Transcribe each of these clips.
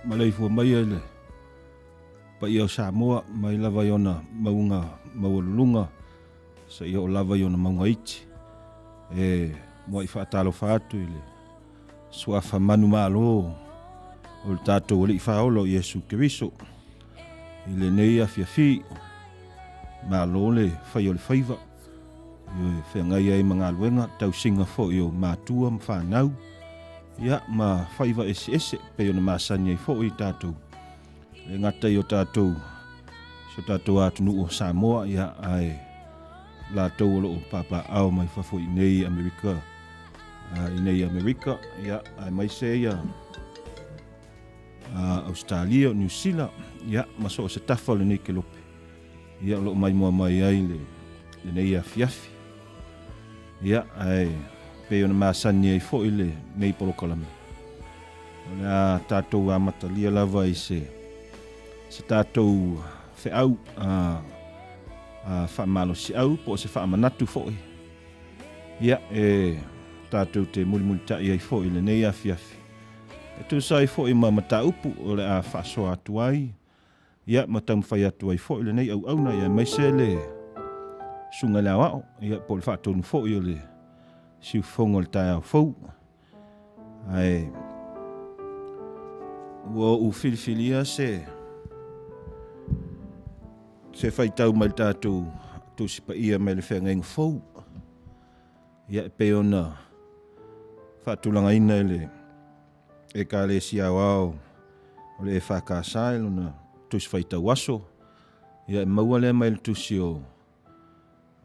maleifua maia i le paia o Samoa mai lava i ona mauga maualuluga seia oo lava i ona mauga iti. E muai faatalofa atu i le suafa manumalo o le tatou Alii Faaola o Iesu Keriso i lenei afiafi. Malo le fai o le faiva, e feagai ai ma galuega, tausiga foi o matua ma fanau, ia ma faiva eseese pei ona masani ai foi i tatou le gata i o tatou si o tatou atunuu o Samoa, ia ae latou o lo o papaaao mai fafo i nei Amerika, i nei Amerika, ia aemaise ia Ausetalia, o Niu Sila, ia ma so o se tafa o lenei kelope, ia o lo o maimoa mai ai le lenei afiafi. Ia ae pei ona masani ai foi lenei polokalame, o le a tatou amatalia lava i se se tatou feau a faamalosiau po o se faamanatu foi. Ia e tatou te mulimulitai ai foi i lenei afiafi e tusa ai foi ma mataupu o le a faasoa atu ai, ia ma taumafai atu ai foi lenei auauna, ia aemaise le Susuga i le Aoao, ia po o le faatonu foi o le siufofoga o le taeao fou. Ae ua ou filifilia se se faitau mai le tatou Tusi Paia mai le Feagaiga Fou. Ia e pei ona faatulagaina e le Ekalesia Aoao o le EFKS i lona Tusi Faitau Aso, ia e maua lea mai le Tusi o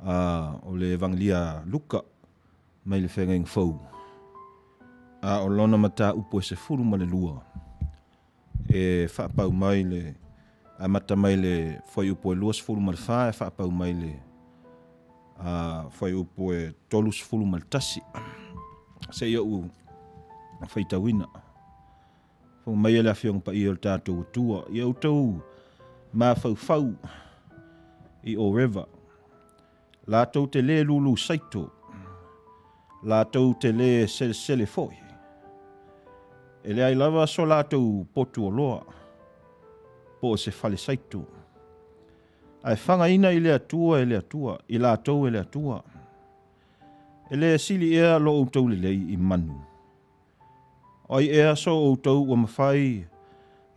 o le Evagelia a Luka mai le Feagaiga Fou, a o lona mataupu e 12 e faapau mai le amata mai le fuaiupu e 24 e faapau mai le fuaiupu e 31. Seia ou faitauina. Fofoga mai e le Afioga Paia o le tatou Atua, ia outou mafaufau i Oreva, latou te lē lūlū saito, latou te lē selesele foi. E leai lava so latou potu oloa, po o se fale saito, ae fagaina i le Atua e le Atua, i latou e le Atua. E lē sili ea lo outou lelei i manu. O ai ea so outou ua mafai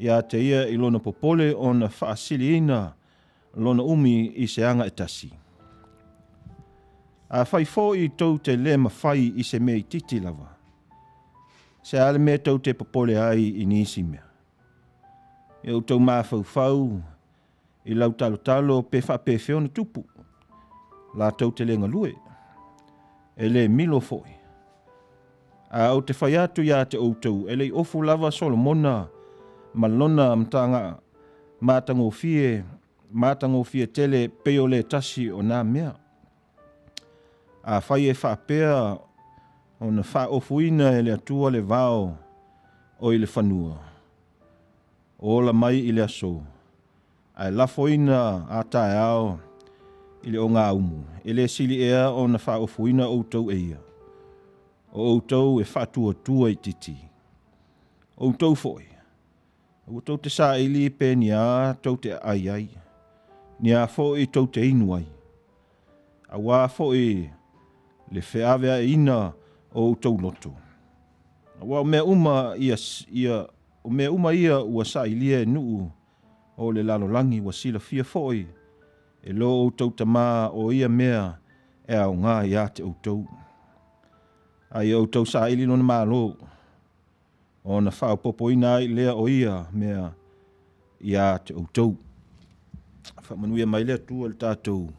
iā te ia i lona popole ona faasiliina lona umi i se aga e tasi? Afai foi tou te lē mafai i se mea itiiti lava, se a le mea tou te popole ai i nisi mea? Ia outou mafaufau i lau talotalo pe faapefea ona tupu, latou te le galue, e le milo foi. A ou te fai atu iā te outou, e le i ofu lava Solomona ma lona mataga matagofie, matagofie tele pei o le tasi o nā mea. Afai e faapea ona faaofuina e le Atua le vao o i le fanua, ola mai i le aso, ae lafoina a taeao i le ogaumu, e le sili ea ona faaofuina outou e ia, o outou e faatuatua itiiti. Outou foi, aua tou te saili pe ni a tou te aai ai, ni a foi tou te inu ai, auā foi le feaveaiina o outou loto. Aua o mea uma ia, ia, o mea uma ia ua sailia e nuu o le lalolagi, ua silafia foi e lo outou Tamā o ia mea e aoga iā te outou. A ia outou saili lona Malo, ona faaopoopoina ai lea o ia mea iā te outou. Faamanuia mai le Atua i le tatou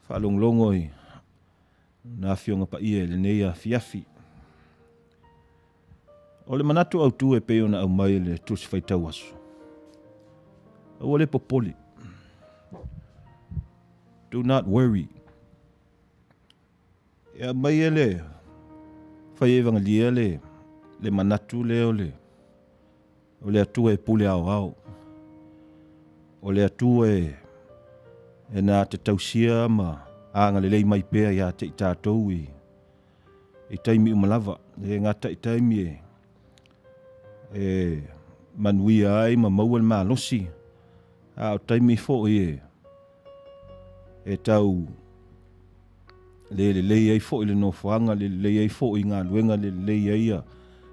faalogologo i Lona Afioga Paia i lenei afiafi. O le manatu autu e pei ona aumai e le Tusi Faitau Aso, aua le popole. Do not worry. E aumai e le fai evagelia le, le manatu lea o le, o le Atua e pule aoao. O le Atua e, e na te tausia ma agalelei mai pea iā te i tatou i, i taimi uma lava. E le gata i taimi e, e manuia ai ma maua le malosi, a o taimi foi e e tau le lelei ai foi le nofoaga, le lelei ai foi galuega, le lelei ai ia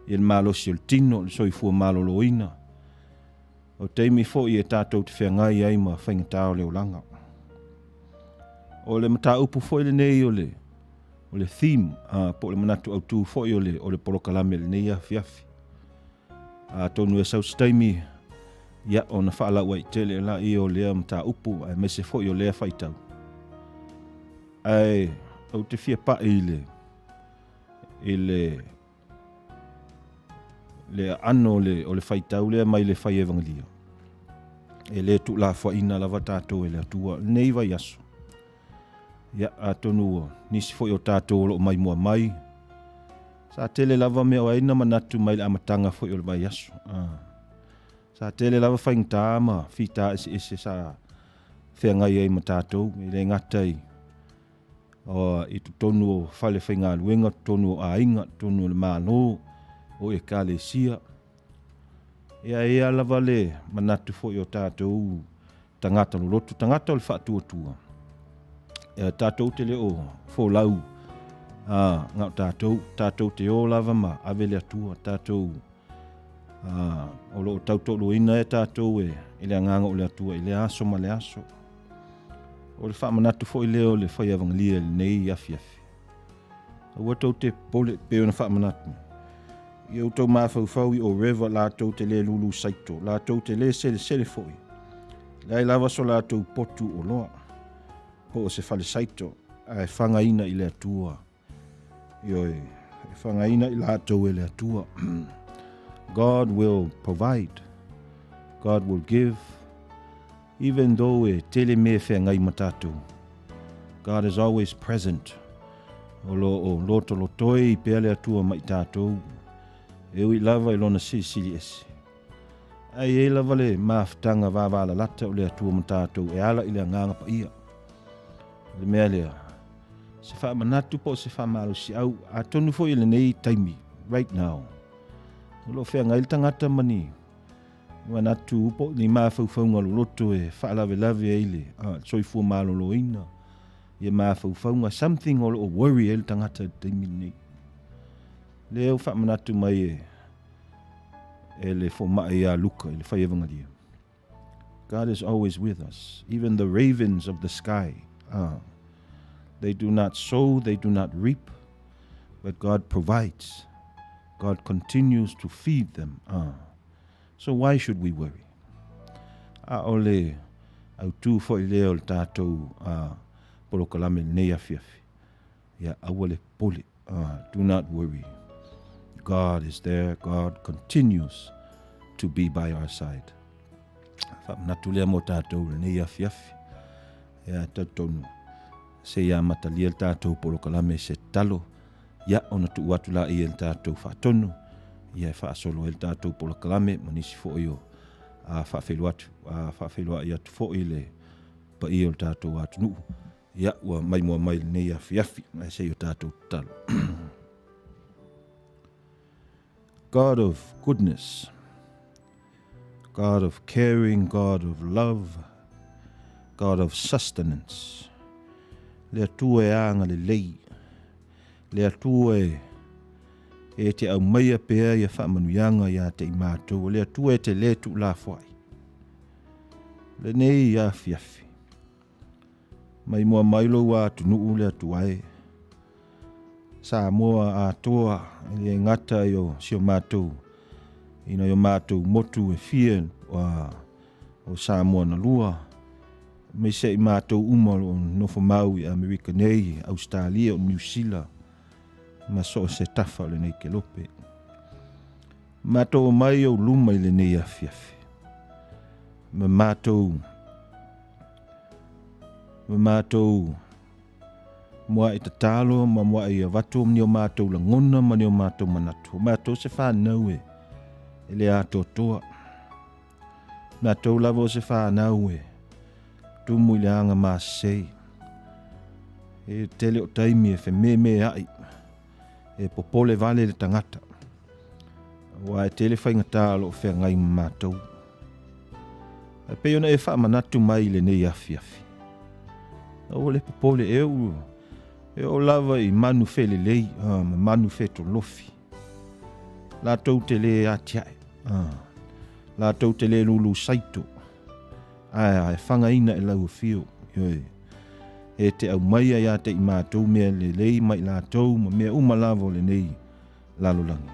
le malosi o le tino, le soifua maloloina. O taimi foi e tatou te feagai ai ma faigata o le olaga. O le mataupu foi lenei o le o le theme po o le manatu autu foi o le o le polokalame i lenei afiafi. Atonu e sau se taimi ia ona faalauaitele laia o lea mataupu aemaise foi o lea faitau. Ae ou te fia pai i le i le le aano o le, o le faitau lea mai le fai evangelia. E le tuulafoaina lava tatou e le Atua. Lenei vaiaso, ia, atonu ua nisi foi o tatou o lo o maimoa mai, sa tele lava mea o ai na manatu mai le amataga foi o le vaiaso. Ah. Sa tele lava faigata ma fita eseese sa feagai ai ma tatou, e le gata i i totonu o fale faigaluega, totonu o aiga, totonu o le Malo, o ekalesia. Ia e ia lava le manatu foi o tatou tagata loloto, tagata o le faatuatua. Ia tatou te le o folau a na o tatou, tatou te o lava ma ave le Atua, tatou a, o lo o tautoaluaina e tatou e, e le agaga o le Atua i le aso ma le aso. O le faamanatu foi lea o le fai evangelia i lenei afiafi. Aua tou te popole pei ona faamanatu. Ia outou mafaufau i o Reva latou te le lulu saito, latou te le selesele foi. Leai lava so latou potu oloa, po o se fale saito, ae fagaina i le Atua. Ioe, e fagaina i latou e le Atua. God will provide. God will give. Even though e tele mea e feagai ma tatou, God is always present. O lo o lotolotoi pea le Atua ma i tatou, e ui lava i lona silisili ese. Ae i ai lava le mafutaga vavalalata o le Atua ma tatou e ala i le Agaga Paia. O le mea lea, se faamanatu po o se faamalosiau, atonu foi i lenei taimi, right now, o lo o feagai le tagata ma ni manatu po o ni mafaufauga loloto e faalavelave ai le soifua maloloina, ia mafaufauga, something o lo o worry ai le tagata i le taimi lenei. Lea ua faamanatu mai e, e le fomai ia Luka i le fai evangelia. God is always with us, even the ravens of the sky. They do not sow, they do not reap, but God provides. God continues to feed them. So why should we worry? A o le autu foi lea o le tatou polokalame lenei afiafi. Ia aua le popole. Do not worry. God is there. God continues to be by our side. Faamanatu lea mo tatou lenei afiafi. Ia talitonu se i amatalia le tatou polokalame se tatalo, ia ona tuu atu laia i le tatou faatonu, ia e faasolo ai le tatou polokalame ma nisi foi o a faafeiloai atu, a faafeiloai atu foi le paia o le tatou atunuu. Ia ua maimoa mai lenei afiafi, ae se i o tatou tatalo. God of goodness, God of caring, God of love, God of sustenance. Le Atua e agalelei, le Atua e e te aumaia pea ia faamanuiaga ia te i matou, o le Atua e te le tuulafoai. Lenei afiafi, Maimoa mai lou atunuu le Atua e. Samoa atoa e le gata i o si o matou i nai o matou motu e fia o Samoa na lua, aemaise i matou uma o lo o nofo mau i Amerika nei, Ausetalia, o Niu Sila, ma so o se tafa o lenei kelope. Matou omai i ou luma i lenei afiafi, ma matou ma matou mua'i tatalo ma mua'i avatu ni o matou lagona ma ni o matou manatu. O matou se fanau e, e le atoatoa. Matou lava o se fanau e tumu i le aga masei. E tele o taimi e fememea'i, e popole vale le tagata. Aua e tele faigata o lo o feagai ma matou. Ae pei ona e faamanatu mai i lenei afiafi. Aua le popole e u e oo lava i manu felelei ma manu fetolofi. Latou te le atiae, latou te le lulu saito, ae e fagaina e lau afio, ioe, e te aumaia ia te i matou mea lelei ma i latou ma mea uma lava o lenei lalolagi.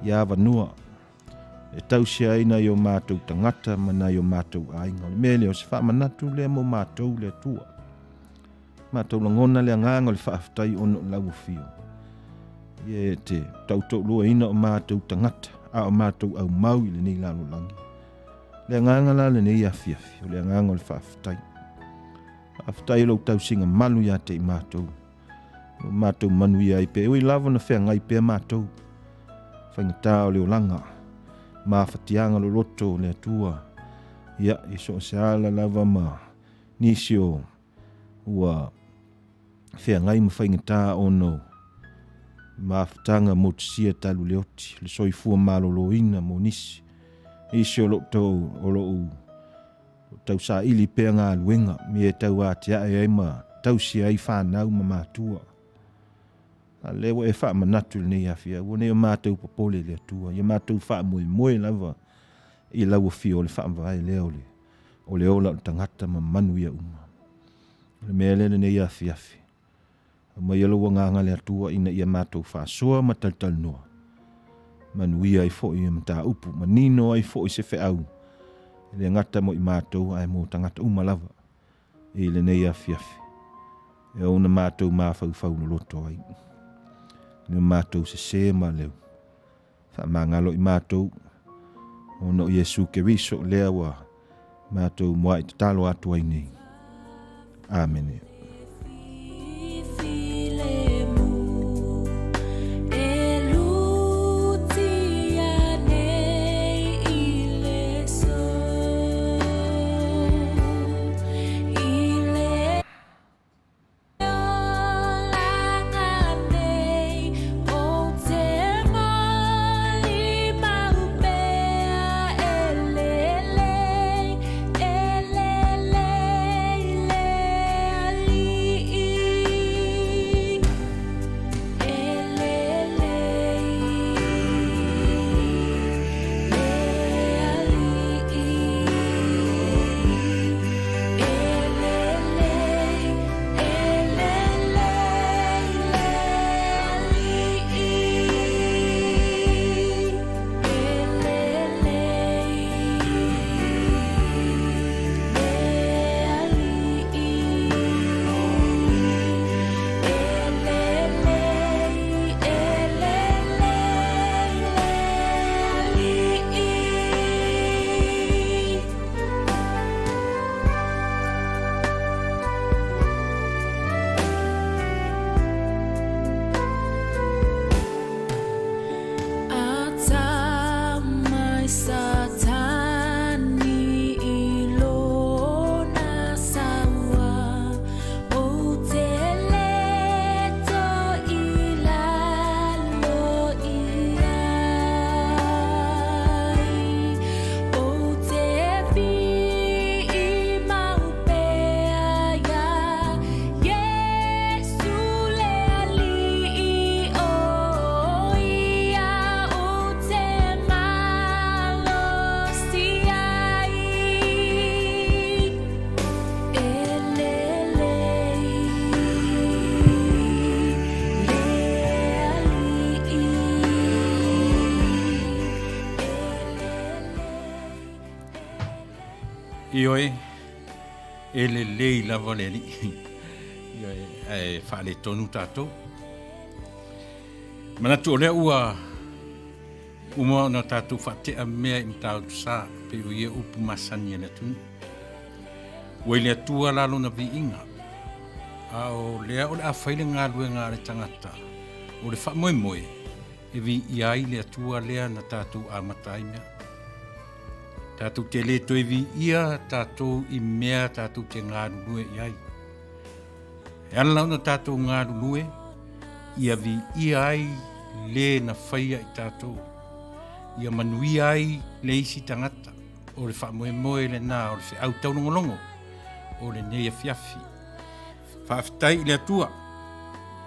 Ia avanoa e tausia ai nai o matou tagata ma nai o matou aiga. O le mea lea, o se faamanatu lea mo matou le Atua. Matou lagona le agaga o le faafetai ona o lau afio. Ia e te tautouluaina o matou tagata a o matou aumau i lenei lalolagi. Le agaga la lenei afiafi, o le agaga o le faafetai. Faafetai i lou tausiga malu ia te i matou. O matou manuia ai pea. E ui lava na feagai pea matou. Faigata o le olaga. Mafatiaga loloto o le Atua. Ia, i so o se ala lava ma nisi o ua feagai ma faigata ona o mafutaga motusia talu le oti, le soifua maloloina mo nisi, nisi o lou tau, o lou tausaili pea galuega me e tau atiae ai ma tausi ai fanau ma matua. A lea ua e faamanatu i lenei afia, ua nei o matou popole i le Atua, ia matou faamoemoe lava i lau afio o le faavae lea o le o le ola o le tagata ma manuia uma. O le mea lea lenei afiafi, aumaia lou agaga le Atua ina ia matou faasoa ma talatalanoa, manuia ai foi ia mataupu, manino ai foi se feau, e le gata mo i matou ae mo tagata uma lava i lenei afiafi, e ona matou mafaufau loloto ai, ni o matou sese ma leu Faamagalo i matou, ona o Iesu Keriso lea ua matou mua'i tatalo atu ai nei. Amene. Ioe, e lelei lava le Alii. Ioe, ae faaletonu tatou. Manatu o lea ua uma ona tatou faatea mea i Matautu Sa, pei o ia upu masani a le atunuu. Ua i le Atua la lona viiga, a o lea o le a fai le galuega a le tagata o le faamoemoe e viia ai le Atua lea na tatou amata ai mea. Tatou te le toe viia tatou i mea tatou te galulue i ai. E ala ona tatou galulue, ia viia ai le na faia i tatou. Ia manuia ai le isi tagata. O le faamoemoe lena o le feau taulogologo o lenei afiafi. Faafetai i le Atua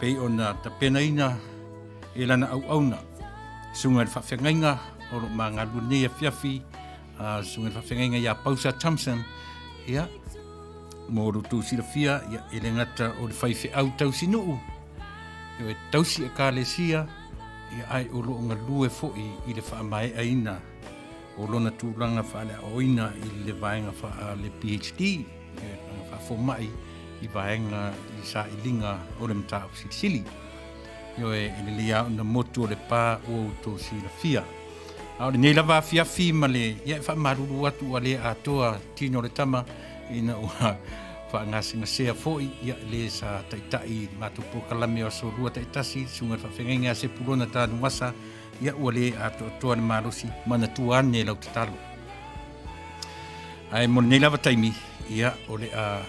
pei ona tapenaina e lana auauna susuga i le faafeagaiga o lo o ma galulue lenei afiafi, a susuga i le faafeagaiga ia Pausa Thompson. Ia, mo lo outou silafia, ia, e le gata o le faifeau tausinuu, e tausi ekalesia, ia, ae o lo o galue foi i le faamaeaina o lona tulaga faaleaoaoina i le vaega faa le PhD, vaega faafomai i vaega i sailiga o le mataupu silisili. Ioe, e lelei lava ona motu o le pa ua outou silafia. A o lenei lava afiafi ma le, ia e faamalulu atu ua le atoa tino o le tama ina ua faagasegasea foi, ia le sa taitai i le matou polokalame o aso lua taitasi, susuga i le faafeagaiga ia Sepulona Tanuvasa, ia ua le atoatoa le malosi, manatua ane lau tatalo. Ae mo lenei lava taimi, ia o le a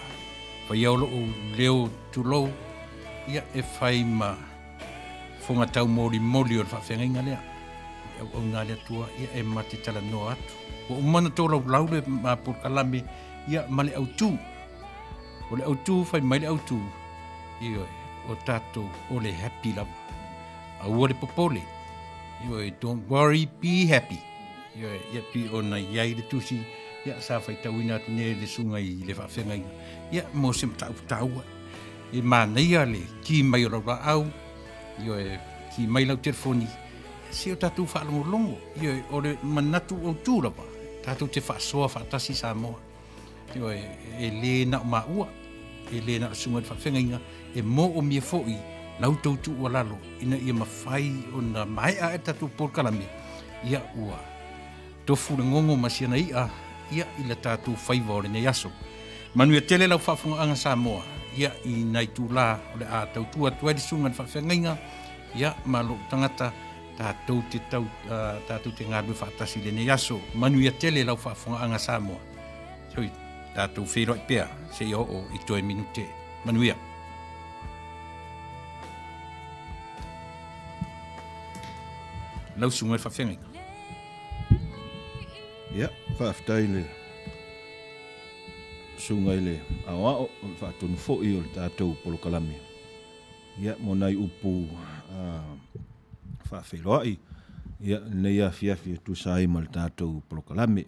faia o lou leo tulou, ia e fai ma foga taumolimoli o le faafeagaiga lea. Le auauna a le Atua, ia e ma te talanoa atu. Ua uma ona tolaulau le ma polokalame, ia ma le autu. O le autu, fai mai le autu, ioe, o tatou o le happy lava. Aua le popole, ioe, don't worry, be happy. Ioe, ia pei ona i ai le tusi, ia sa faitauina atu nei e le susuga i le faafeagaiga, ia mo se mataupu taua. E manaia le ki mai o lau laau, ioe, ki mai lau telefoni, se o tatou faalogologo, ioe, o le manatu autu lava, tatou te faasoa faatasi Samoa. Ioe, e le na o maua, e le na o le susuga i le faafeagaiga, e moomia foi la outou tuualalo ina ia mafai ona maea ae le tatou polokalame, ia ua tofu le gogo ma siana i'a ia i le tatou faiva o lenei aso. Manuia tele lau faafogaaga Samoa, ia i nai tula o le a tautua atu ai le susuga i le faafeagaiga, ia ma lou tagata tatou te tau, uh, tatou te galulue faatasi i lenei aso. Manuia tele lau faafogaaga Samoa. Soi, tatou feiloai pea seia oo i toe minute. Manuia. Lau susuga i le faafeagaiga. Ia, faafetai le susuga i le aoao o le faatonu foi o le tatou polokalame. Ia, mo nai upu faafeiloai, ia, lenei afiafi e tusa ai ma le tatou polokalame.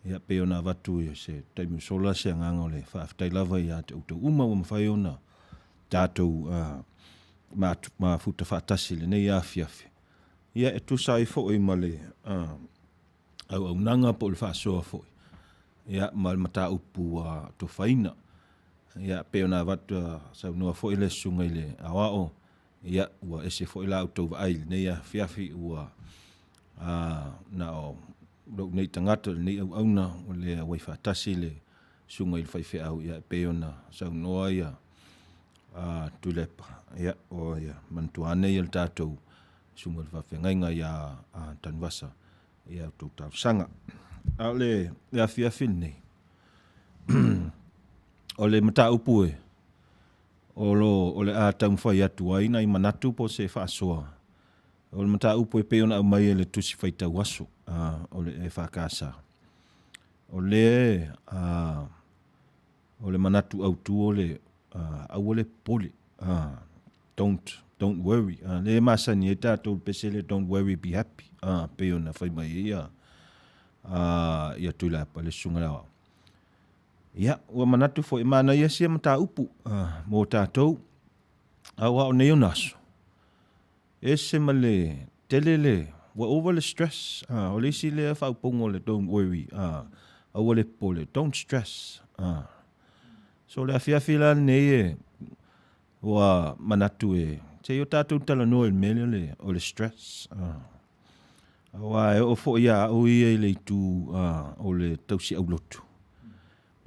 Ia, pei ona avatu i se taimi ua sola se agaga o le faafetai lava ia te outou uma ua mafai ona tatou mafuta faatasi i lenei afiafi. Ia, e tusa ai foi ma le auaunaga po o le faasoa foi, ia, ma le mataupu ua tofaina. Ia, pei ona avatu, saunoa foi le susuga i le aoao, ia, ua ese foi la outou vaai i lenei afiafi, ua na o lou nei tagata, lenei auauna, o lea ua i faatasi le susuga i le faifeau, ia, e pei ona saunoa ia Tuilaepa, ia, o ia, manatua ane ia le tatou susuga i le faafeagaiga ia Tanuvasa, ia outou talosaga. A o le afiafi lenei, o le mataupu e o lo o le a taumafai atu ai nai manatu po o se faasoa, o le mataupu e pei ona aumai e le Tusi Faitau Aso o le EFKS. O le o le manatu autu o le aua le popole, don't don't worry. Lea e masani ai tatou i le pese lea, don't worry be happy, pei ona fai mai ai ia Tuilaepa le susuga i le aoao. Ia, ua manatu foi, e manaia sia mataupu mo tatou, aua o nei ona aso, e ese ma le tele le, ua ova le stress. O le isi lea faaupuga o le don't worry, aua le popole, don't stress. So o le afiafi la lenei e, ua manatu e, se i o tatou talanoa i le mea lea o le stress. Aua e oo foi ia au ia i le itu o le tausi aulotu.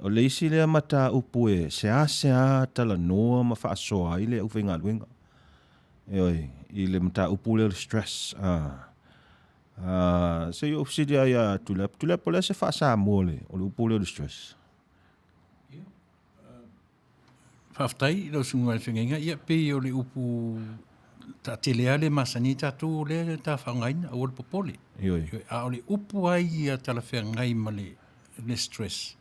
O le isi lea mataupu e seasea talanoa ma faasoa ai le aufaigaluega. Ioe, i le mataupu lea o le stress. Se i ou fesili lava ia Tuilaepa. Tuilaepa, o le a se faa-Samoa o le upu lea o le stress? Faafetai i lau susuga i le feagaiga. Ia, pei o le upu Taatele lava le masani ai tatou o lea ta faaaogaina, aua le popole. Ioe. A o le upu lava ia talafeagai ma le, le stress,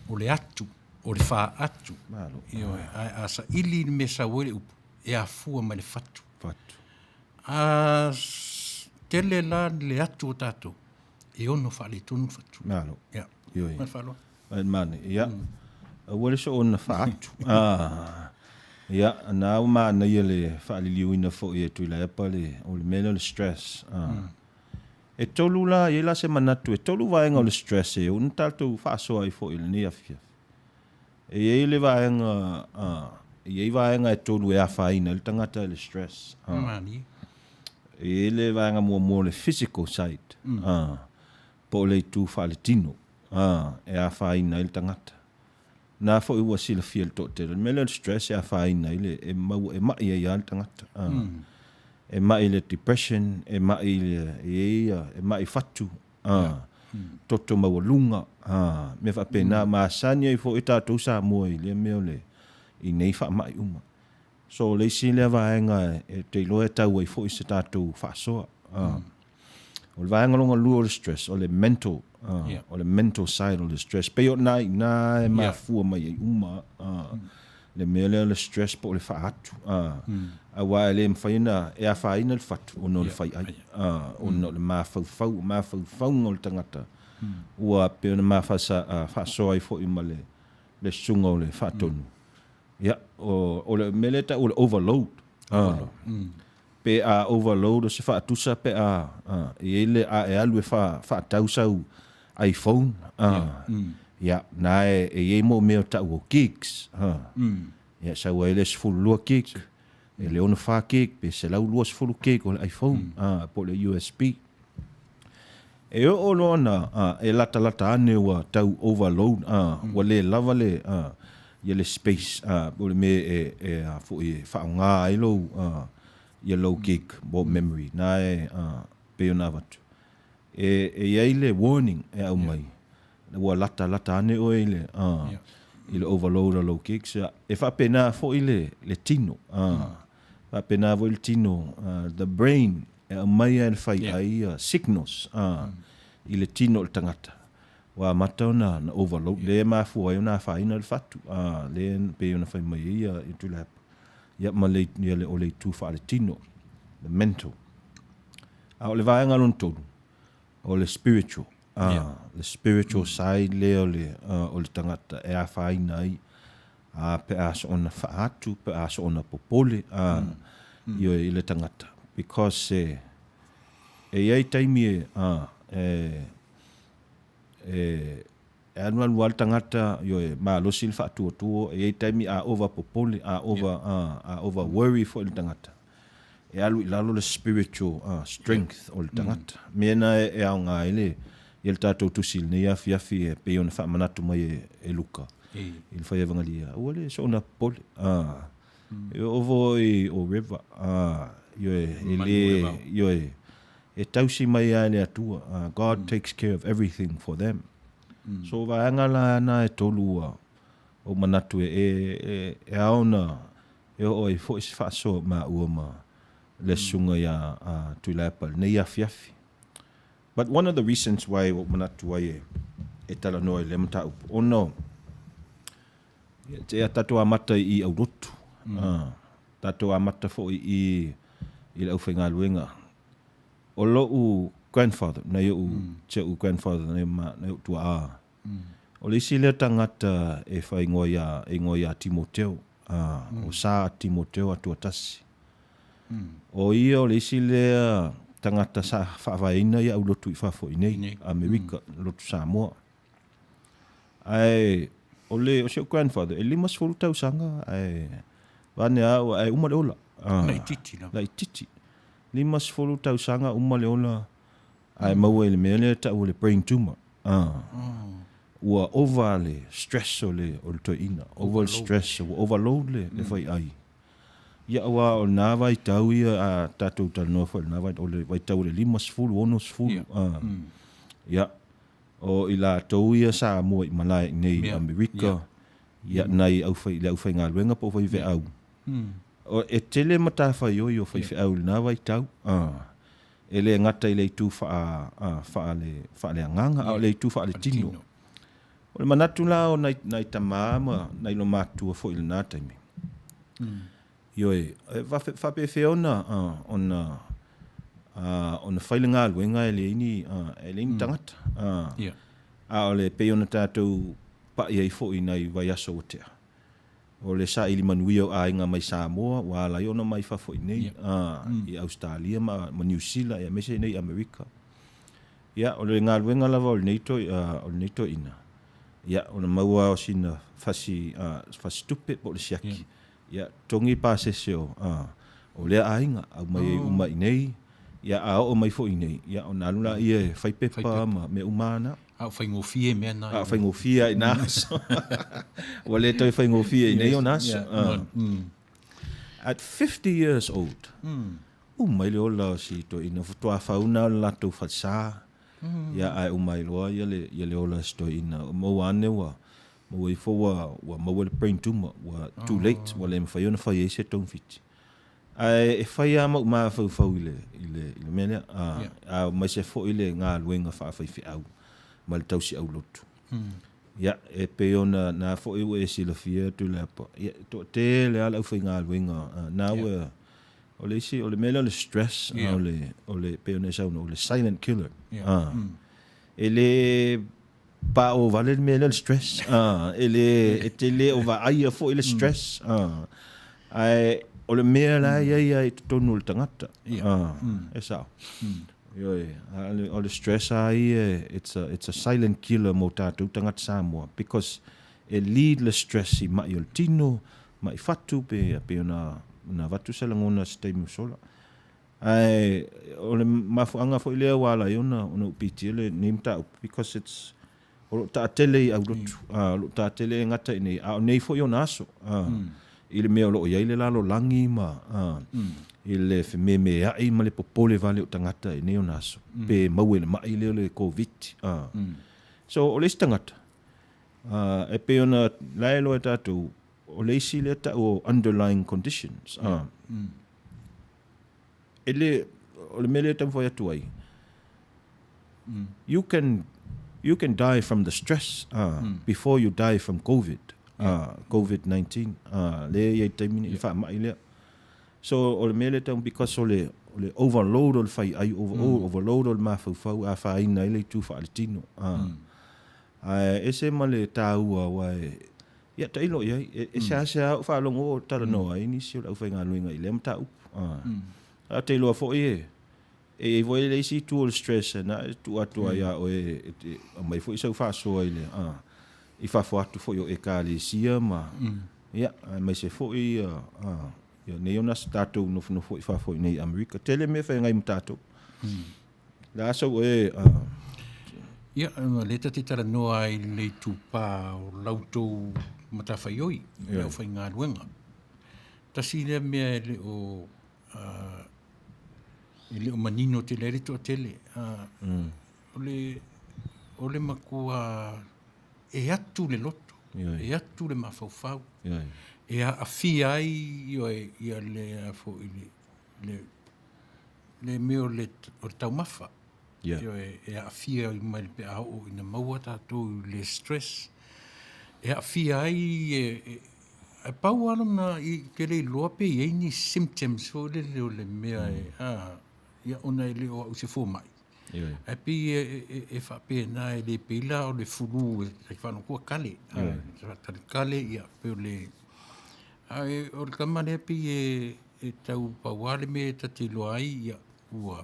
o le atu, o le faatu. Malo. Ioe. Ae a saili i le mea e sau ai le upu, e afua mai le fatu. Fatu. A tele la le atu o tatou, e ono faaletonu le fatu. Malo. Ia. Ioe. Ma le faaaloalo. Ma le manaia. Ia. Aua le soona faatu. Ah. Ia, na ua manaia le faaliliuina foi e Tuilaepa le, o le mea lea o le stress. Ah. E tolu la, e i ai la se manatu, e tolu vaega o le stress e ono tatou faasoa ai foi i lenei afiafi. E i ai le vaega, e i ai vaega e tolu e afaina ai le tagata i le stress. Malie. E i ai le vaega muamua o le physical side, po o le itu faaletino, e afaina ai le tagata. Na foi ua silafia e le toatele, o le mea lea o le stress e afaina ai le, e maua, e mai ai lava le tagata. E mai i le depression, e mai i le, e i ai, e mai fatu, toto maualuga, mea faapena. Masani ai foi tatou Samoa i lea mea o le, i nei faamai uma. So o le isi lea vaega e te iloa e tau ai foi se tatou faasoa. O le vaega lona lua o le stress, o le mental, o le mental side o le stress. Pei o na i ina e mafua mai ai uma le mea lea o le stress po o le faaatu. Aua e le mafai ona e afaina le fatu ona o le faiai, ona o le mafaufau, o mafaufauga o le tagata ua pei ona ma faasoa ai foi ma le susuga o le Faatonu. Ia, o le mea lea e tau o le overload. Pe a overload o se faatusa pe a e i ai le a e alu e faatau sau iPhone, ia, na e i ai mo mea o tau o gigs. Ia, sau ai le 12 gig, e le 64 gig, pe 120 gig o le iPhone, po o le USB. E oo loa na e latalata ane ua tau overload, ua le lava le, ia le space, po o le mea e, e, a foi e faaaoga ai lou, ia lou gig mo memory na e pei ona avatu. E, e i ai le warning e aumai, ua latalata ane oe i le, i le overload o lou gigs. E faapena foi le, le tino, faapena foi le tino, the brain E aumai e le faiai ia signals i le tino o le tagata ua amata ona overload lea e mafua ai ona afaina le fatu lea e pei ona fai mai ai ia Tuilaepa ia ma le o le itu faaletino, the mental. A o le vaega lona tolu, o le spiritual, the spiritual side lea o le tagata e afaina ai pe a soona faaatu, pe a soona popole ioe i le tagata. Because e, e i ai taimi e, e, e, e alualu lava le tagata, ioe, malosi le faatuatua, e i ai taimi a ova popole, a ova, a ova worry foi le tagata, e alu i lalo le spiritual strength o le tagata. Mea na e aoga ai le, ia le tatou tusi i lenei afiafi e pei ona faamanatu mai e Luka i le fai Evangelia, aua le soona popole. E oo foi o River, ioe, e le, ioe, e tausi mai lava e le Atua. God takes care of everything for them. So vaega la na e tolu ua ou manatu e ao ona E oo ai foi se faasoa maua ma le susuga ia Tuilaepa i lenei afiafi. But one of the reasons why ua ou manatu ai e talanoa i lea mataupu, ona o ia tatou amata i aulotu, tatou amata foi i i le aufaigaluega. O lou grandfather, nai o'u, si o'u grandfather nai o'u tuaa, O le isi lea tagata e faaigoa ia, e igoa ia Timoteo, a, o Sa Timoteo Atuatasi. O ia o le isi lea tagata sa faavaeina ia aulotu i fafo i nei, Amerika, lotu Samoa. Ae o le, o si ou grandfather, e 50 tausaga, ae vaeane au, ae uma le ola. Laitiiti lava. Laitiiti. 50 tausaga uma le ola, ae maua i le mea lea e tau o le brain tumor. Ua ova le stress o le o le toeaina, ova le stress, ua overload le le faiai. Ia aua o lena vaitau ia a tatou talanoa foi i lena vaitau, o le vaitau o le 50, 60, ia, o i latou ia sa mua i malae i nei i Amerika, ia nai aufai, le aufaigaluega po o faifeau. O, e tele matafaioi o faifeau i lena vaitau, e le gata i le itu faa, faale, faaleagaga, a o le itu faaletino. O le manatu la o nai, nai tamā ma nai lomatua foi i lena taimi, ioe, e faapefea ona, ona, ona fai le galuega e leai ni, e leai ni tagata. A o le pei ona tatou pai ai foi i nai vaiaso ua tea, o le saili manuia o aiga mai Samoa ua ala ai ona omai fafo i inei, i Ausetalia ma Niu Sila aemaise i inei i Amerika. Ia, o le galuega lava o lenei o lenei toeaina, ia, ona maua lava o sina fasi, fasi tupe po o le siaki, ia, totogi pasese o, o lea aiga, aumai ai uma i inei, ia, a oo mai foi i inei, ia, ona alu lea e fai pepa ma mea uma lava na. A o faigofie mea na. A o faigofie lava i na aso. Ua le toe faigofie i nei ona aso. At 50 years old, uma ai le ola o si toeaina, faatoa fauna o le latou falesa, ia ae uma ai loa ia le, ia le ola o si toeaina. Maua ane ua, maua ifo ua, ua maua le brain tumor, ua too late, ua le mafai ona fai ai se togafiti. Ae e fai lava ma ou mafaufau i le, i le, i le mea lea, a aemaise foi le galuega faafaifeau ma le tausiaulotu. Ia, e pei ona na foi ua e silafia Tuilaepa, ia, e toatele lava le aufaigaluega, na ua, o le isi, o le mea lea o le stress, o le, o le, pei ona e saunoa, o le silent killer. E le pao vale le mea lea o le stress, e le, e te le o vaaia foi le stress, ae o le mea la e i ai lava i totonu o le tagata, e sao. Ioe, a o le stress lava ia, it's a silent killer mo tatou tagata Samoa, because e lead le stress i mai o le tino, mai fatu, pe, pei ona, ona avatu se lagona i se taimi ua sola. Ae o le mafuaaga foi lea ua ala ai ona ona ou piitia lenei mataupu because it's o lo o taatele i aulotu, o lo o taatele e gata i nei, a o nei foi ona aso, i le mea o lo o i ai le lalolagi ma i le fememeai ma le popole vale o tagata i nei ona aso, pe maua i le mai lea o le Koviti. So o le isi tagata, e pei ona la e iloa e tatou, o le isi lea tau o underlying conditions. E le, o le mea lea e taumafai atu ai, you can, you can die from the stress before you die from Covid, Covid-19, lea e i ai i le taimi nei, le faamai lea. So, o le mea lea e tau, because o le, o le overload o le faiai, overload o le mafaufau e afaina ai le itu faaletino. Ae ese ma le taua aua e, ia tailo i ai, e seasea ou faalogo o talanoa ai nisi o le aufaigaluega i lea mataupu. Ae ou te iloa foi e, e i ai foi le isi itu o le stress na e tuu atu ai ia oe e te aumai foi sau faasoa i le, i fafo atu foi o Ekalesia ma, ia, aemaise foi ia nei ona sa tatou nofonofo i fafo i nei i Amerika. Tele mea e feagai ma tatou. Le a sau oe a. Ia, o lea ta te talanoa ai i le itupa o la outou matafaioi, le aufaigaluega. Tasi lea mea e le o, e le o manino tele ai le toatele, o le, o le matua e atu le loto, e atu le mafaufau, e aafia ai ia le, foi, le, le mea o le, o le taumafa. Yeah. Ioe, e aafia mai pe a oo ina maua tatou i le stress. E aafia ai, e, e, e pau lava lona, i, ke le iloa pe i ai ni symptoms foi lele o le mea e, a, ia, ona e le o au se fomai. Ioe. Ae pei e, e, e faapena e le pei la o le fulu e, e whanokua kale. Ioe. Kale, kale, ia, pe o le, ae o le tama lea pei e, e tau pau lava le mea e ta te iloa ai, ia, ua,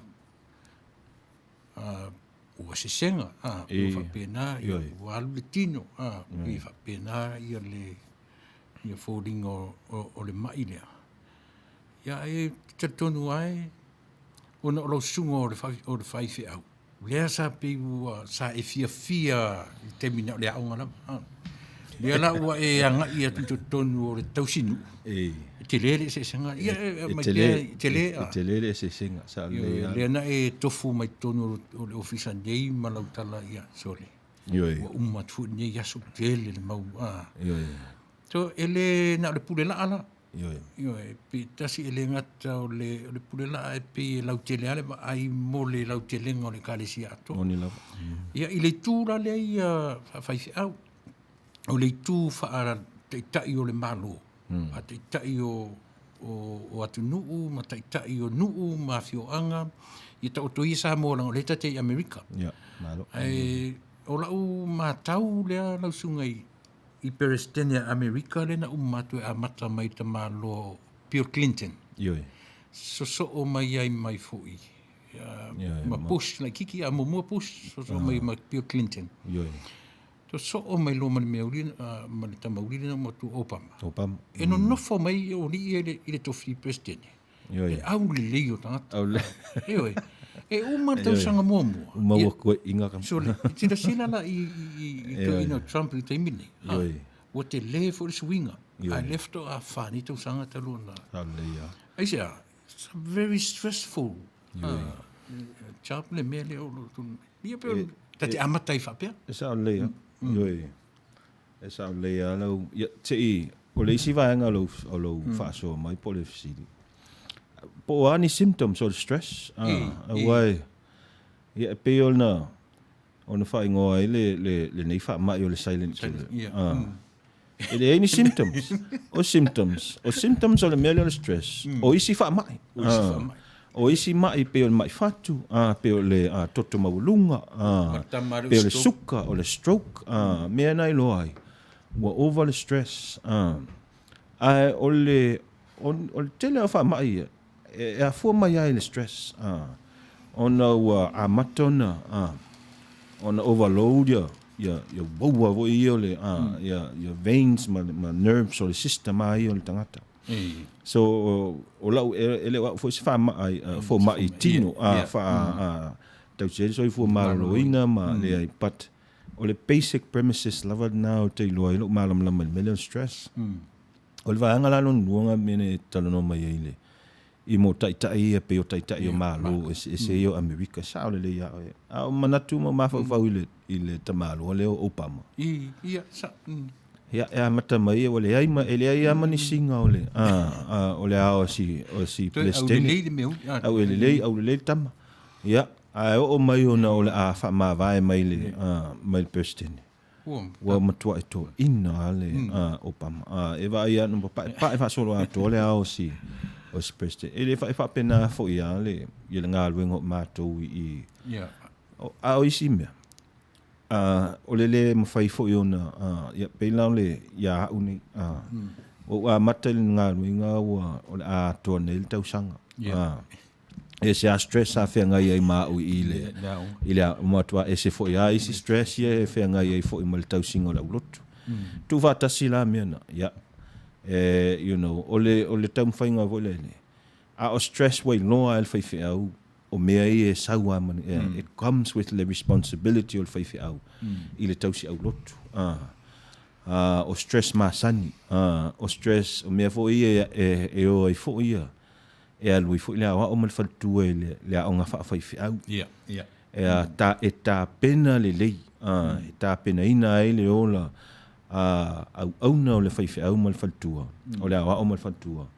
a, ua sesega, a, ua faapena, ia, ua alu le tino, a, pei e faapena ia le, ia foliga o, o, o le mai lea. Ia, e talitonu lava e, ona o lau susuga o le, o le faifeau, Lea sa pei ua sa e fiafia i le taimi na o le aoga lava. Lea la ua e agai atu i totonu o le tausinuu. E tele le eseesega. Ia, e mai pea, e tele. E tele le eseesega. Sa lelei lava. Lea na e tofu mai totonu o le ofisa nei ma lau tala, ia, sole. Ioe. Ua uma atu foi lenei aso, tele le mau. Ioe. So, e le na o le pule laa la. Ioe. Ioe, pe tasi e le gata o le, o le pule laa e pei e lautele lava le vaai mo le lautelega o le Ekalesia atoa. Moni lava. Ia, i le itu la lea ia faafaifeau, o le itu faataitai o le Malo, faataitai o, o, o atunuu ma taitai o nuu ma afioaga, ia taoto ia Samoa leaga o lea e ta te i Amerika. Ia, malo. Ae o lau matau lea lau susuga i i Peresetene a Amerika lea na uma atu e amata mai i le tamaloa o Bill Clinton. Ioe. Sosoo mai ai mai foi ma Bush laitiiti a muamua Bush sosoo mai ma Bill Clinton. Ioe. Sosoo mai loa ma le meauli ma le tamauli lena uma atu Obama. Obama. E nonofo mai o alii i le tofi Peresetene. Ioe. E aulelei o tagata. Aulelei. Ioe. E uma le tausaga muamua. Uma ua koeʻiga ka. So, silasila la i, i, i toeaina o Trump i le taimi lenei. Ioe. Ua tele foi le suiga. Ae lea faatoa fa nei tausaga talu ona. Saolelei lava. Aisea? It's a very stressful job le mea lea o lo o tulai mai. Ia pe o ta te amata ai faapea. E saolelei lava. Ioe. E sao lelei lava lau, ia, se i, o le isi vaega o lou, o lou faasoa mai po o le fesili, po o a ni symptoms o le stress? Ah, aua e, ia, e pei ona, ona faaigoa ai le, le, lenei faamai o le silent killer. Silent, yeah. Ah. E leai ni symptoms. O symptoms, o symptoms o le mea lea o le stress, o isi faamai. O isi faamai. O isi maʻi pei o le maʻi fatu, a, pei o le a, toto maualuga, a, pei o le suka, o le stroke, a, mea na iloa ai, ua ova le stress, a. Ae o le, o, o le tele o faamaʻi ia, e, e afua mai ai le stress, a, ona ua amata ona, a, ona overload ia, ia, ia uaua foi ia o le, a, ia, ia veins ma, ma nerves o le system lava ia o le tagata. So o lau e le o au foi se faamaʻai fomaʻi tino a faa tausi ai le soifua maloloina ma leai but o le basic premises lava lena ou te iloa ai lou malamalama i le mea lea o le stress. O le vaega la lona lua na mea e talanoa mai ai le i mo taitai ia pei o taitai o Malo eseese ia o Amerika, e sao lelei ia oe. A o manatu ma mafaufau i le i le tamaloa lea o Obama. Ia, sa. Ia, e amata mai ua leai ma, e leai lava ma ni siga o le, a, a, o le ao o si, o si Toe Peresetene. aulelei le mea uli, a. Auelelei, aulelei le tama. Ia, ae oo mai ona o le a faamavae mai le, a, mai le Peresetene. Ua, Ua matuai toeaina lava le, a, Obama. A, e vaai lava na paepae faasoloatoa le ao o si, o si Peresetene. E le faapena foi lava le, ia le galuega o matou i, i, ia. a o isi mea, A, o le lē mafai foi ona, a, ia, pei la o le, iā a'u nei, a, ua ou amata i le galuega ua, o le a atoa nei le tausaga. A, ese lava stress sa feagai ai ma a'u i le, i le aoga, matua ese foi lava isi stress ia e feagai ai foi ma le tausiga o le aulotu. Tuufaatasi la mea na, ia, e, you know, o le, o le taumafaiga foi lele, a o stress ua iloa lava e le faifeau o mea ia e sau lava ma le, it comes with le responsibility o le faifeau i le tausi aulotu. A, o stress masani, a, o stress, o mea foi ia e, e o ai foi ia, e alu ai foi le aoao ma le faletua i le, le aoga faafaifeau. Yeah, yeah. E, a, ta, e tapena lelei, a, e tapenaina ai le ola a, auauna o le faifeau ma le faletua, o le aoao ma le faletua.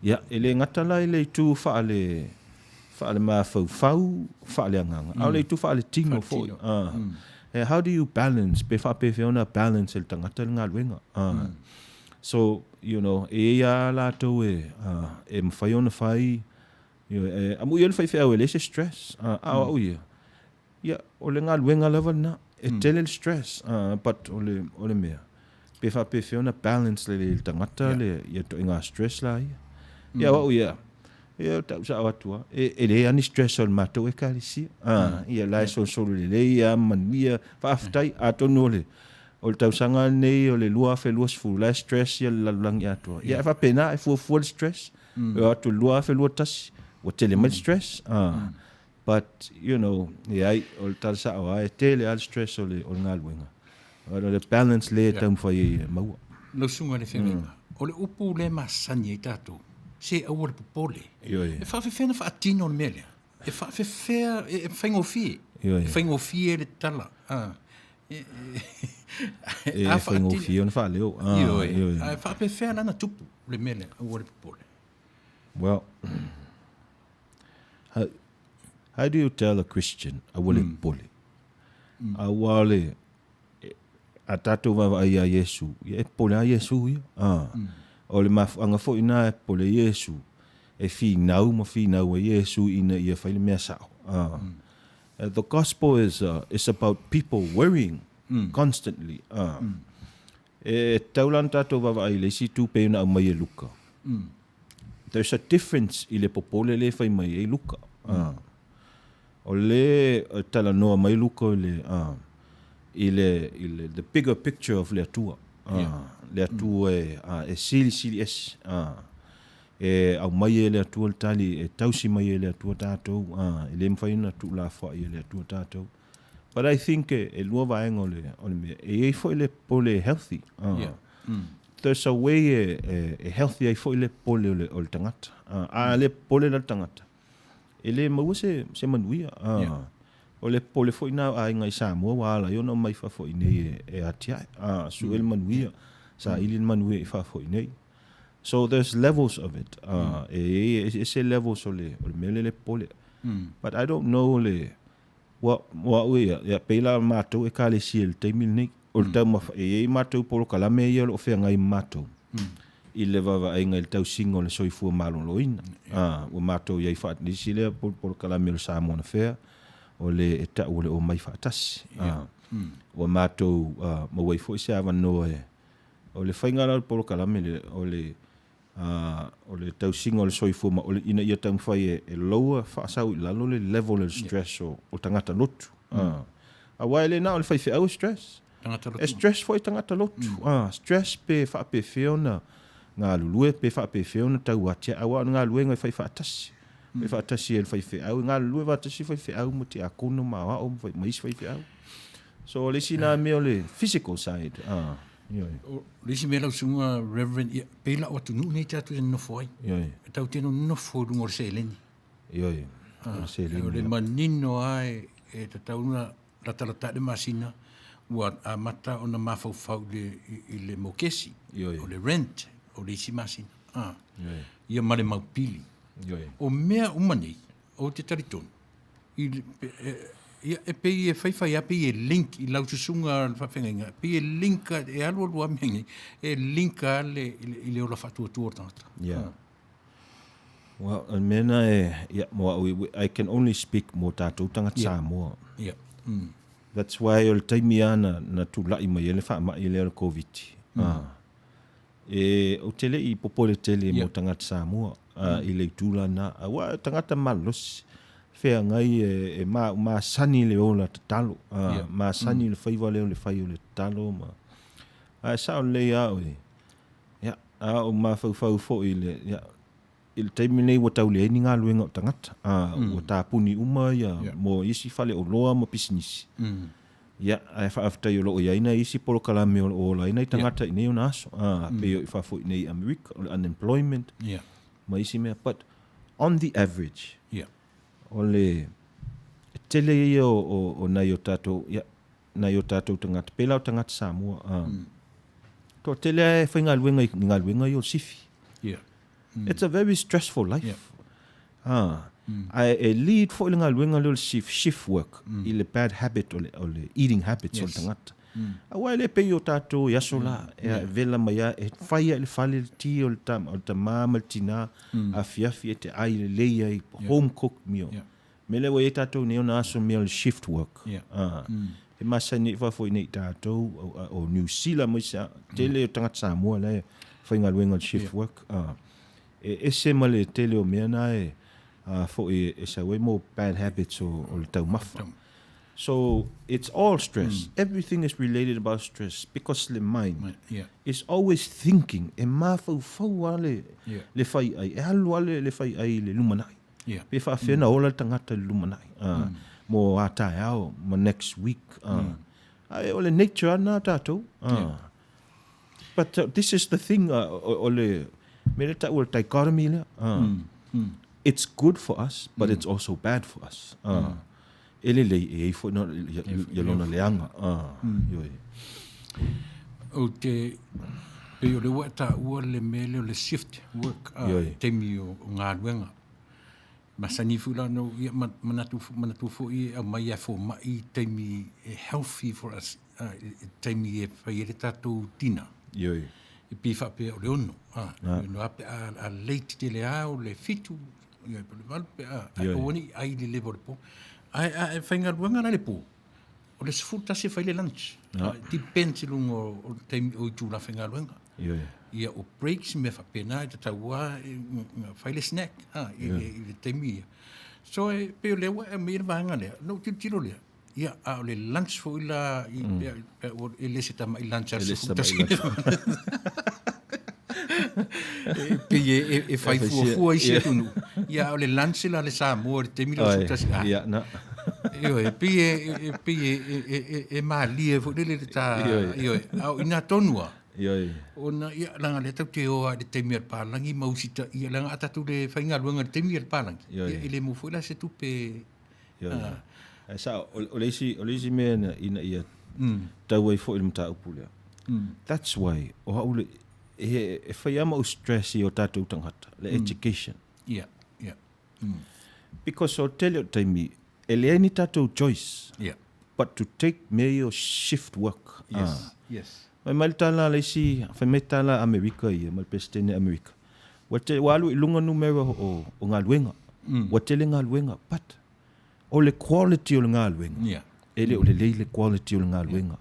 Ia, e le gata la i le itu faale, faalemafaufau, faaleagaga, a o le itu faaletino foi. A, how do you balance, pe faapefea ona balance e le tagata le galuega. A, so, you know, e i ai lava latou e, a, e mafai ona fai, you know, e, amuia le faifeau e leai se stress, a, a o au ia, Ia, o le galuega lava lena, e tele le stress, but o le, o le mea, pe faapefea ona balance lelei e le tagata le, ia ituaiga stress la ia. Ia, o au ia, ia o tau sao atu lava, e, e leai lava ni stress o le matou Ekalesia. Ia, la e solosolo lelei lava ma manuia, faafetai, atonu o le, o le tausaga lenei o le 2020, la e stress ia le lalolagi atoa. Ia, e faapena, e fuafua le stress, e o atu i le 2021, ua tele mai le stress. But, you know, leai, o le tala sao lava, e tele lava le stress o le, o le galuega. But o le balance lea e taumafai ai e maua. Lau Susuga i le Feagaiga, o le upu lea e masani ai tatou, se aua le popole. Ioe. E faafefea ona faatino le mea lea? E faafefea, e faigofie. Ioe. E faigofie le tala. E faigofie ona faaleo. Ioe, ae faapefea la ona tupu le mea lea, aua le popole? Well, how, how do you tell a Christian aua le popole? Aua le, a tatou vaavaai iā Iesu, ia e popole lava Iesu ia. O le mafuaaga foi lena e popole ai Iesu, e finau ma finau ai Iesu ina ia fai le mea sao. The gospel is, is about people worrying constantly. E tatau la ona tatou vaavaai i le isi itu pei ona aumai e Luka. There's a difference i le popole lea e fai mai ai Luka. O le talanoa mai Luka i le, i le, i le, the bigger picture of le Atua. Le Atua e, e silisili ese. E aumai e le Atua le tali, e tausi mai e le Atua tatou, e le mafai ona tuulafoai e le Atua tatou. But I think e lua vaega o le, o le mea. E i ai foi le popole healthy. Yeah. There's a way e, e, e healthy ai foi le popole o le, o le tagata. A le popole la le tagata, e le maua se, se manuia. Yeah. O le popole foi na o aiga i Samoa ua ala ai ona omai fafo i nei e, e atiae. Sue le manuia, saili le manuia i fafo i nei. So there's levels of it. E i ai ese levels o le, o le mea lea le popole. But I don't know le, ua, ua au ia, ia pei la matou ekalesia i le taimi lenei. O le taumafa, e i ai matou polokalame ia o lo o feagai ma matou i le vaavaaiga i le tausiga o le soifua maloloina. Ua matou i ai faa, le isi lea polokalame o le Samoan Affair, o le e tau o le omai faatasi. Ua matou maua ai foi se avanoa e, O le faiga la o le polokalame lea, o le, o le tausiga o le soifua ma, o le, ina ia taumafai e, e lower, faasau i lalo le level o le stress o, o tagata lotu. Aua e le na o le faifeau e stress. Tagata lotu. E stress foi tagata lotu. Stress pe faapefea ona galulue, pe faapefea ona tauatia, aua o le galuega e fai faatasi. Fai faatasi e le faifeau, e galulue faatasi faifeau ma tiakono ma aoao ma, ma isi faifeau. So o le isi na mea o le physical side. Ioe. O le isi mea lau susuga Reverend, ia, pei la o atunuu nei tatou te nonofo ai. Ioe. E tatou te nonofo i luga o le seleni. Ioe. O le seleni. O le manino lava e, e tatau ona latalata le masina ua amata ona mafaufau i le, i le mokesi, Ioe. o le rent o le isi masina. Ioe. Ia ma le mau pili. Ioe. O mea uma nei, ou te talitonu, i le, ia, e pei e faifai lava, pei e link i lau susuga faafeagaiga, pei e link, e alu alu lava mea nei, e link lava le, i le ola faatuatua o le tagata. Yeah. Well, o le mea lena e, ia, mo au, I can only speak mo tatou tagata Samoa. Yeah. That's why o le taimi lava na, na tulai mai ai le faamai lea o le Koviti. E, ou te le i popole tele mo tagata Samoa i le itu lana, aua o tagata malosi, feagai e, e ma, masani le ola tatalo, masani le faiva lea o le fai o le tatalo ma, ae sao lelei lava au e, ia, a ou mafaufau foi i le, ia, I le taimi lenei ua tau leai ni galuega o tagata, ua tapuni uma ia mo isi faleoloa ma pisinisi. Ia, ae faafetai o lo o i ai nai isi polokalame o lo o ola ai nai tagata i nei ona aso, pei o i fafo i nei i Amerika, o le unemployment ma isi mea. But on the average, o le tele ia o nai o tatou, ia, nai o tatou tagata, pei la o tagata Samoa, toatele lava e faigaluega i galuega ia o le sifi. It's a very stressful life. Yeah. Ae e lead foi le galuega lea o le shift, shift work i le bad habit o le, o le eating habits o le tagata. Aua e le pei o tatou i aso la, e vela mai lava, e fai lava i le fale le ti o le tama, o le tama ma le tina, afiafi e te ai lelei ai, home cooked meal. Mea lea ua i ai tatou nei ona aso mea o le shift work. E masani ai fafo i nei tatou, o New Zealand ma isi, tele o tagata Samoa la e faigaluega o le shift work. E ese ma le tele o mea na e foi e sau ai mo bad habits o le taumafa. So it's all stress. Everything is related about stress because le mind is always thinking. E mafaufau lava le faiai, e alu lava le faiai i le lumanai. Yeah. Pe faafefea na ola le tagata i le lumanai mo a taeao ma next week. Ae o le nature lava lena tatou. Yeah. But this is the thing, o le mea lea tau o le dichotomy lea. It's good for us, but it's also bad for us. E lelei, e i ai foi ia lona leaga. Ioe. Ou te, pei o lea ua e taua le mea lea o le shift work, taimi o galuega. Masani foi la ona ou, ia manatu, manatua foi e aumai lava e fomai i taimi e healthy for us, i taimi e fai ai le tatou dinner. Ioe. E pei faapea o le 6, a pe a late tele lava o le 7, ia po o le 8 pe a, ae aua ne i ai i le leva o le po. Ae a e faigaluega la i le po, o le 11 e fai le lunch. It depends i luga o le taimi o itula faigaluega. Ia o breaks mea faapena e tatau lava ona fai le snack i le taimi ia. So e pei o lea ua e aumaia le vaega lea, ona ou tilotilo lea, ia a o le lunch foi la i pe e le se tamai lunch a le 11. E pei e fai fuafua isi atunuu. Ia a o le lunch la a le Samoa i le taimi lea o le 11, Ia, na. Ioe, e pei e pei e malie foi lele le ta, ioe, a o i ina tonu lava. Ioe. Ona, ia, leaga o lea tatou te o lava i le taimi a le palagi ma usitaia, leaga a tatou le faigaluega i le taimi a le palagi, ia, e le maua foi la se tupe. Ioe. Ae sao, o le isi, o le isi mea ina ia tau ai foi le mataupu lea. That's why, o au le, e fai lava ma ou stress i o tatou tagata, le education. Ia, ia. Because o le tele o taimi, e leai ni tatou choice. But to take mea ia o shift work. Yes, yes. Fai mai le tala a le isi, fai mai le tala a Amerika ia, ma le Peresetene o Amerika. Ua tele, ua alu i luga numera o, o galuega. Ua tele galuega, but o le quality o le galuega, e le o lelei le quality o le galuega.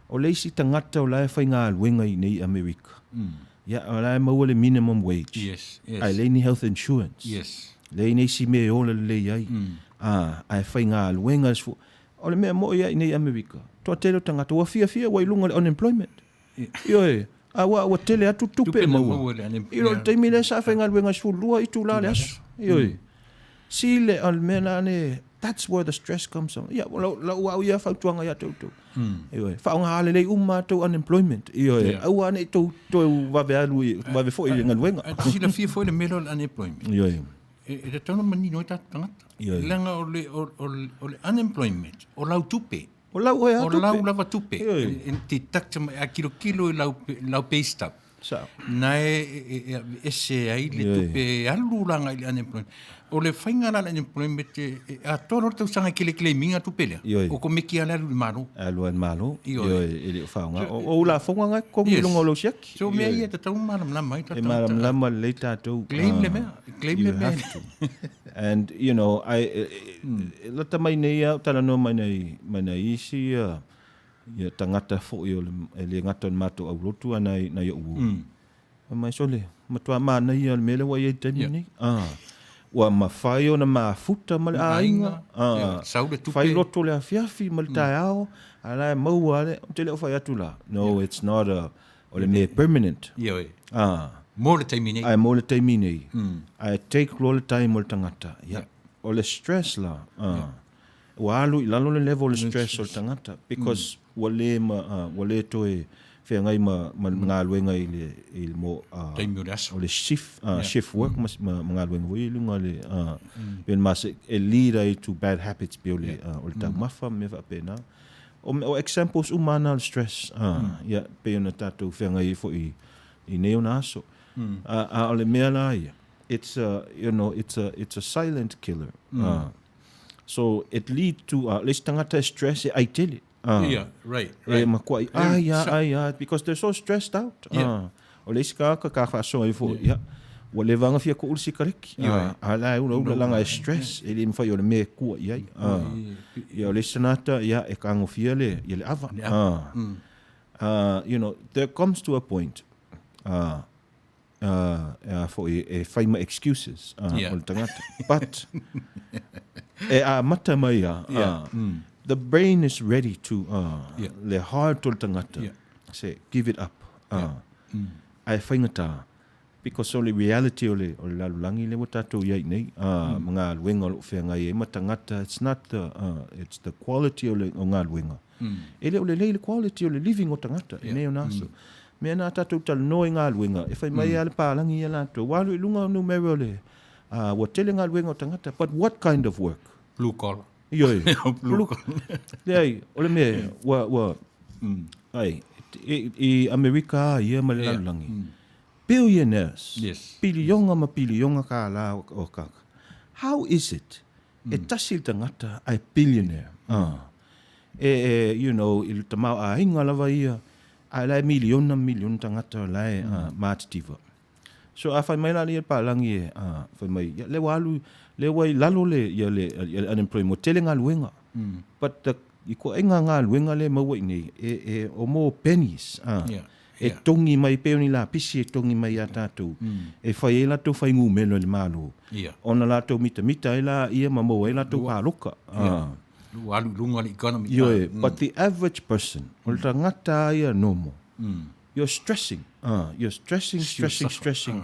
O le isi tagata o la e faigaluega i inei i Amerika, ia, o la e maua le minimum wage, yes, yes. ae leai ni health insurance, yes. leai ni isi mea e ola lelei ai, a, ae faigaluega le O le mea moi ia i nei Amerika, toatele o tagata ua fiafia ua i luga o le unemployment. Ioe, a ua, ua tele atu tupe e maua. I lo le taimi lea sa faigaluega 12 itula le aso. Ioe. Si le, o le mea la ne, that's where the stress comes from. Ia, lau, lau au ia fautuaga ia te outou. Ioe, faaaoga lelei uma tou unemployment. Ioe, aua ne i tou toe vave alu i, vave foi i le galuega. Ae te silafia foi le mea lea o le unemployment. Ioe. E tatau ona manino ai tatou tagata. Leaga o le, o, o, o le unemployment, o lau tupe. O lau oe a tupe. O lau lava tupe. E deduct mai, a kilokilo i lau, lau pay stub. Sao. Na e, e, e aveese ai le tupe e alu la agai i le unemployment. O le faiga la le unemployment, e, e atoa loa le tausaga e kele claim ina tupe lea. O komeki lava le alu i le Malo. Alu ai le Malo. Ioe, e le o faaaoga. O, o ulafoga na e totogi i luga o lau siaki. So mea ia e tatau ona malamalama ai tatou. E malamalama lelei tatou. Claim le mea. Claim le mea. And you know, I, lata mai nei au talanoa mai nei mai nai isi ia ia tagata foi o le e le gata o le matou aulotu a nai nai o'u uo. Fai mai, Sole, matua manaia o le mea lea ua i ai i le taimi lenei. Ua mafai ona mafuta ma le aiga. Sau le tupe. Fai loto le afiafi ma le taeao, a la e maua lava le, ou te le o fai atu la, no, it's not a, o le mea permanent. Ioe. Mo le taimi nei. Ae mo le taimi nei. Ae take loa le time o le tagata. Ia, o le stress la, ua alu i lalo le level o le stress o le tagata because ua le ma, ua le toe feagai ma, ma galuega i le, i le mo, Taimi o le aso. o le shift, shift work ma, ma galuega foi i luga o le, pei ona mase, e lead ai to bad habits pei o le, o le taumafa ma mea faapena. O, o examples uma lava na o le stress, ia, pei ona tatou feagai ai foi i nei ona aso. A o le mea la ia, it's a, you know, it's a, it's a silent killer. So it lead to le isi tagata e stress e ai tele. Yeah, right, right. E makuai, ai a, ai a, because they're so stressed out. Yeah. O le isi tagata ka faasoa ifo, yeah. Ua leva ona fia ku'u le sikareki. A la e ulaula laga e stress, e le mafai o le mea e kua i ai. Ia o le isi tagata, ia e tagofia le, ia le ava. You know, there comes to a point, a foi e fai ma excuses o le tagata. But e amata mai a, the brain is ready to le heart o le tagata say give it up. Ae faigata because o le reality o le o le lalolagi lea ua tatou i ai nei ma galuega o lo o feagai ai ma tagata, it's not the it's the quality o le o galuega. E le o lelei le quality o le living o tagata i nei ona aso. Mea na tatou talanoa i galuega, e fai mai lava le palagi ia latou, ua alu i luga o numera o le, ua tele galuega o tagata, but what kind of work? Blue collar. Ioe. Blue collar. Leai, o le mea, ua, ua, ai, i, i Amerika a ia ma le lalolagi, billionaires, Yes. piliona ma piliona kālā o, o kāka. How is it, e tasi le tagata ae billionaire? Ah. E, e, you know, i le tamaoaiga lava ia, ae la e miliona ma miliona tagata o la e ah, matitiva. So a fai mai la le palagi e a fai mai ia le ua alu le ua i lalo le ia le ia le unemployment ua tele galuega. But the i koaiga galuega le maua i nei e e o mo pennies a Yeah. e togi mai pei o ni lapisi e togi mai ia tatou e fai ai latou fuainumera i le Malo Yeah. ona latou mitamita ai laia ma maua ai latou paloka. Yeah. Ua alu i luga le economy. Ioe, but the average person, o le tagata ia normal, You're stressing, you're stressing, stressing, stressing,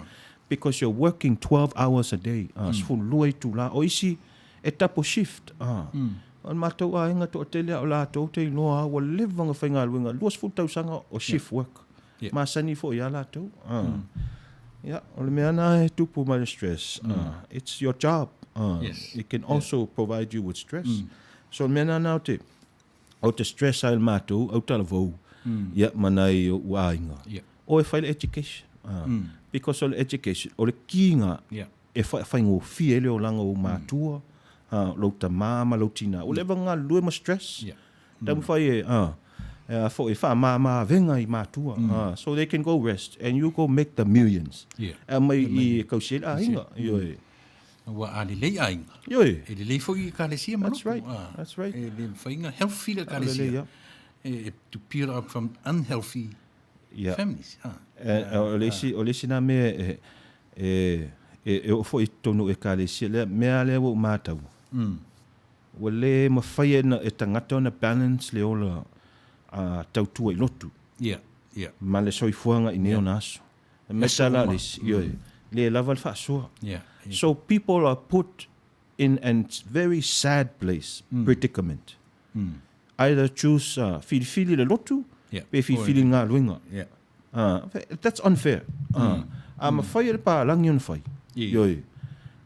because you're working 12 hours a day, 12 itula. O isi, e double shift. O le matou aiga toatele a o latou te iloa ua leva ona faigaluega, 20 tausaga o shift work. Masani foi ia latou. Ia, o le mea na e tupu mai le stress. It's your job. It can also provide you with stress. So o le mea na o te, O te stress ai le matou au talavou ia ma nai o'u aiga o e fai le education because o le education o le kiga e faafaigofie ai le olaga o ou matua lou tama ma lou tina ua leva ona galulue ma stress taumafai e a foi e faamama avega i matua so they can go rest and you go make the millions e aumai i e tausi ai le aiga ioe. Aua a lelei aiga, Ioe. e lelei foi ekalesia ma That's lotu. right. Ah, That's right. E le mafai ona healthy le Lelei, ekalesia. ia. E, to peel out from unhealthy Ia. families. Ah. E, o le isi, o le isi na mea e, e, e, e oo foi i totonu o ekalesia, lea mea lea ua ou matau. Ua le mafai e, na, e tagata ona balance le ola uh, tautua i lotu Ia, ia. ma le soifuaga i nei ona aso. Aemaise lava la le isi, ioe, le lava le faasoa. Yeah. So people are put in a very sad place, predicament. Either choose uh, filifili le lotu, Yeah. pe filifili le galuega. Yeah. Uh, that's unfair. Uh, A mafai e le palagi ona fai. Yeah. Ioe.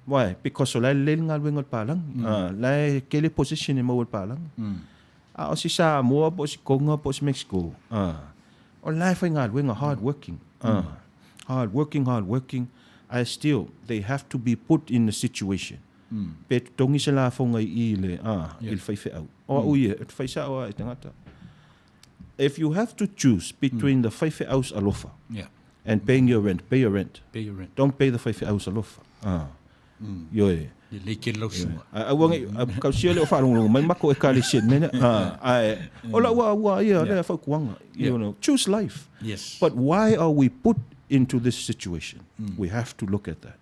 Why? Because o la e lelei le galuega o le palagi. Uh, la e tele position e maua e le palagi. A o si Samoa po o si Konga po o si Mexico, uh, o la e faigaluega, hard working, uh, hard working, hard working, ae still they have to be put in a situation. Pe totogi se lafoga i i le, uh, i le faifeau. O au ia, e te fai sao lava i tagata. If you have to choose between the faifeau's alofa Yeah. and paying your rent, pay your rent. Pay your rent. Don't pay the faifeau's alofa. Ioe. Lelei tele lau susuga. Ae aua nei, tausia le o faalogologo mai mako ekalesia i le mea lea. Ae, o lau ua ia lea fautuaga, you know, choose life. Yes. But why are we put into this situation? We have to look at that.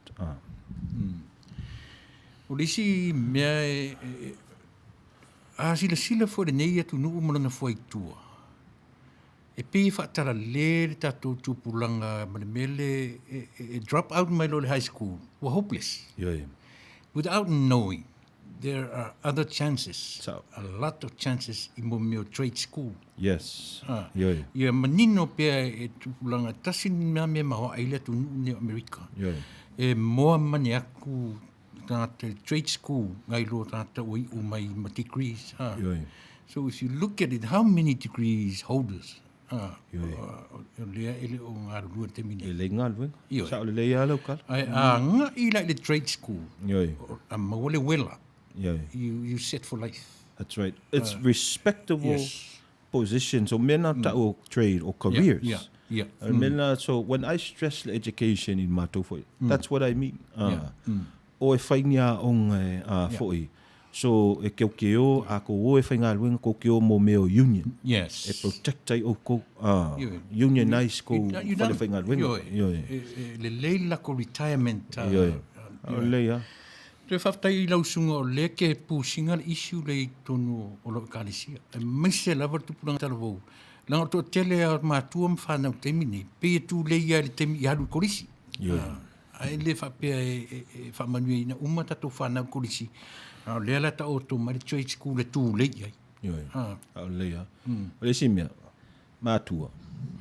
O le isi mea e, e, a silasila foi lenei atunuu ma lona fuaitua, E pei e faatalale le tatou tupulaga ma le mea le e, e, e drop out mai loa i le high school, ua hopeless. Ioe. Without knowing there are other chances, Sao. a lot of chances i mo mea o trade school. Yes. Ah. Ioe. Ia manino pea e tupulaga tasi mea mea mahoa ai le atunuu nei o Amerika. Ioe. E moa mane aku tagata i trade school ngai loa tagata ua iu mai ma degrees. Ah. Ioe. So if you look at it, how many degrees holders ah, Ioe. o lea e le o galulue i le taimi nei. E lelei galuega. Ioe. Sao lelei lava lau tala. Ae a agai la i le trade school, Ioe. a maua le uela, Ioe. you set for life. That's right. It's respectable Yes. positions. O mea na ta'u o trade or careers. Yeah, yeah. O mea na, so when I stress le education i matou foi, that's what I mean. Yeah. O e whai ni aoga e foi. So e keokeo, a ko o e whaigaluega koukeo mo mea o union. Yes. E protect ai oukou. Ioe. Unionize kou You whale don't- whaigaluega. Ioe. Ioe. E, e lelei le lako retirement. Ioe. O lelei lava. Toe faafetai i lau susuga o lea ke pusiga le issue lea i totonu o lau ekalesia. Aemaise lava le tupulaga talavou. Leaga o le toatele a matua ma fanau i le taimi nei, pei e tulei lava i le taimi i alu i le kolisi. Ae le faapea e faamanuiaina uma tatou fanau i le kolisi, a o lea la taoto mai le trade school e tulei ai. Ioe, a o lelei lava. O le isi mea, matua,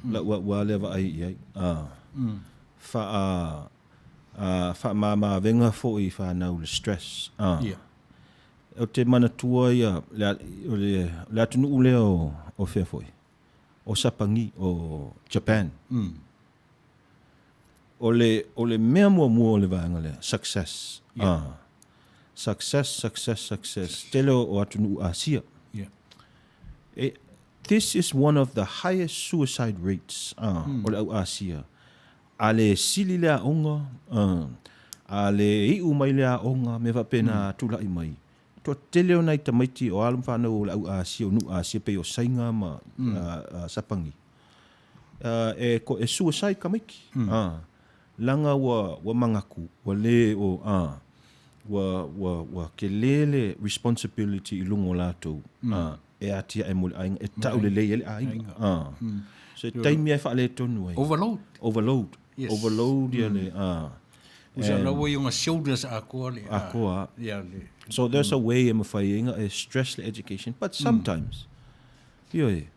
lau au lava lea vaai i ai, faa, faamama avega foi i fanau le stress. Yeah. Ou te manatua ia le, o le, le atunuu lea o, o fea foi, o Sapagi, o Japan. Mm. O le, o le mea muamua o le vaega lea, success. Yeah. Ah. Success, success, success. Tele o, o atunuu Asia. Yeah. E, this is one of the highest suicide rates ah, mm. o le au Asia. A le sili le aoga, a le iu mai le aoga, mea faapena tulai mai. Toatele o nai tamaiti o alo ma fanau o le au Asia, o nuu Asia pei o Saina ma Sapani, e e suicide tamaiti. Leaga ua ua manatu, ua le o ua ua ua tele le responsibility i luga o latou e atiae mo le aiga, e tau lelei ai le aiga. So e taimi lava e faaletonu ai. Overload. Overload. Yes. Overload ia le Usa la ua i ona shoulders atoa le atoa. Ia le. So there's a way e mafai ai ona e stress le education, but sometimes ioe,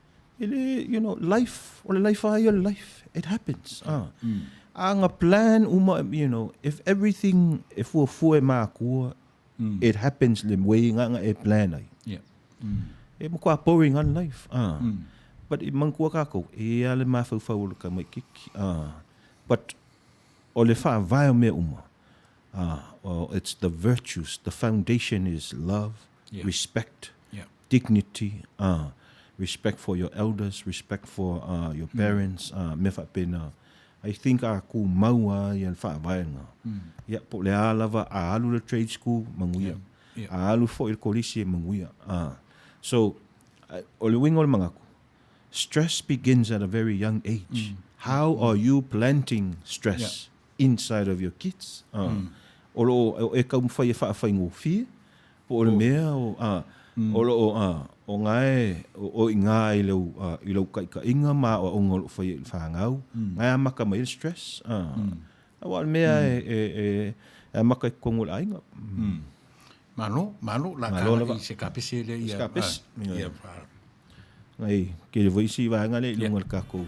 e le, you know, life, o le life lava ia o le life, it happens. A na plan uma, you know, if everything e fuafua e makua, it happens le way nga nga e plan ai. Yeah. E matua boring lava le life. But e manatua tatou, e i ai lava le mafaufau o le tamaitiiti. But o le faavae o mea uma, it's the virtues, the foundation is love, yeah. respect, yeah. dignity, respect for your elders, respect for your parents, mea faapena. I think a tumau lava ia le faavae lena. Ia, po o le a lava, a alu i le trade school, manuia. Yeah. A alu foi i le kolisi, e manuia. So, o le uiga o le manatu, stress begins at a very young age. How are you planting stress yeah. inside of your kids? O lo o e taumafai e faafaigofie, po o le mea o, o lo o, o na e, o i ina i lou, i lou taitaiga ma aoaoga o lo o faia i le fanau, na e amata mai ai le stress. Aua o le mea e, e, e, e amata i totonu o le aiga. Malo, malo, la Malo lava. i se kapese lea ia. Se kapese. Ia, Ngai, tele foi isi vaega lea i luga o le tatou.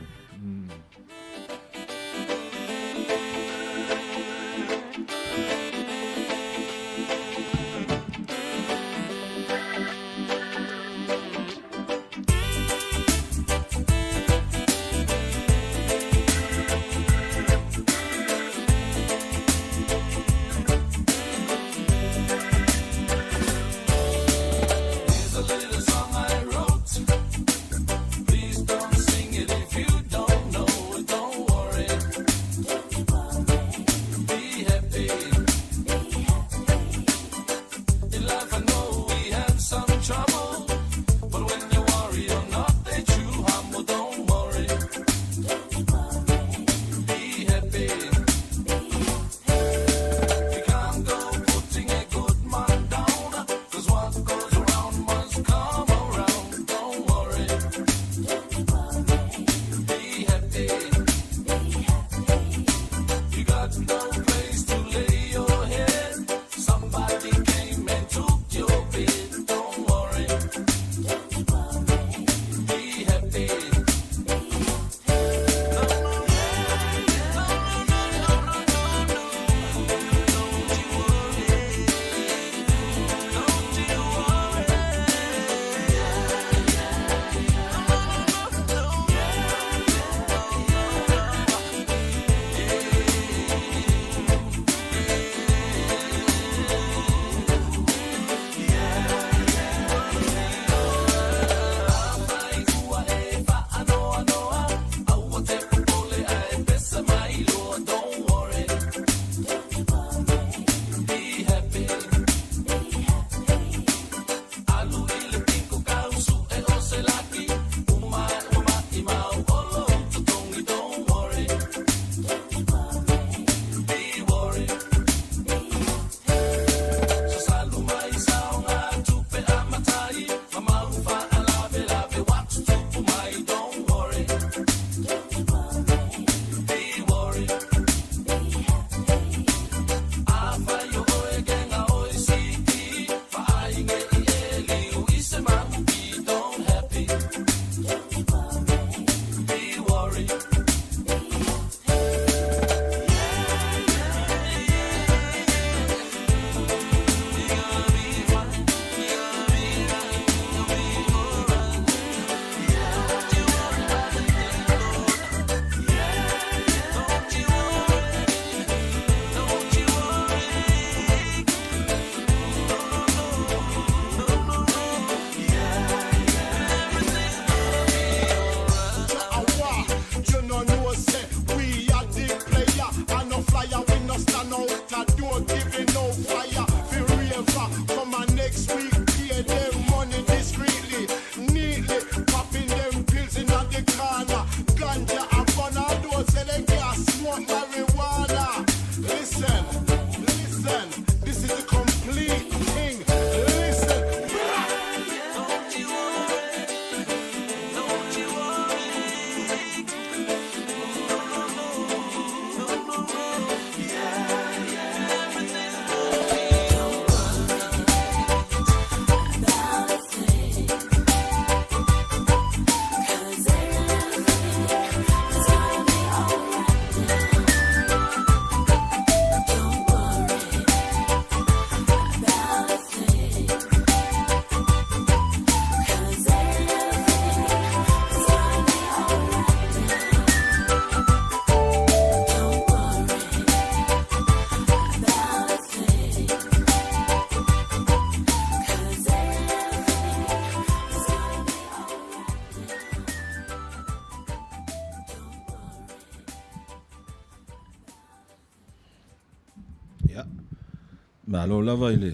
Malo lava i le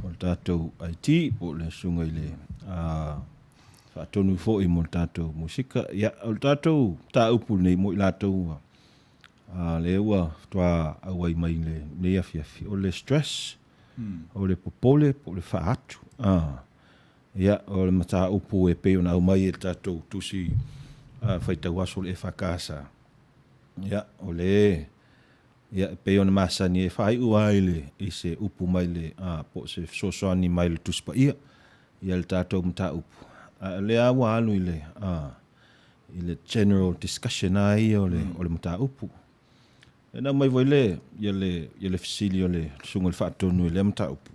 o le tatou IT po o le susuga i le faatonu foi mo le tatou musika. Ia, o le tatou mataupu lenei mo i latou ua lea ua faatoa auai mai i lenei afiafi, o le stress, o le popole po o le faaatu. Ia, o le mataupu e pei ona aumai e le tatou tusi faitau aso o le EFKS, ia, o le Ia, e pei ona masani e faaiu lava i le, i se upu mai le, a, po o se fesoasoani mai le Tusi Paia, ia le tatou mataupu. A o lea ua alu i le, a, i le general discussion lava ia o le, o le mataupu. Ia na aumai foi le, ia le, ia le fesili o le Susuga i le Faatonu i lea mataupu.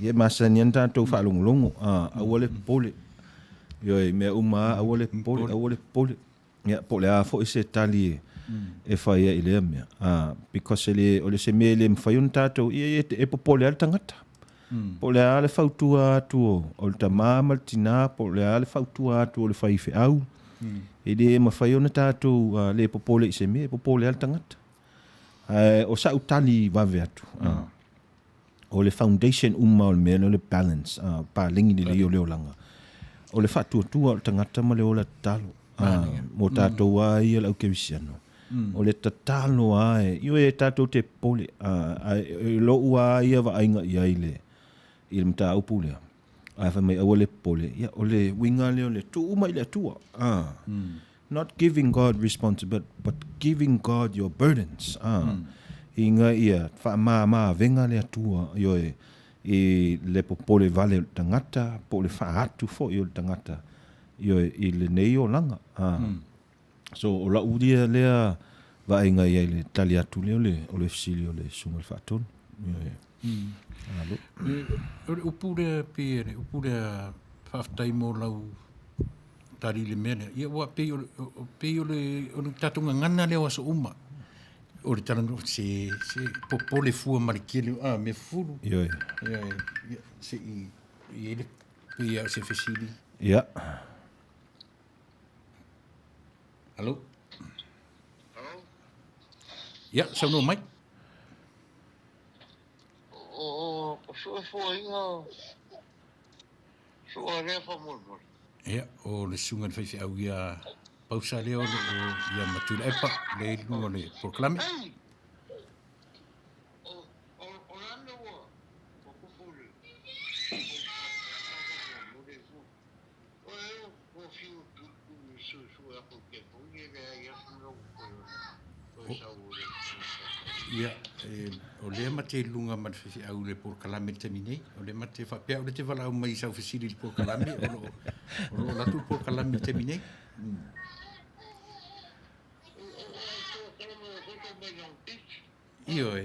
Ia e masani lava ona tatou faalogologo, a, aua le popole. Ioe, i mea uma lava, aua le popole, aua le popole. Ia, po o le a foi se tali e fai ai i lea mea. Because e le, o le se mea e le mafai ona tatou, ia, e popole lava le tagata. Po o le a le fautua atu o le tama ma le tina, po o le a le fautua atu o le faifeau, e le mafai ona tatou le popole i se mea, e popole lava le tagata. Ae o sau tali vave atu, o le foundation uma o le mea lea o le balance, paleni lelei o le olaga, o le faatuatua o le tagata ma le ola tatalo. Mo tatou lava ia le au kerisiano, o le tatalo lava e, ioe, tatou te popole, ae i lou lava ia vaaiga i ai i le mataupu lea, ae fai mai aua le popole, ia, o le uiga lea o le tuu uma i le Atua. Not giving God responsibility, but giving God your burdens. Ina ia faamama avega le Atua, ioe, i le popole vale o le tagata, po o le faaatu foi o le tagata, ioe, i lenei olaga. So, o lau ia lea vaaiga i ai i le tali atu lea o le fesili o le Susuga i le Faatonu. Ioe. Alo. O le upu lea, pei o le upu lea, faafetai mo lau tali i le mea lea. Ia ua pei o le, pei o le, o le tatou gagana lea o aso uma. O le talanoa, se, se popole fua ma le tele, a, mea fufulu. Ioe. Ia, ia, se i, i ai le, pei lava o se fesili. Ia. Alo? Alo? Ia, saunoa mai. O, o suefuaina Sua lea faamolemole. Ia, o le susuga i le faifeau ia Pausa lea o lo o ia ma Tuilaepa lea i luga o le polokalame. Ia, o lea ma te i luga ma le faifeau i le polokalame i le taimi nei. O lea ma te faapea aole te valaau mai i sau fesili i le polokalame, o lo o lo o alu atu le polokalame i le taimi nei. Ioe,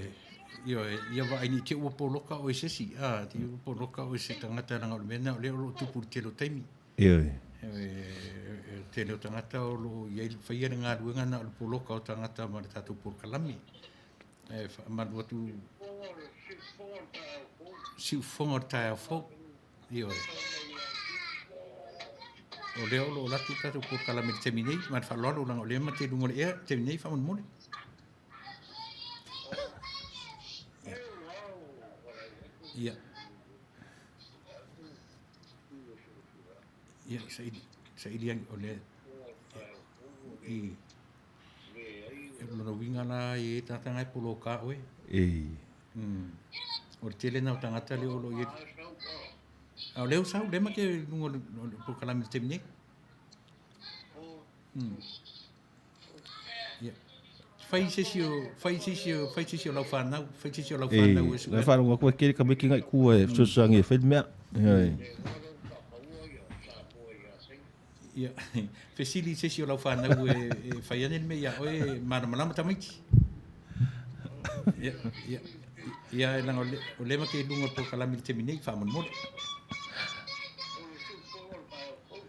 ioe, ia vaai nei te i ua poloka oe e se isi, a, te i ua poloka oe e se tagata leaga o le mea lena o lea o lo o tupu i le tele o taimi. Ioe. E tele o tagata o lo o i ai, faia le galuega na o le poloka o tagata ma le tatou polokalame. E faamalu atu. Siufofoga o le taeao fou. Ioe. O lea o lo o alu atu le tatou polokalame i le taimi nei, ma le faaaloalo leaga o lea ma te i luga o le ea i le taimi nei faamolemole. Ia. Ia, saili, saili ane, o lea, i, o lona uiga la e i ai tagata na e poloka oe. E. O le tele na o tagata lea o lo o i ai. A o lea ua sau, lea ma te i luga o le polokalame i le taimi nei. Ia. Fai se isi o, fai se isi o, fai se isi o lau fanau, fai se isi o lau fanau e sue. E faalogo atu e tele tamaiti na i tua e fesoasoani e fai le mea. Ia, fesili i se isi o lau fanau e fai ane le mea ia oe e malamalama tamaiti. Ia, ia, ia, leaga o lea ma te i luga o le polokalame i le taimi nei, faamolemole.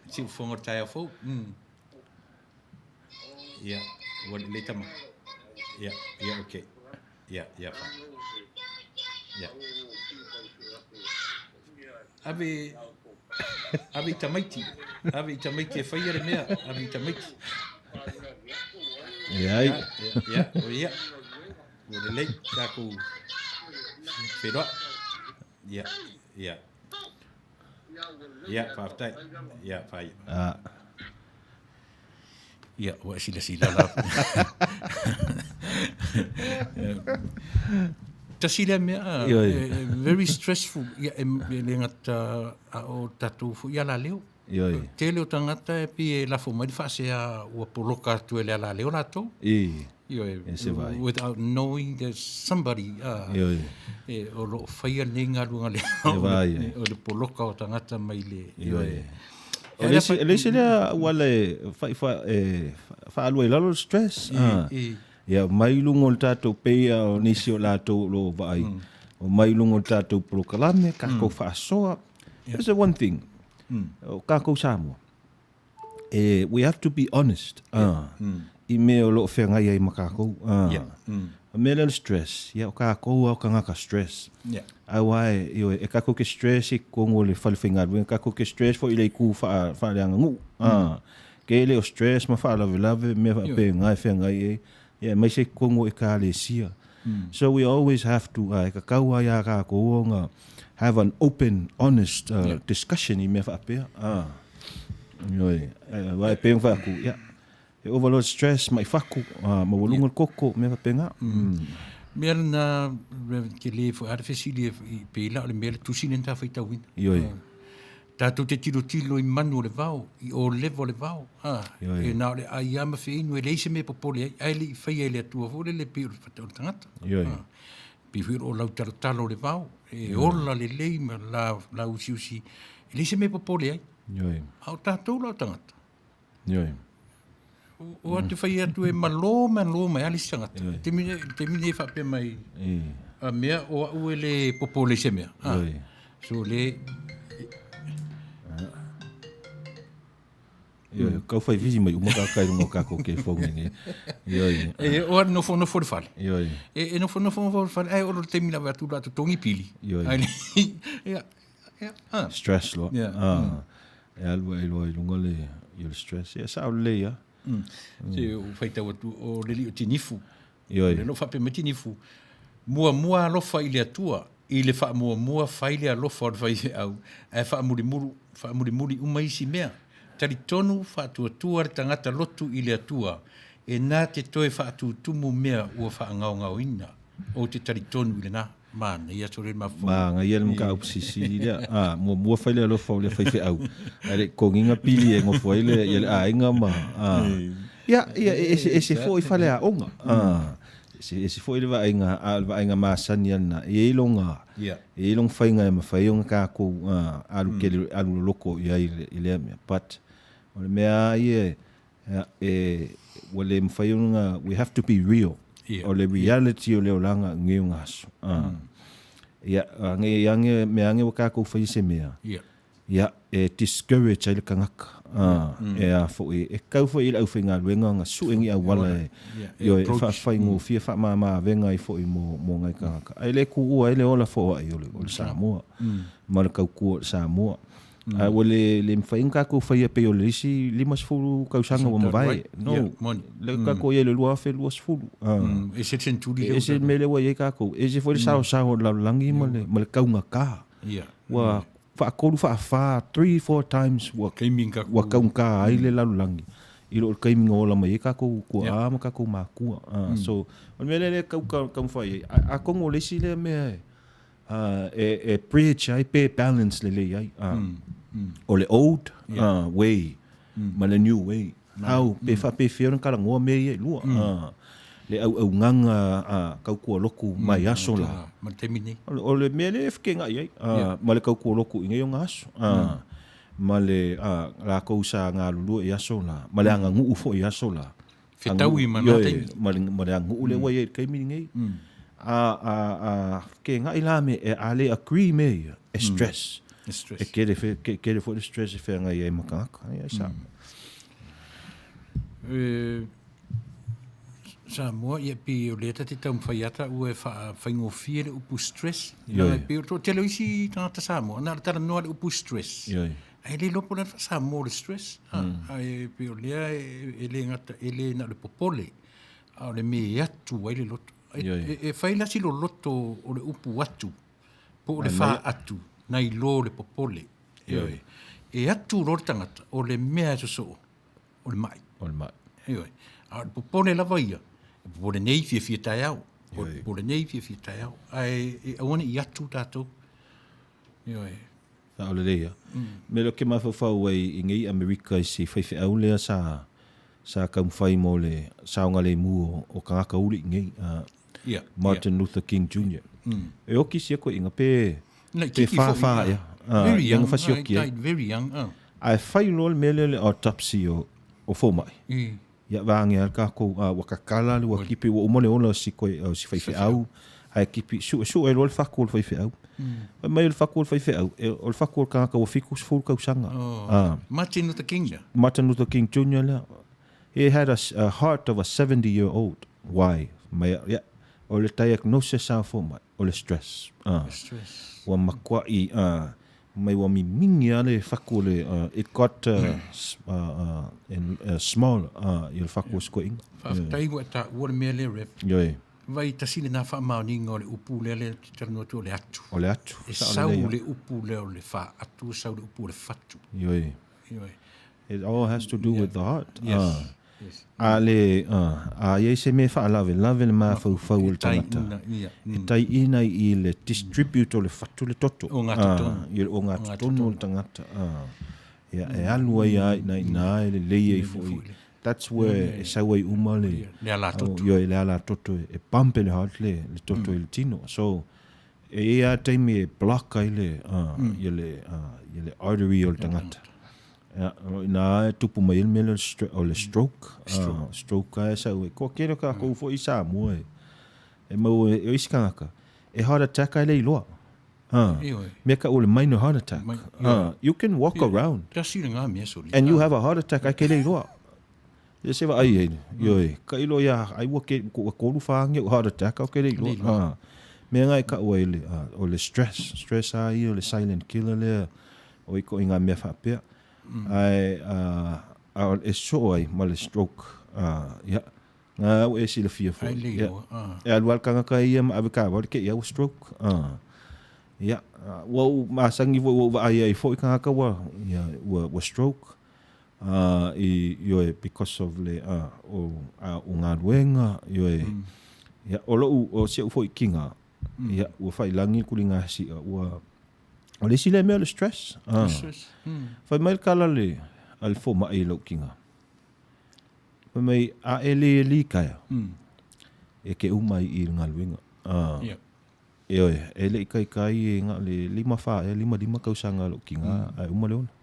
Siufofoga o le taeao fou. Ia, ua lelei tama. Ia, ia, ok. Ia, ia, fa. Ia. Ave, ave i tamaiti. Ave i tamaiti e whaia le mea. Ave i tamaiti. E ai. Ia, ia, o ia. Ua lelei, tākou. Feiloai. Ia, ia. Ia, faafetai. Ia, faia. Ah. Ia, ua e silasila la. Tasi lea mea, very stressful. Ia, e, e le gata a o tatou foi alaleo. Ioe. Tele o tagata e pei e lafo mai le faasea ua poloka atu e le alaleo latou. I. Ioe. E se vaai. Without knowing there's somebody Ioe. e, o lo o faia lenei galuega lea. E vaai ai. O le poloka o tagata mai le... Ioe. O le isi, le isi lea auala e fai, fa, e faalua i lalo le stress. I, i. Ia, mai i luga o le tatou peia o nisi o latou o lo o vaai. O mai i luga o le tatou polokalame, kakou faasoa. There's the one thing. O kakou Samoa. E, we have to be honest. I mea o lo o feagai ai ma kakou. O mea lea o le stress. Ia, o kakou a o kagaka stress. Aua e, ioe, e kakou ke stress i totonu o le fale faigaluega, kakou ke stress foi i le itu faaleaganuu. Ke le o stress ma faalavelave mea faapena e feagai ai. Ia, aemaise i totonu o Ekalesia. So we always have to, e tatau lava iā tatou ona have an open, honest discussion i mea faapea. Ioe, aua e pei ona fai atu, ia, e ova loa le stress, mai fatu, maualuga le koko, mea faapena. Mea lena, Reverend, ke le foi lava le fesili e pei la o le mea le tusi lea na ta faitauina. Ioe. Tatou te tilotilo i manu o le vao, i ōlewa o le vao, ā, Ioe. e na o le ʻai lava ma feinu e leai se mea e popole ai, ae le i faia e le Atua foi lele pei o le fata o le tagata. Ioe. Ā, pei foi o lo o lautalotalo o le vao, e ola lelei ma la, lauusiusi, e leai se mea e popole ai. Ioe. A o tatou la o tagata. Ioe. O atu fai atu e malo malo mai a le isi tagata. I le taimi nei e faapea mai, a mea o au e le popole i se mea. Ioe. So le... Ioe, kau whai visi mai uma ka kai runga o kako ke whaunga nei. Ioe. E o atu nofonofo le fale. Ioe. E nofonofo le fale, ai o le taimi lava atu la totogi pili. Ioe. Ai le, ia, ia, ah. Stress loa. Yeah. Ah. E alu ai loa i lunga le, i o le stress. Ia, sao lelei lava. Se o faitau atu o le alii o Tinifu. Ioe. Le lo faapea mai Tinifu, muamua alofa i le Atua, i le faamuamua fai le alofa o le faifeau, ae faamulimulu, faamulimuli uma isi mea. Talitonu faatuatua le tagata lotu i le Atua, e na te toe faatutumu mea ua faagaogaoina. Ou te talitonu i lena. Manaia sole le mafaufauga. Manaia le mataupu silisili lea. A, muamua fai le alofa o le faifeau, ae le i totogiina pili e nofo ai le, ia le aiga ma, a, ia, ia, e ese, ese foi faleaoga. A, ese, ese foi le vaaiga, a o le vaaiga masani lava lena, e i ai lona, Yeah. e i ai lona faiga e mafai ona tatou, a, alu kele, alu loloko i ai i lea mea. But, o le mea lava ia e, E, ua le mafai ona, we have to be real. Yeah. O le reality o le olaga nei o ngā aso. Ia, ange, ange, mea ange ua kākou whai se mea. Yeah. Ia, e discourage ai le kangaka. E a foi, e kau foi i le au whaingaluenga nga sue ngi au wala e, Yeah, ioe, e approach. whaawhai ngō fia wha mā venga i foi mo, mo ngai kangaka. Ai le ku ua, ai le ola fo ai o le, o le Samoa. Ma le kaukua o le Samoa. Ae ua le, le mafai ona tatou faia pei o le isi 50 tausaga ua mavae. No, Yeah, moni. lea tatou i ai i le 2020. Ah. E ese le senturi E lea ua ese le mea lea ua i ai tatou. E ese foi le saosao o le lalolagi ma le, ma le taugata. Yeah. Ua faatolu faafa, three, four times ua, Taimi ka ua taugata ai le lalolagi i lo le taimi na ola mai ai tatou tuaa ma tatou makua. Ah, So, o le mea lea lea e tau taumafai ai, atonu o le isi lea mea e, e bridge ai pe balance lelei ai o le old way ma le new way au pe faapefea ona talanoa mea ia e lua le auaunaga a tautua lotu mai aso la ma le taimi nei o le mea lea e fekega'i ai ma le tautua lotu i nei ona aso ma le latou sa galulue i aso la ma le aganuu foi i aso la Fetaui ma nā taimi. Ma le, ma le aganuu lea ua i ai i le taimi lenei. A, a, a, fekega'i la me, e, a le agree mea ia, e stress. E stress. E kele, fe, ke, kele foi le stress e feagai ai ma tagata. Ia, sa. E, Samoa, ia pei o lea ta te taumafai ata ua e faafaigofie le upu stress. Ioe. E pei o le toatele o isi tagata Samoa, na o le talanoa le upu stress. Ioe. Ae le iloa po o le a le faa-Samoa o le stress. Ae pei o lea e le gata, e le na o le popole, a o le mea e atu ai le loto. Ioe. E fai la si loloto o le upu atu. Po o le faatu nai lo le popole. Ioe. E atu loa le tagata, o le mea e sosoo, o le mai. O le mai. Ioe. A o le popole lava ia, e popole nei fiafia taeao, o le popole nei fiafia taeao. Ae e aua ne i atu tatou. Ioe. Sao lelei lava. Mea lea ou te mafaufau ai i nei Amerika i si faifeau lea sa sa taumafai mo le saogalemu o, o tagata uli i nei, uh, yeah, Martin yeah. Luther King Jr. E oki sia koeina pe Nei, pe tiki foi, whāwhā ah. ea. Ah, Very young, lenga fasioki ah, ai. died very young. Ah. Ae fai loa le mea lea le autopsy o, o fomai. I. Ia vaage ai le takou, a ua tatala le ua kipi ua uma le ola o si koe o si faifeau, ae kipi suesue loa le fatu o le faifeau. Fai mai o le fatu o le faifeau, e, o le fatu o le tagata ua 70 tausaga. Oh, Martin Luther King lea. Martin Luther King Jr. lea. He had a, a heart of a 70 year old. Why? Mai, ia, o le diagnosis a fomai, o le stress. Stress. Ua matuai, mai ua mimini lava le fatu o le it got small i le fatu o si toeaina. Faafetai ua e taua le mea lea Rev. Ioe. Vaai tasi lena faamaoniga o le upu lea lea te talanoa atu o le atu. O le atu. E sau le upu lea o le faatu, e sau le upu o le fatu. Ioe. Ioe. It all has to do with the heart. Yes. Yes. A le, a i ai se mea e faalavelave le mafaufau o le tagata. E taiina i le distribute o le fatu le toto. O ogatotonu. I le ogatotonu o le tagata. Ia, e alu ai lava i ina ina e lelei ai foi. That's where e sau ai uma le... Le alatoto. Ioe, le alatoto e pump e le heart le toto i le tino. So, E i ai lava taimi e block ai le, ia le, ia le artery o le tagata. Ia, ina e tupu mai ai le mea lea o le stroke. Stroke, stroke lava e sau ai. Kua kele kākou foi i Samoa e, e maua e isi tagata, e heart attack ai le iloa. Mea kau o le minor heart attack. You can walk around. Tasi lena mea soli. And you have a heart attack ai ke le iloa. Ia se vaai ai, ioe, ka ilo ia, ai ua ke, ua kolu whaangi o heart attack au ke le iloa. Ha. Mea ngai ka ua ile, o le stress, stress a ia, o le silent killer lea, o i ko i ngā mea whaapea. Ai, a, e soo ai ma le stroke, ia, ngā au e silafia foi. Ai le iloa, E alu al kangaka ia ma ave ka wale ke ia ua stroke. Ia, ua u masangi foi, ua u vaai ai foi kangaka ua, ia, ua, ua stroke. Ā, i, ioe, because of le, ā, o, ā, o galuega, ioe, ia, o lo'u, o si a'u foi kiga, ia, ua fa'ailagi le kuligasi'a, ua, o le isi lea mea o le stress, ā, fai mai le tala a le, a le foma'i i lo'u kiga, fai mai, a e lē likaea, e ke uma ai i i le galuega, ā. Ioe, e le i kaikai e nga le 54 ea 55 tausaga o lou tiga ae uma le ola.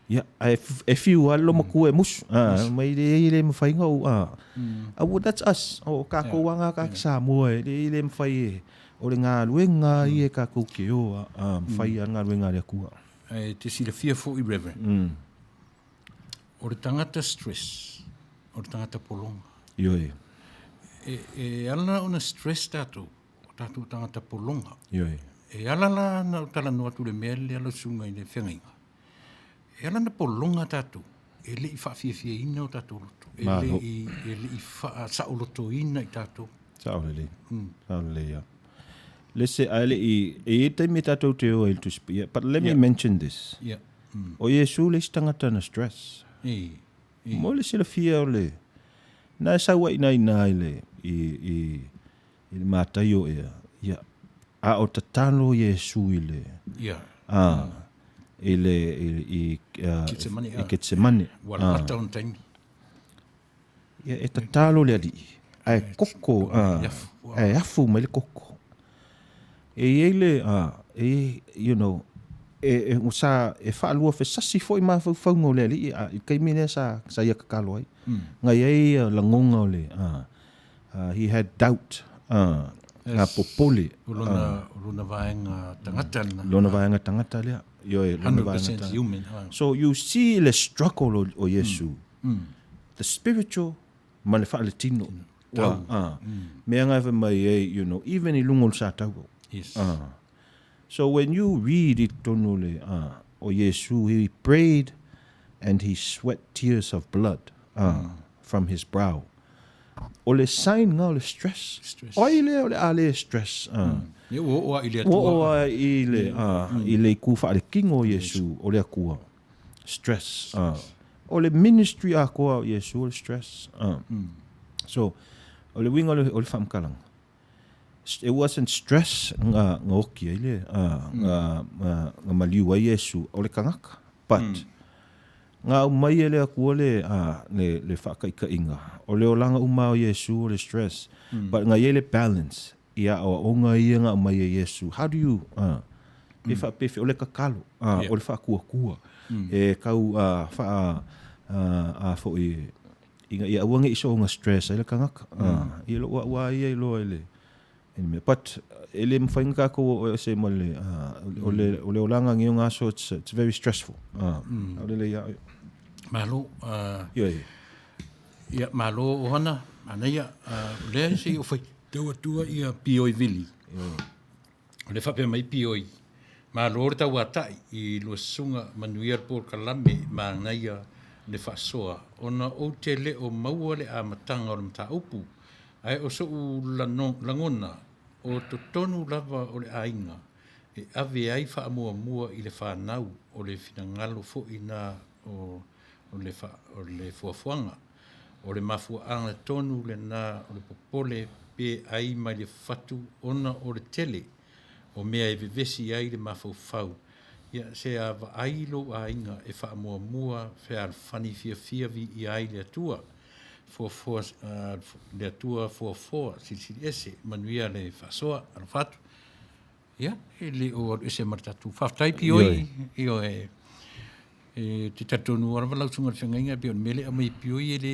Ia, ae e fiu lava le lomatua e musu. Ah, mai le i le mafai ona ou ah. Aua that's us. O kākou lava nga ka Samoa e le i le mafai e o le galuega ia e kākou ke o a mafai lava le galuega a le Atua. Ae te silafia foi Reverend, o le tagata stress, o le tagata pologa. Ioe. E, e ala ona stress tatou, O tatou tagata pologa. Ioe. E ala la na ou talanoa atu i le mea lea lau susuga i le feagaiga. E ala na pologa tatou, e le i faafiafiaina o tatou loto. E le i, e le i faasaolotoina i tatou. Sao lelei. Sao lelei, ia. Lese, ae le i, e i ai taimi e tatou te o ai i le Tusi Paia, but let me mention this. Yeah. O Iesu le isi tagata na stress. E. Mo le silafia o le, na e sau ai i ina i ina i le, i, i, I le mataio ea, ia, a o tatalo Iesu i le, Ia. a, i le, i, i, a, Ketsemane, i Ketsemane. Ua lata ona taimi. Ia, e tatalo le Alii, ae koko, a, ae afu mai le koko. E i ai le, a, e, you know, e, e, sa, e faalua fesasi foi mafaufauga o le Alii, a, i le taimi lea sa, sa ia tatalo ai. Na i ai lagoga o le, a, He had doubt, ngā popole. O lona, o lona vaega tangata lena. Lona vaega tangata lea. Ioe, lona vaega 100% human. So you see le struggle o, o Iesu. The spiritual ma le faaletino. Tau. Ua, mea nga e fai mai ai, you know, even i luga o le satauro. Yes. So when you read i totonu o le, o Iesu, he prayed and he sweat tears of blood from his brow. O le sign nga o le stress. Stress. O ai lea o le a le stress. Ia ua oo lava i le Atua. Ua oo lava i le, i le itu faalekino o Iesu, o le Atua. Stress. O le ministry atoa o Iesu o le stress. So, o le uiga o le faamatalaga, it wasn't stress na oti ai le, na maliu ai Iesu, o le tagata. But, na aumai e le Atua le, le faataitaiga, o le olaga uma o Iesu o le stress. But na i ai le balance i aoaoga ia na aumai e Iesu. How do you, e faapefea, o le tatalo, o le faatuatua, e tau faa, a foi, ina ia aua ne i soona stress ai le tagata. Ia lou au lava ia iloa i le mea. But e le mafai ona tatou oo ese ma le, o le, o le olaga nei o na aso, it's very stressful. Aole lelei ia au. Malo. Ioe. Ia, malo Ohana, manaia. O lea se i ou faitau atua ia Pioi Vili. O lea e faapea mai Pioi, Malo le tauatai i lua susuga manuia le polokalame manaia le faasoa ona ou te le o maua le amataga o le mataupu ae o so'u lagona o totonu lava o le aiga e ave ai faamuamua i le fanau o le finagalo foi na o le fuafuaga. O le mafuaaga tonu lena o le popole pe ai mai le fatu ona o le tele o mea e vevesi ai le mafaufau. Ia, se a vaai lou aiga e faamuamua fealofani fiafia viia ai le Atua fuafua le Atua fuafua silisili ese manuia le faasoa. Alofa atu. Ia, e le o alu ese ma le tatou. Faafetai Pioi. Ioe. E te talitonu lava lau susuga i le feagaiga, e pei o le mea lea e aumai e Pioi, e le,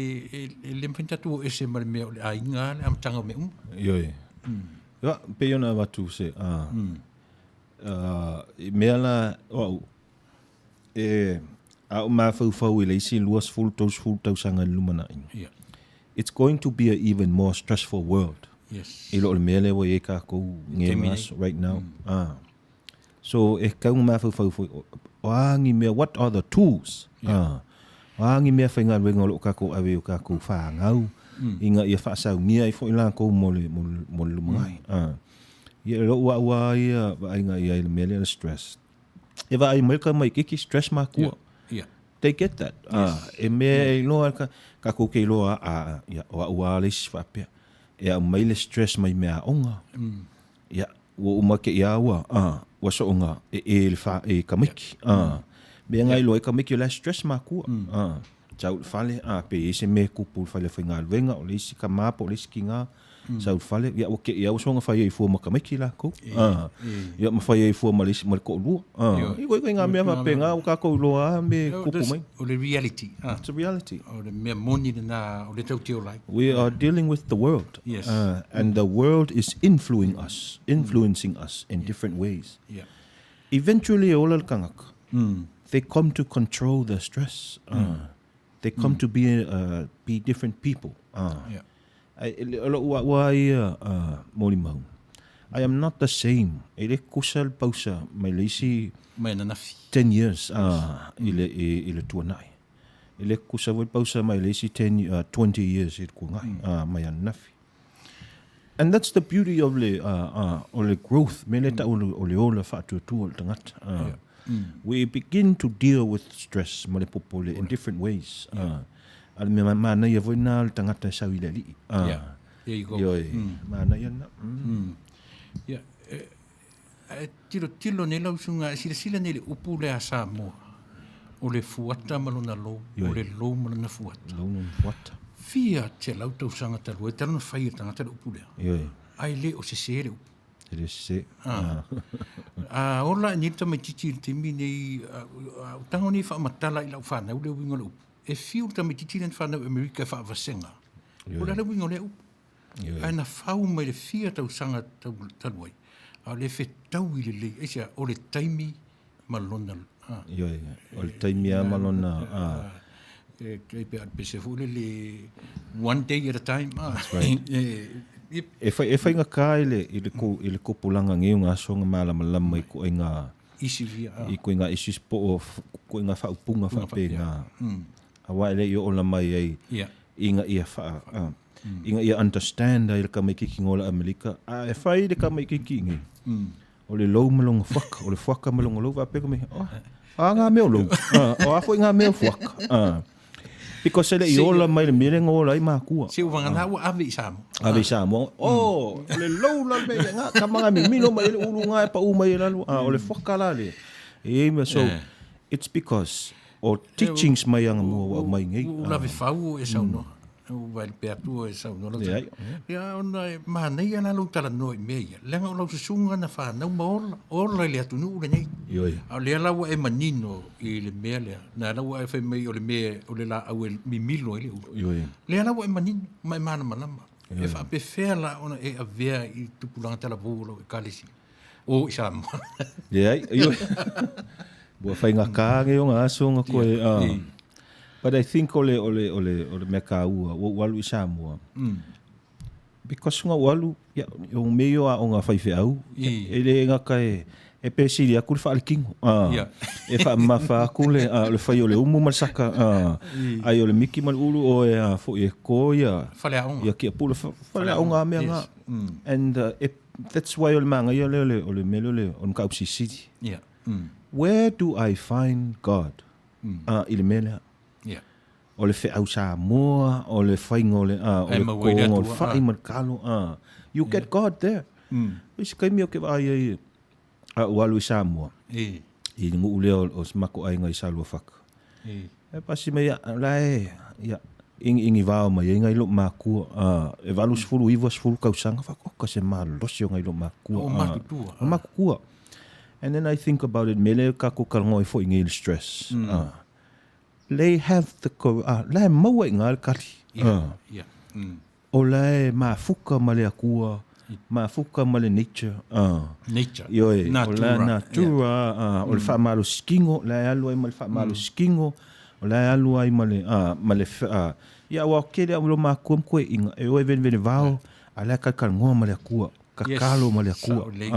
e le mafai ona tatou o ese ma le mea o le aiga le amataga o mea uma. Ioe. Ia, pei ona avatu se, i mea la, o au, e, a ou mafaufau i le isi 20, 30 tausaga i le lumanai, it's going to be a even more stressful world. Yes. I lo o le mea lea ua i ai takou i nei aso, right now. So e tatau ona mafaufau foi, o a ni mea, what are the tools? Yeah. O a ni mea faigaluega o lo o tatou ave i o tatou fanau, ina ia faasaunia ai foi latou mo le, mo le, mo le lumanai. Ia, o lou au lava ia vaaiga i ai i le mea lea o le stress. E vaai mai le tamaititi stress makua. Yeah. They get that. Yes. E mea e iloa ka, tatou te iloa, a, ia, o au lava le isi faapea. E aumai le stress mai meaaoga. Ia, ua uma ke ia ua, a, ua soonga e e le fa, e tamaiti. A, mea nga iloa ai tamaiti o la e stress makua. A, sau i le fale, a, pe i ai se mea e tupu i le fale faigaluega, o le isi tama po o le isi tina, sau i le fale, ia ua te i lava ua soona fai ai fua ma tamaiti lakou. A, ia ma fai ai fua ma le isi, ma le toalua. A, i koe ngā mea faapena ua tatou iloa lava mea e tupu mai. O le reality. It's a reality. O le mea moni lena o lea tatou te ola ai. We are dealing with the world. Yes. And the world is influencing us, influencing us in different ways. Yeah. Eventually e ola le tagata. They come to control their stress. They come to be, be different people. Yeah. Ai, o lou au lava ia molimau, I am not the same, e le tutusa le pausa mai le isi Mai ananafi. 10 years i le, i le tuanai. E le tutusa foi le pausa mai le isi 10, 20 years i le tuanai, mai ananafi. And that's the beauty of le, o le growth, me le tau o le ola faatuatua o le tagata. We begin to deal with stress ma le popole in different ways. A le mea manaia foi lena o le tagata e sau i le alii. Yeah. There you go. Ioe, manaia lena. Yeah. E tilotilo nei lau susuga, e silasila nei i le upu lea a Samoa, o le fuata ma lona lou, o le lou ma lona fuata. Lou ma lona fuata. Fia 100 tausaga talu ai, talu ona fai e le tagata le upu lea. Ioe. Ae le o sese le upu. E le sese. A ola nei le tamaitiiti i le taimi nei, a ou tago nei e faamatala i lau fanau le uiga o le upu. E fiu le tamaitiiti lea na fanau i Amerika e faavasega. O le a le uiga o lea upu? Ae na fau mai le fia tausaga talu ai, a o lea e fetaui lelei. Aisea? O le taimi ma lona... Ioe, o le taimi lava ma lona... E pei o le pese foi lele, one day at a time. That's right. E faigata i le tupulaga nei o ngā aso na malamalama i ituaiga i ituaiga issues po o ituaiga faaupuga faapena. Aua e le i oo mai ai ina ia faa... Ina ia understand ai le tamaititi na ola Amelika, a e fai le tamaititi nei, o le lou ma lona fuaka, o le fuaka ma lona lou, faapea ka mea, oh, a ngā mea o lou, o a foi ngā mea o fuaka. Because e le i ola mai le mea lea na ola ai mākua. Se ua vagana ua ave i Samoa. Ave i Samoa. Oh, o le lou la le mea ia, ngā tama ngā mimilo mai e le ulu ngā e pa u mai e lalo. O le fuaka la le. E mea, so, it's because o teachings mai anga mua ua aumai nei. Ua lave fau o e saunoa. Ua vae pea atu o e saunoa lau Leai. Ia ona e manaia la lou talanoa i mea ia. Leaga o lau susuga na fanau ma ola, ola i le atunuu lenei. Ioe. A o lea la ua e manino i le mea lea. Na la ua e fai mai o le mea o le laau e mimilo ai le ulu. Ioe. Lea la ua e manino ma e malamalama. E faapefea la ona e avea i tupulaga talavou o lau ekalesia. O i Samoa. Leai, ioe. Ua faigata nei ona aso ona koe, But I think o le, o le, o le, o le mea kāua, ua ou alu i Samoa. Because nga ou alu, ia, o mea ia o aoga faifeau, e le gata e, e pesili atu le faalekino. E faamamafa atu le, le fai o le umu ma le saka, ai o le miki ma le ulu o e a foi e ko ia, Faleaoga. ia kia pula, faleaoga mea nga. And e That's why o le māngaia lea o le, o le mea lea o le, o le mataupu silisili. Yeah. Where do I find God? I le mea lea. Yeah. O le feau Samoa, o le faiga o le, o Ai le maua i le kōga o le Atua, whai ma le kalo. You get God there. O isi taimi o ke vaai ai, a ua alu i Samoa. I le nuu lea o si matou aiga i Saluafaka. E pasi mai ia, la e, ia, ingiingi vao mai ai ngai lou makua, e 89, 10 tausaga, whakoka se malosi o ngai lou makua. O matutua. O matutua. And then I think about it, mele kako kalangoi foi ngai le stress. They have the, la e maua i ngā le kali. Yeah, yeah. O la e mafuka ma le Atua, mafuka ma le nature. Nature. Ioe, Natura. o la natura, o le faamalosikino, la e alu ai ma le faamalosikino, o la e alu ai ma le, ma le, ia ua tele au lo makua ma koeina, e o e velevele vao, a la e kalakalagoa ma le Atua, kakalo ma le Atua. Sao lelei.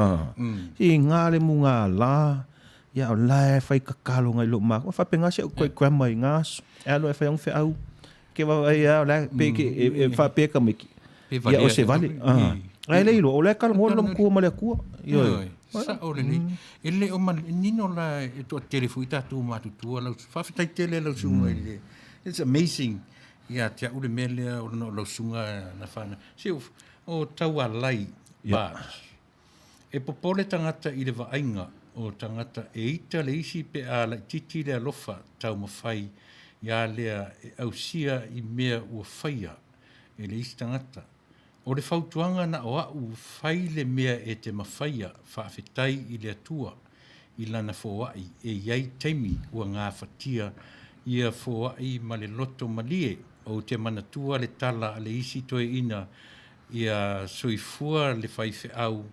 I ngā le mu ngā la, ia o la e fai kakalo ngai lo makua. Faapena si au great grandma i ngā aso, e alu e fai au feau, Ke vaai a la pe ke e fa pe ka miki. Ia o se vale. Ai le ilo o le kala ngolo mo ma le kua. Ioe. Sao lelei. E le o manino la e toatele foi tatou matutua lau faafetai tele lau susuga i le It's amazing ia te au le mea lea ona o lau susuga na whana. Se o Taualai Bars. E popole tagata i le vaaiga o tagata e ita le isi pe a laitiiti le alofa taumafai iā lea e ausia i mea ua faia e le isi tagata. O le fautuaga na o a'u fai le mea e te mafaia faafetai i le Atua i lana foa'i e iai taimi ua gafatia ia foa'i ma le loto malie ou te manatua le tala a le isi toeaina Ia soifua le faifeau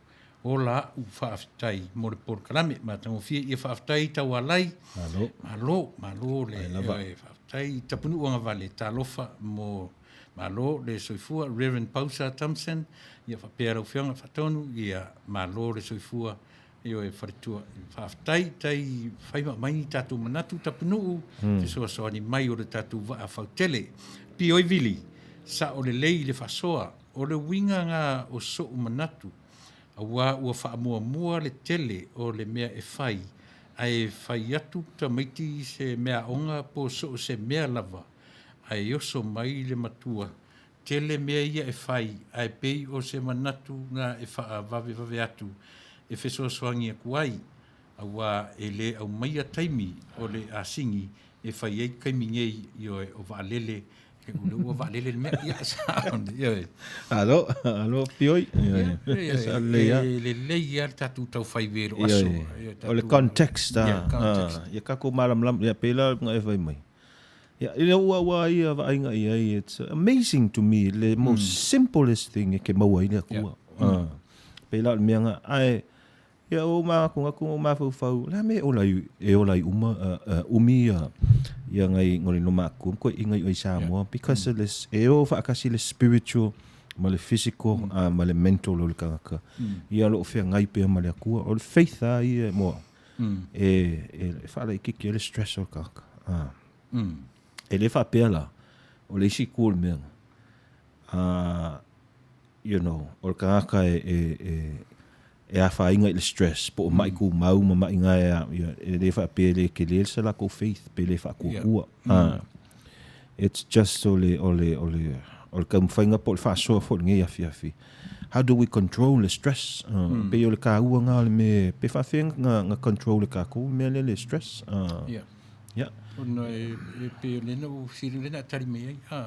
ola a'u faafetai mo le polokalame matagofie ia faafetai Taualai Malo. Malo malo le Ai lava. faafetai Tapunuu Agavale talofa mo malo le soifua Reverend Pausa Thompson ia faapea lau afioga Faatonu ia malo le soifua Ioe faletua faafetai tai fai ma aumai ni tatou manatu Tapunuu fesoasoani mai o le tatou vaa fautele. Pioi Vili, sao lelei i le faasoa, o le uiga ga o so'u manatu, auā ua faamuamua le tele o le mea e fai, ae fai atu tamaiti i se meaaoga po so o se mea lava, ae oso mai le matua Tele mea ia e fai, ae pei o se manatu na e faavavevave atu e fesoasoani atu ai, auā e le aumaia taimi o le asigi e fai ai taimi nei, ioe, o vaalele, o lea ua vaalele le mea, ia, ioe. Alo, alo, Pioi, ioe, sa lelei lava. E lelei lava le tatou tau fai velo aso. Ioe, o le context, ia tatou malamalama, ia pei la na e fai mai. Ia, i le uaua ia vaaiga i ai, it's amazing to me, le most simplest thing e ke maua ai le Atua. Pei la o le mea nga, ae, ia o magatugatu ma o mafaufau, la me ola i, e ola i uma, umi ia, ia ngai ngole no maku, ko i ngai oi Samoa, because le, e o whaakasi le spiritual, ma le physical, ma le mental o le kangaka. Ia lo o whea ngai pea ma le Atua. O le faith a ia moa, e, e, e whaalaikiki le stress o le kangaka. E le faapea la, o le isi itu o le mea, You know, o le tagata e, e, e, e afaina i le stress, po o ma'i tumau ma ma'i gaea, e le faapea e le tele se latou faith pe le faatuatua. It's just o le, o le, o le, o le taumafaiga po o le faasoa foi i lenei afiafi. How do we control le stress? Pei o le taua lena o le mea, pe faafefea na control e tatou le mea lea le stress? Yeah. Yeah. Ona e, e pei o lea na ou fesili, lea na e tali mai ai,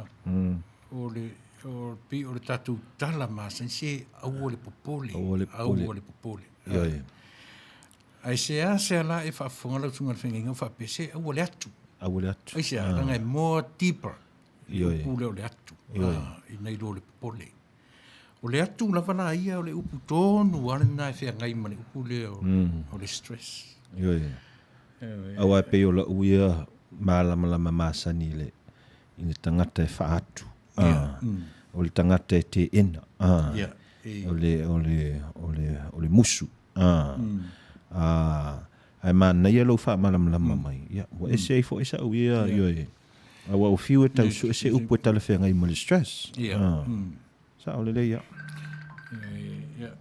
o le, o, pei o le tatou tala masani, se aua le popole, Aua le popole. aua le popole. Ioe. Ae seasea la e faafofoga lau susuga i le feagaiga o faapea, se aua le atu. Aua le atu. Aisea, leaga e more deeper le Ioe. upu lea o le atu, Ioe. ina i lo le popole. O le atu lava la ia o le upu tonu lava lena e feagai ma le upu lea o le stress. Ioe. Aua e pei o lau ia malamalama masani i le, i le tagata e faaatu. O le tagata e teena. O le, o le, o le, o le musu. Ae manaia lou faamalamalama mai. Ia, ua ese ai foi sau ia, ioe. Aua ua fiu e tau sue se upu e talafeagai ma le stress. Sao lelei ia. Ia,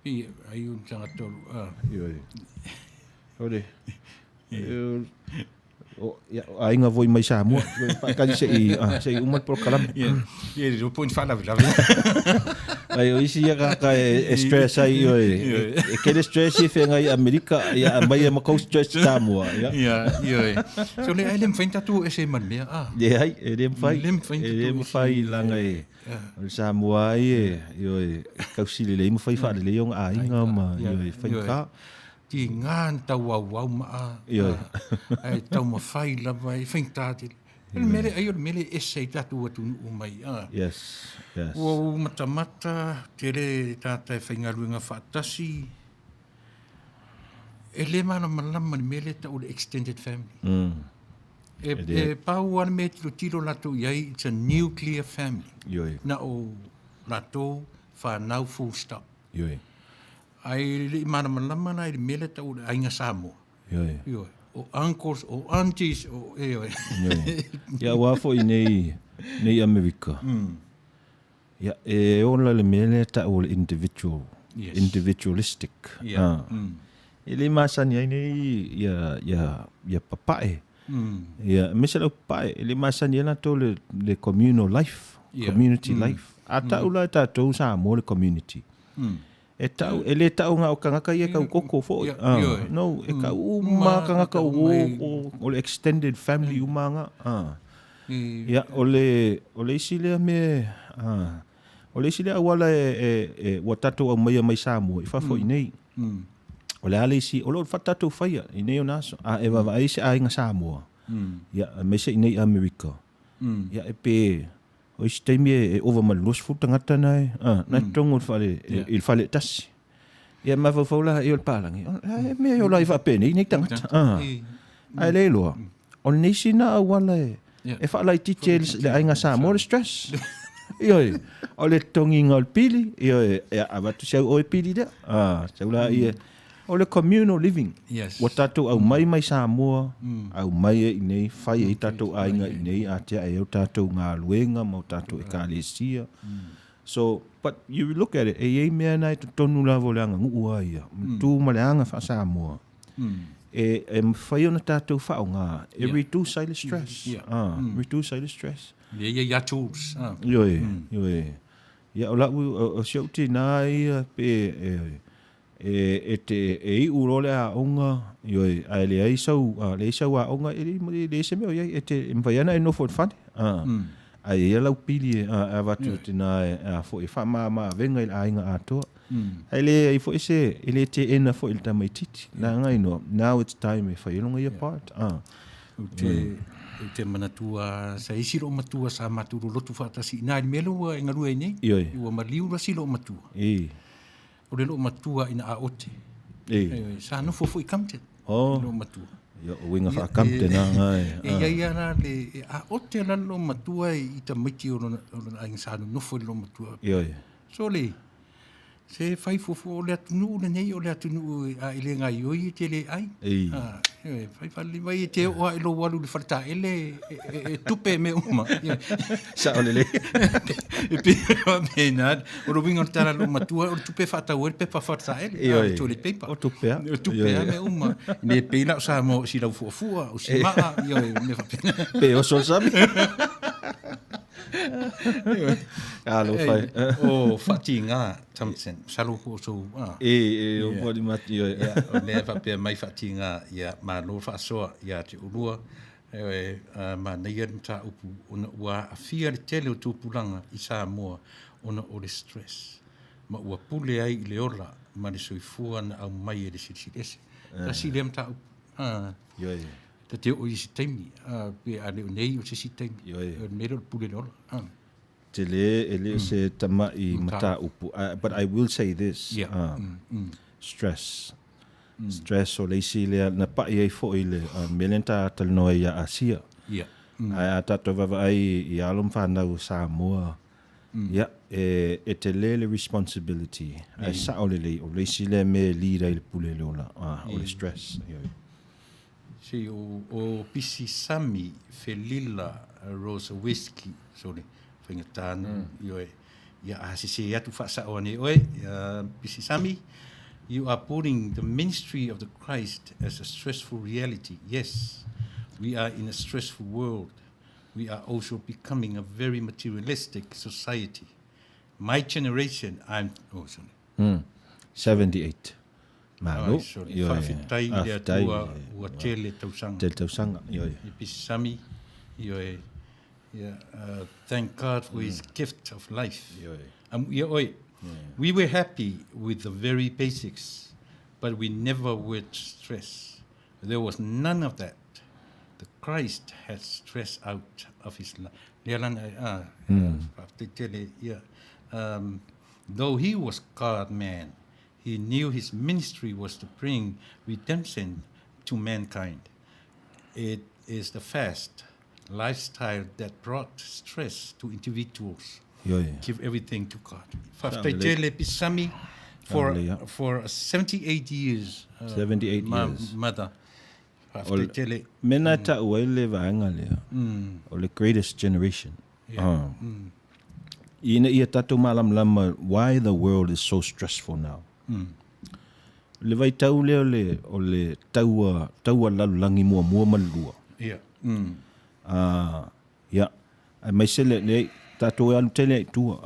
pei ai o ni tagata o lo. Ioe. Ore. O, ia, o aiga voi mai Samoa. Faatali se i, se i uma le polokalame. Ia, ia, le po ni faalavelave. Ai o isi ia tagata e stress ai, ioe. E tele stress ia e feagai i Amerika, ia aumai e matou stress i Samoa. Ia. Ia, ioe. So le ai le mafai ona tatou o ese ai ma le mea, a. Leai, e le mafai. Le mafai ona E le tatou mafai leaga e, o le Samoa ai e, ioe, e tausi lelei ma fai faalelei ona aiga ma, ioe, faigata. Tiga na tauauau maa, Ioe. ae taumafai lava e faigata tele. O le mea lea, ai o le mea lea e ese ai tatou atunuu mai. A. Yes, yes. Ua ou matamata tele tagata e faigaluega faatasi, e le malamalama i le mea lea e tau o le extended family. E, e pau lava le mea e tilotilo latou i ai, it's a nuclear family. Ioe. Na o latou whanau full stop. Ioe. Ae le i malamalama la i le mea lea e tau o le aiga Samoa. Ioe. Ioe. O uncles, o aunties, o ioe. Ioe. Ia aua foi nei, nei Amerika. Ia, e ola le mea lea e tau o le individual, Yes. individualistic. Yeah. E le masani ai nei ia, ia, ia papae. Ia, aemaise lau papae, e le masani ai latou le, le communal life, community life. A tau la e tatou Samoa le community. E tau, e le tau na o tagata ia tau koko foi. No, e tau uma tagata o o, o le extended family uma nga. Ia, o le, o le isi lea mea, o le isi lea auala e, e, e, ua tatou aumaia mai Samoa i fafo i nei. O le a le isi, o lo o tatou faia i nei ona aso. A e vaavaai se aiga Samoa, ia, aemaise i nei Amerika, ia, e pe, O isi taimi e ova ma le 20 tagata na e, na e totonu o le fale, i le fale e tasi. Ia mafaufau la i o le palagi, e mea e ola ai faapenei nei tagata. Ae le iloa, o lenei sina auala e, e faalaitiiti ai le aiga Samoa le stress. Ioe, o le totogiina o le pili, ioe, e avatu si au oe pili lea. Sau la ia, O le communal living. Yes. Ua tatou aumai mai Samoa, aumai ai i inei, fai ai tatou aiga i inei, atiae ai o tatou galuega ma o tatou ekalesia. So, but you look at it, e i ai mea na i totonu lava o le aganuu lava ia, ma tu ma le aga faa-Samoa, e, e mafai ona tatou faaaoga e reduce ai le stress. Reduce ai le stress. Ia ia ia tools. Ioe, ioe. Ia, o lau, o si ou tinā ia, pe, e, E, e te, e iu loa le aoga, ioe, ae leai sau, a, leai sau aoga, e leai, leai se mea o i ai, e te, e mafai lava ona e nofo i le fale, a, ae i ai lava lau pili e, a, e avatu i tina e, a, foi, e faamama avega i le aiga atoa. Ae leai foi se, e le teena foi i le tamaitiiti, leaga inoa, now it's time e fai ai lona ia part, a. Ou te, ou te manatua, sa isi lou matua sa matou lolotu faatasi i ina i le mea lea ua e galue ai nei. Ioe. Ua maliu lasi lou matua. I. O le loo matua ina aote. E. Sa nofo foi i Compton. Oh. Loo matua. Ia, o uiga faa-Compton a ngai. E iai a la le, e aote la le loo matua i tamaiti o lona, o lona aiga sa nonofo i le loo matua. Ioe. So le, se fai fuafua o le atunuu lenei o le atunuu a e le gaioi e te le ai. Ei. Ioe, fai faalelei. Vai e te oo lava i lou alu i le faletaele e tupe mea uma. Sao lelei. E pei e faapena. O le uiga o le tala a lou matua, o le tupe e faatau ai le pepa faletaele, le toilet paper. O tupe lava. O tupe lava mea uma. E le pei la o Samoa o si laufuafua, o si maa, ioe, mea faapena. Pe oso le sami. Alofa e. O faatiga Thompson, masalo po o sou... E, e, o po ni mati, ioe. Ia, o lea e faapea mai faatiga, ia, malo faasoa ia te oulua, ioe, manaia le mataupu ona ua aafia le tele o tupulaga i Samoa ona o le stress, ma ua pule ai i le ola ma le soifua na aumai e le Silisili Ese. Tasi lea mataupu. Ioe. Ta te oo i isi taimi, pe a le o nei o se isi taimi. Ioe. O le mea lea o le pule i le ola. Tele, e le o se tama'i mataupu, but I will say this, stress. Stress o le isi lea na pa'i ai foi le mea lea na ta talanoa ai ia Asia. Ae a tatou vaavaai i alo ma fanau o Samoa, ia, e tele le responsibility, ae sao lelei, o le isi lea mea e lead ai le pule i le ola, o le stress. Ioe. Se o Pisi Sami Felila Rosawiski, sorry, faigata na, ioe, ia a sese atu faasao ane oe, Pisi Sami, you are putting the ministry of the Christ as a stressful reality. Yes, we are in a stressful world. We are also becoming a very materialistic society. My generation, I'm, oh, sorry. 78. Malo. Ai, sorry. Faafetai i le Atua ua tele tausaga. Tele tausaga, ioe. I Pisisami, ioe. Yeah, thank God for his gift of life. Ioe. Amuia oe. We were happy with the very basics, but we never were stressed. There was none of that. The Christ had stress out of his life. Lea lana, ah, faafetai tele, ia. Though he was God man, he knew his ministry was to bring redemption to mankind. It is the fast lifestyle that brought stress to individuals. Ioe. Give everything to God. Faafetai tele Pisami for for 78 years. 78 years. Mother. Faafetai tele. Mena e ta'u ai le vaega lea, o le greatest generation. Ina ia tatou malamalama why the world is so stressful now. Le vaitau lea o le, o le taua, taua lalolagi muamua ma le lua. Ia, aemaise le, le, tatou e alu tele ai i tua,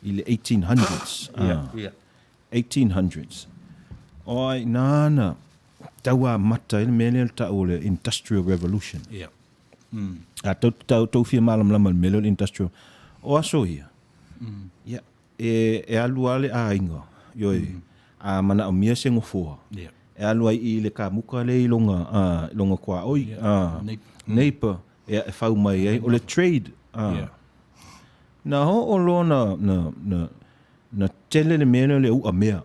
i le 1800s. 1800s. O ai nāna tau amata ai le mea lea o le ta'u o le Industrial Revolution. A tou, tou, tou fia malamalama i le mea lea o le Industrial. O aso ia, ia, e, e alu lava le aiga, ioe, a manaomia se nofoa, e alu ai i le kamuka lea i lona, a, i lona tuaoi, a, neighbour, ia, e fau mai ai, o le trade, a. Na oo loa na, na, na, na tele le mea lea o le u'a mea.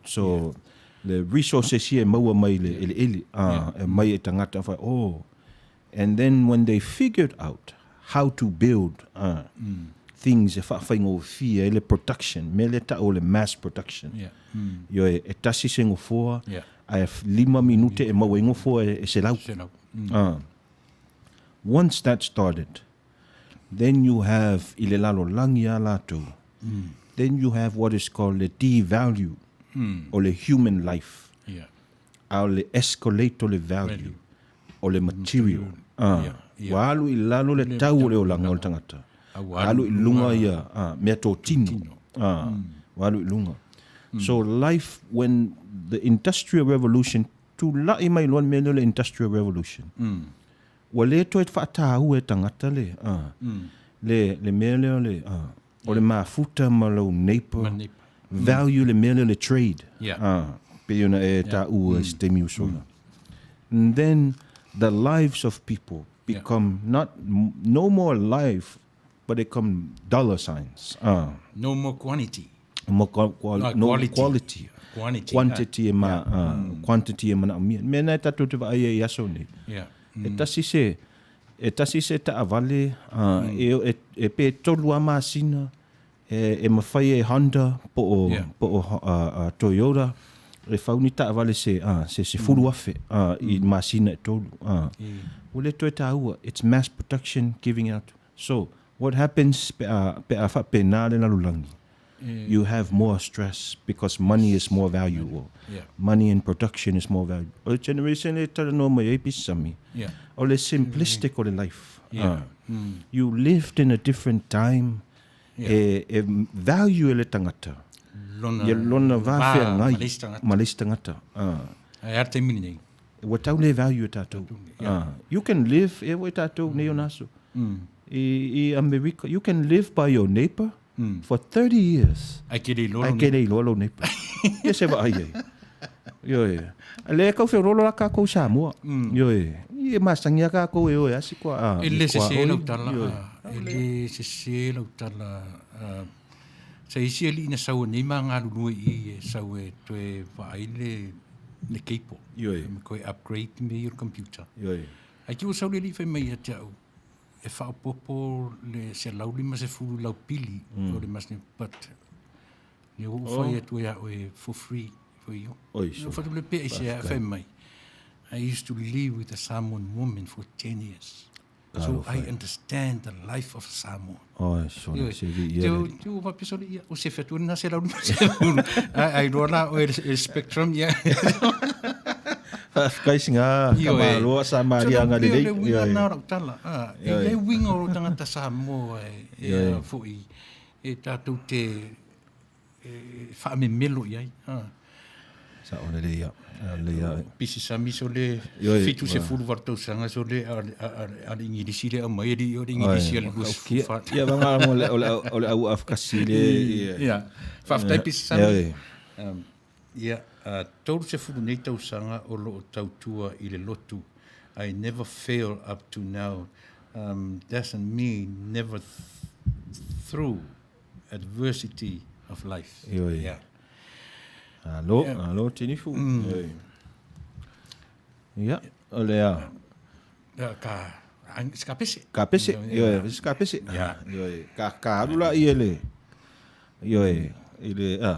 So, le resources ia e maua mai le eleele, e mai e tagata whai, oh. And then when they figured out how to build things e whaafaigofie ai le production, mea lea ta'u o le mass production. Ioe, e tasi se nofoa, ae 5 minute e maua ai nofoa e 100. Once that started, then you have i le lalolagi a latou, then you have what is called le devalue o le human life, a o le escalate o le value o le material. Ua alu i lalo le tau o le olaga o le tagata, alu i luga ia mea totino, ua alu i luga. So life when the industrial revolution tulai mai loa le mea lea o le industrial revolution, Ua le toe faataua e tagata le, le, le mea lea o le, o le mafuta ma lou neighbour, value le mea lea o le trade, pei ona e taua i se taimi ua sola. And then the lives of people become not, no more life, but they come dollar signs. No more quantity. No quality. Quality. Quantity e ma, quantity e manaomia. Mea na e tatou te vaai ai i aso nei. E tasi se, e tasi se taavale, e, e, pe tolu a masina, e, e mawhai e Honda, po o, po o Toyota, E fau ni taavale se a se 10,000 a i masina e tolu a. Ua le toe taua, it's mass production giving out. So, what happens pe a pe a faapena le lalolagi? You have more stress because money is more valuable. Money in production is more valuable. O le generation e talanoa mai ai Pisami, o le simplistic o le life. You lived in a different time. E, e value e le tangata. Lona, Ia lona va feagai ma le isi tagata. Ae a le taimi lenei? Ua tau le value e tatou. You can live, e ua e tatou nei ona aso. I, i Amerika, you can live by your neighbor for 30 years. Ae ke le iloa Ae ke le iloa lou neighbor. Ia se vaai ai. Ioe. Le kau feololo la kākou Samoa. Ioe. Ia masani a kākou e oe asi koa a. E le sese lau tala. E le sese lau tala. Sa isi alii na sau nei ma galulue i i e sau e toe vaai le le cable. Ioe. Ma toe upgrade me i o le computer. Ioe. Ai ki ua sau le alii fai mai ia te au, e faaopoopo le 150 lau pili o le masina, but lea ua ou fai atu ia oe for free for you. Oi, so. Fai le pea i se fai mai. I used to live with a Samoan woman for 10 years. So I understand the life of a Samoan. Oi, so se vi ia. Tu tu va piso ia o se fetu na se la se ai roa la o el spectrum ia. Faafetai singa ka malo sa maria nga lelei. Le winga na rau tala. Ah, e le winga o tangata Samoa e foi e tatou te e faamemelo i ai. Sa'o lelei ia. Lelei ia. Pisi sami so le 78 tausaga so le a le Igilisi le aumai e le i o le Igilisi a le 24. Ia vanga o le o le au afkasi le ia. Faafetai Pisi Sami. Ia, 30 nei tausaga o lo o tautua i le lotu. I never fail up to now. Doesn't mean never through adversity of life. Ioe. Yeah. Alo, yeah. Alo tinifu. Ioe. Ia, o le a. Ka ka pese. Ka pese. Ioe, ka pese. Yeah. Ioe, ka ka alu la i ele. Ioe, i le a.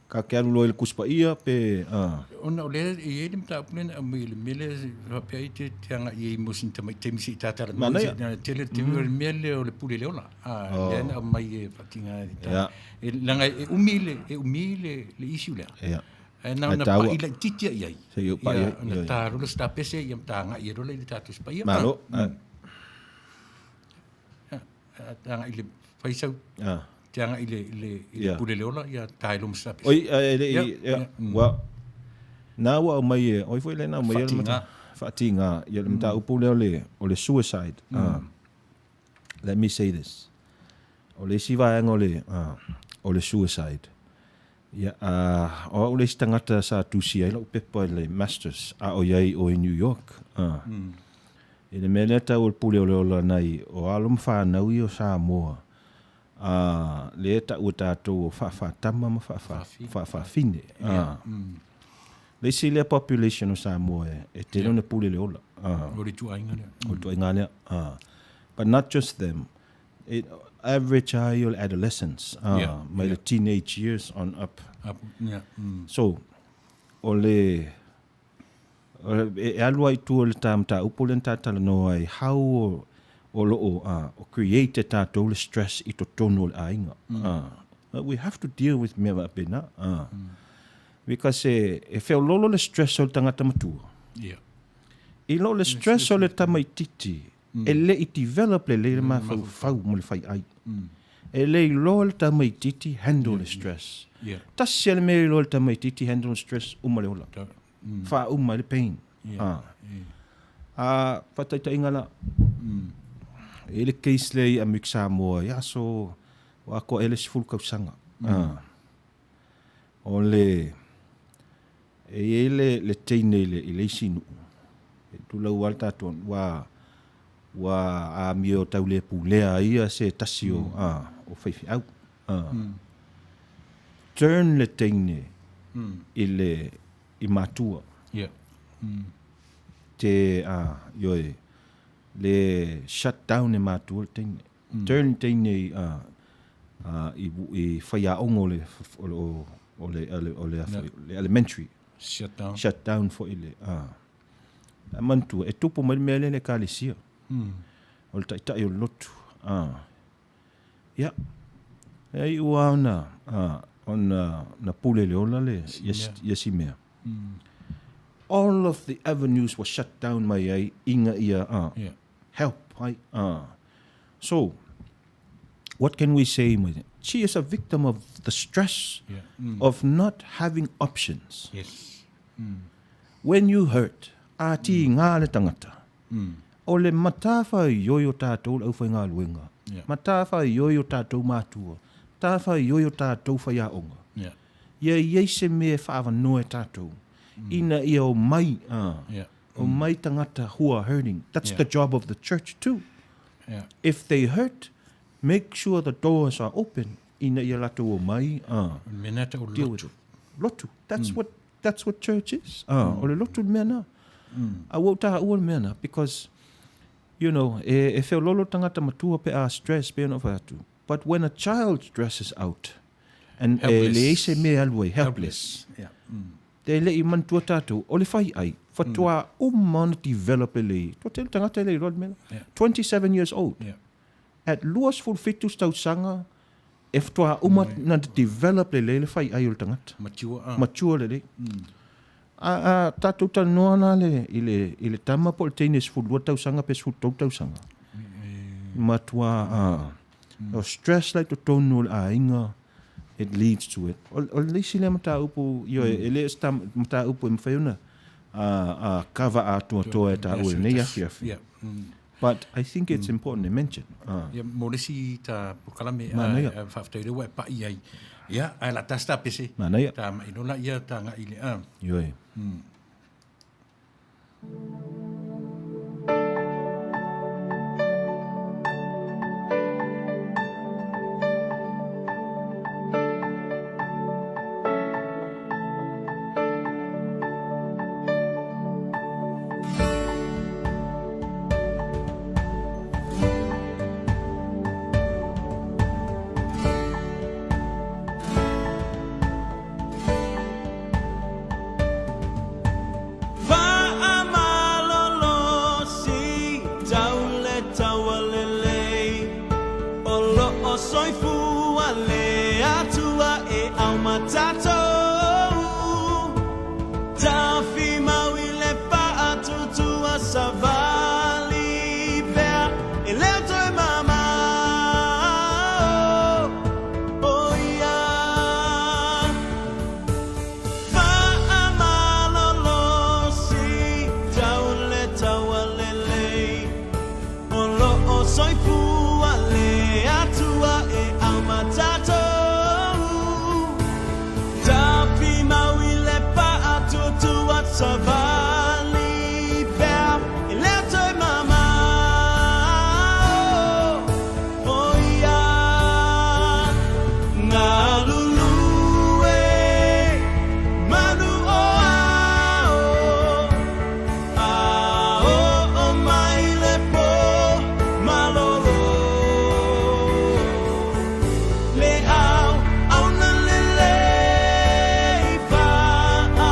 Ka ke alu loa i le Kusi Paia pe a. Ona o lea e i ai le mataupu lea na aumai i le mea lea faapea ai te te agai ai mo sina tamaitai taimi se i tatala mai Manaia. se tele le taimi o le mea lea o le pule le ola. A lea na aumai e faatiga ai ta. Ia. E leaga e umi le e umi le le issue lea. Ia. Ae na Ae ona taua. pa'i laitiiti i ai. Se i ou pa'i Ia, ai, ona ioe. ta loa le sitapese ia ma ta agai ai loa lea i le tatou Paia. Malo. Te agai i le fai sau Ah. te agai i le le i le Yeah. pule le ola ia tae lo ma Oi, e le Yeah, i, yeah. ua, na ua aumai e, oi foi lea na aumai e le Faatiga. faatiga, ia le mataupu lea o le, o le suicide. Ah. Let me say this. O le isi vaega o le, ah, o le suicide. Ia, ah, o au le isi tagata sa tusia ai lau pepa i le Masters, a o i ai o i New York. Ah. I le mea lea tau o le pule o le ola nai o alo ma fanau ia o Samoa, ā, lea e taua tatou o faafaatama ma faafaafine. Ā, le isi lea population o Samoa e, e tele ona pule le ola. Ā, O le ituaiga lea. O le ituaiga lea. Ā, but not just them. It, average lava ia o le adolescence, ā, mai le teenage years on up. Up, yeah. So, o le, E alu ai i tua i le ta mataupu lea na ta talanoa ai, how o lo o o create e tatou le stress i totonu o le aiga. We have to deal with mea faapena. Because e feololo le stress o le tagata matua. I lo le stress o le tamaititi, e le i develop lelei le mafaufau mo le faiai. E le iloa le tamaititi handle le stress. Tasi lava le mea e iloa le tamaititi handle le stress, uma le ola. Faauma ai le pain. A. A faataitaiga la, e i ai le case lea i Amerika Samoa i aso ua atoa ea le 10 tausaga. A. O le, e i ai le, le teine i le, i le isi nuu, e tulau lava le tatou, ua, ua amio taulepulea ai ia se tasi o, a, o faifeau. A. Turn le teine i le i matua. Yeah. Te a ioe le shut down e matua le teine. Turn le teine i a a i i whaiaongo o le o le o le o le o le elementary. Shut down. Shut down foi le a. Ae manatua, e tupu mai le mea lea i le Ekalesia. O le taitai o le lotu. A. Ia, e iu lava ona, a, ona na pule i le ola le, ia, ia si mea. All of the avenues were shut down mai ai ina ia, a, Yeah. help ai, a. So, what can we say mai? She is a victim of the stress Yeah. of not having options. Yes. When you hurt, a tīngā le tangata. O le matawhaioi o tātou le auwhaigaluega. Yeah. Matawhaioi o tātou mātua. Matawhaioi o tātou whaiaonga. Yeah. Ia i ai se mea e whaawanoa e tātou. Ina ia o mai, a, Yeah. o mai tangata who are hurting. That's Yeah. the job of the church too. Yeah. If they hurt, make sure the doors are open ina ia latou o mai, a, O le mea nā tau deal with lotu. it. Lotu. That's what that's what church is. Ah, o le lotu le mea nā. A ua utaha ua le mea nā because you know, e, e feololo tangata matua pe a stress pe ona whai atu. But when a child stresses out and e Helpless. leai se mea e alu ai, helpless. Yeah. Te le i manatua tātou, o le whai ai, whatoa uma ona develop e lei. Tua tele tangata e lei roa le mea. Yeah. 27 years old. Yeah. At 27 tausaga, e whatoa uma na develop lelei le whai ai o le tangata. Mature. Ah. Mature lelei. A, a tātou talanoa la le, i le, i le tama po o le teine 12 tausaga pe 13 tausaga. Matua a, o stress la i totonu o le aiga, it leads to it. O, o le isi lea mataupu, ioe, e le o se mataupu e mafai ona a, a cover atoatoa e tāua i lenei afiafi. Yeah. But I think it's important to mention. Ah. Ia, mo le isi ta polokalame, Manaia. a, faafetai lea ua e pa'i ai. Ia, ae la tasi ta pese. Manaia. Ta maʻi loa laia ta agaʻi i le, a. Ioe. Faamalolosi tau le taua lelei O loo soifua le Atua e aumatatou Tafimau i le faatutua savali pea E leo toe mamao o ia Faamalolosi tau le taua lelei O loo soifua le Atua e aumatatou Tafimau i le faatuatua savali pea E leo toe mamao o ia Galulue manu o ao A oo mai le po malolo Le au auna lelei faamaoni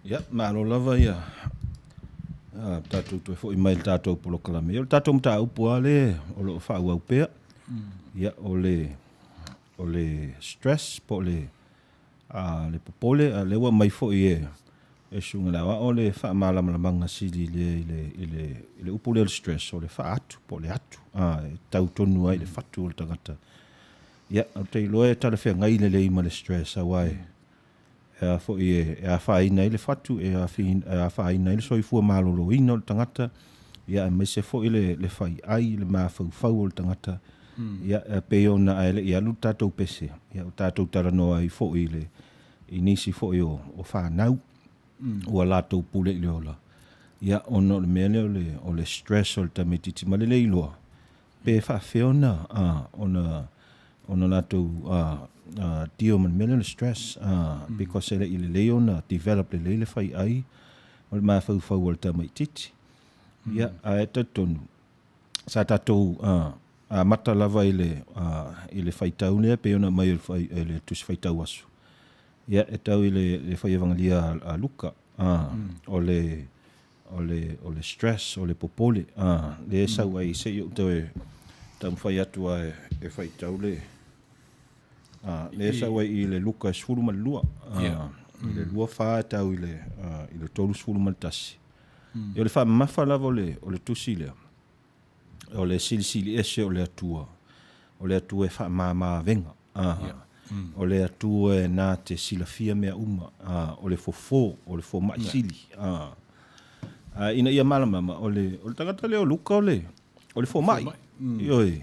Ia, malo lava ia tatou toe foi mai i le tatou polokalame. Ia, o le tatou mataupu lava lea o lo o faaauau pea. Ia, o le, o le stress po o le, le popole, a o lea ua aumai foi e le Susuga i le Aoao le faamalamalamaga sili lea i le, i le, i le upu lea o le stress, o le faa-atu po o le atu, e tau tonu ai i le fatu o le tagata. Ia, ou te iloa e talafeagai lelei ma le stress aua e, e a foi e afaina ai le fatu, e afaina ai le soifua maloloina o le tagata, ia aemaise foi le, le faiai, le mafaufau o le tagata. Ia, e pei ona ae le i alu le tatou pese, ia ua tatou talanoa ai foi i le, i nisi foi o, o fanau ua latou pule i le ola. Ia, ona o le mea lea o le, o le stress o le tamaitiiti ma le le iloa, pe faafefea ona, ona, ona latou deal ma le mea lea o le stress, because e le i lelei ona develop lelei le faiai o le mafaufau o le tamaitiiti. Ia, ae talitonu, sa tatou amata lava i le, i le faitau lea pei ona aumai e le Tusi Faitau Aso. Ia, e tau i le Fai Evagelia a Luka, o le, o le, o le stress, o le popole, a, lea e sau ai, se i ou toe taumafai atu lava e faitau le, a, lea e sau ai i le Luka 12, a, i le 24 e tau i le, a, i le 31. O le faamamafa lava o le, o le tusi lea, o le silisili ese o le Atua, o le Atua e faamama avega, a, o le Atua e na te silafia mea uma, a, o le fofo, o le fomai sili, a. A ina ia malamalama, o le, o le tagata lea o Luka o le, o le fomai. Ioe.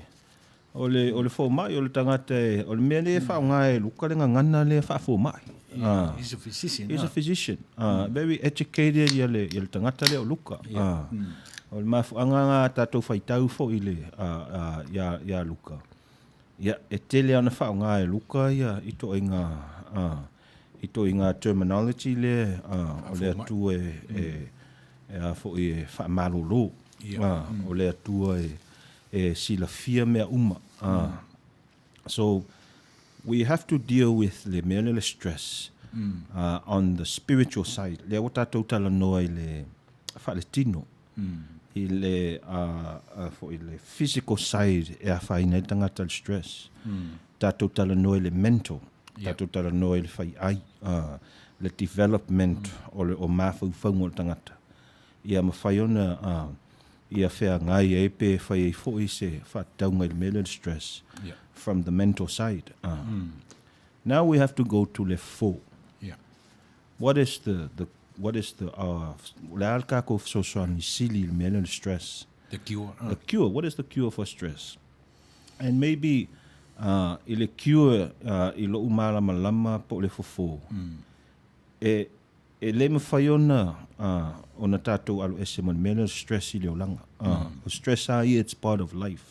O le, o le fomai, o le tagata e, o le mea lea e faaaoga e Luka le gagana lea faafomai. He's a physician. He's a physician. Very educated ia le, ia le tagata lea o Luka. O le mafuaaga lena a tatou faitau foi i le, ia, ia Luka. Ia, e tele lava ona faaaoga e Luka ia ituaiga, ituaiga terminology lea o le Atua e, e, e a foi e faamalolo. O le Atua e, e silafia mea uma. So, we have to deal with le mea lea le stress on the spiritual side. Lea ua tatou talanoa i le faaletino, i le foi le physical side e afaina ai le tagata i le stress. Tatou talanoa i le mental, tatou talanoa i le faiai, le development o le o mafaufauga o le tagata. Ia mafai ona ia feagai ai pe fai ai foi se faatatauga i le mea lea o le stress from the mental side. Now we have to go to le fofo. What is the, the, what is the, o le a le tatou fesoasoani sili i le mea lea o le stress? The cure. The cure. What is the cure for stress? And maybe i le cure i lou malamalama po o le fofo, e, E le mafai ona ona tatou alo ese ma le mea lea o le stress i le olaga. O stress lava ia it's part of life.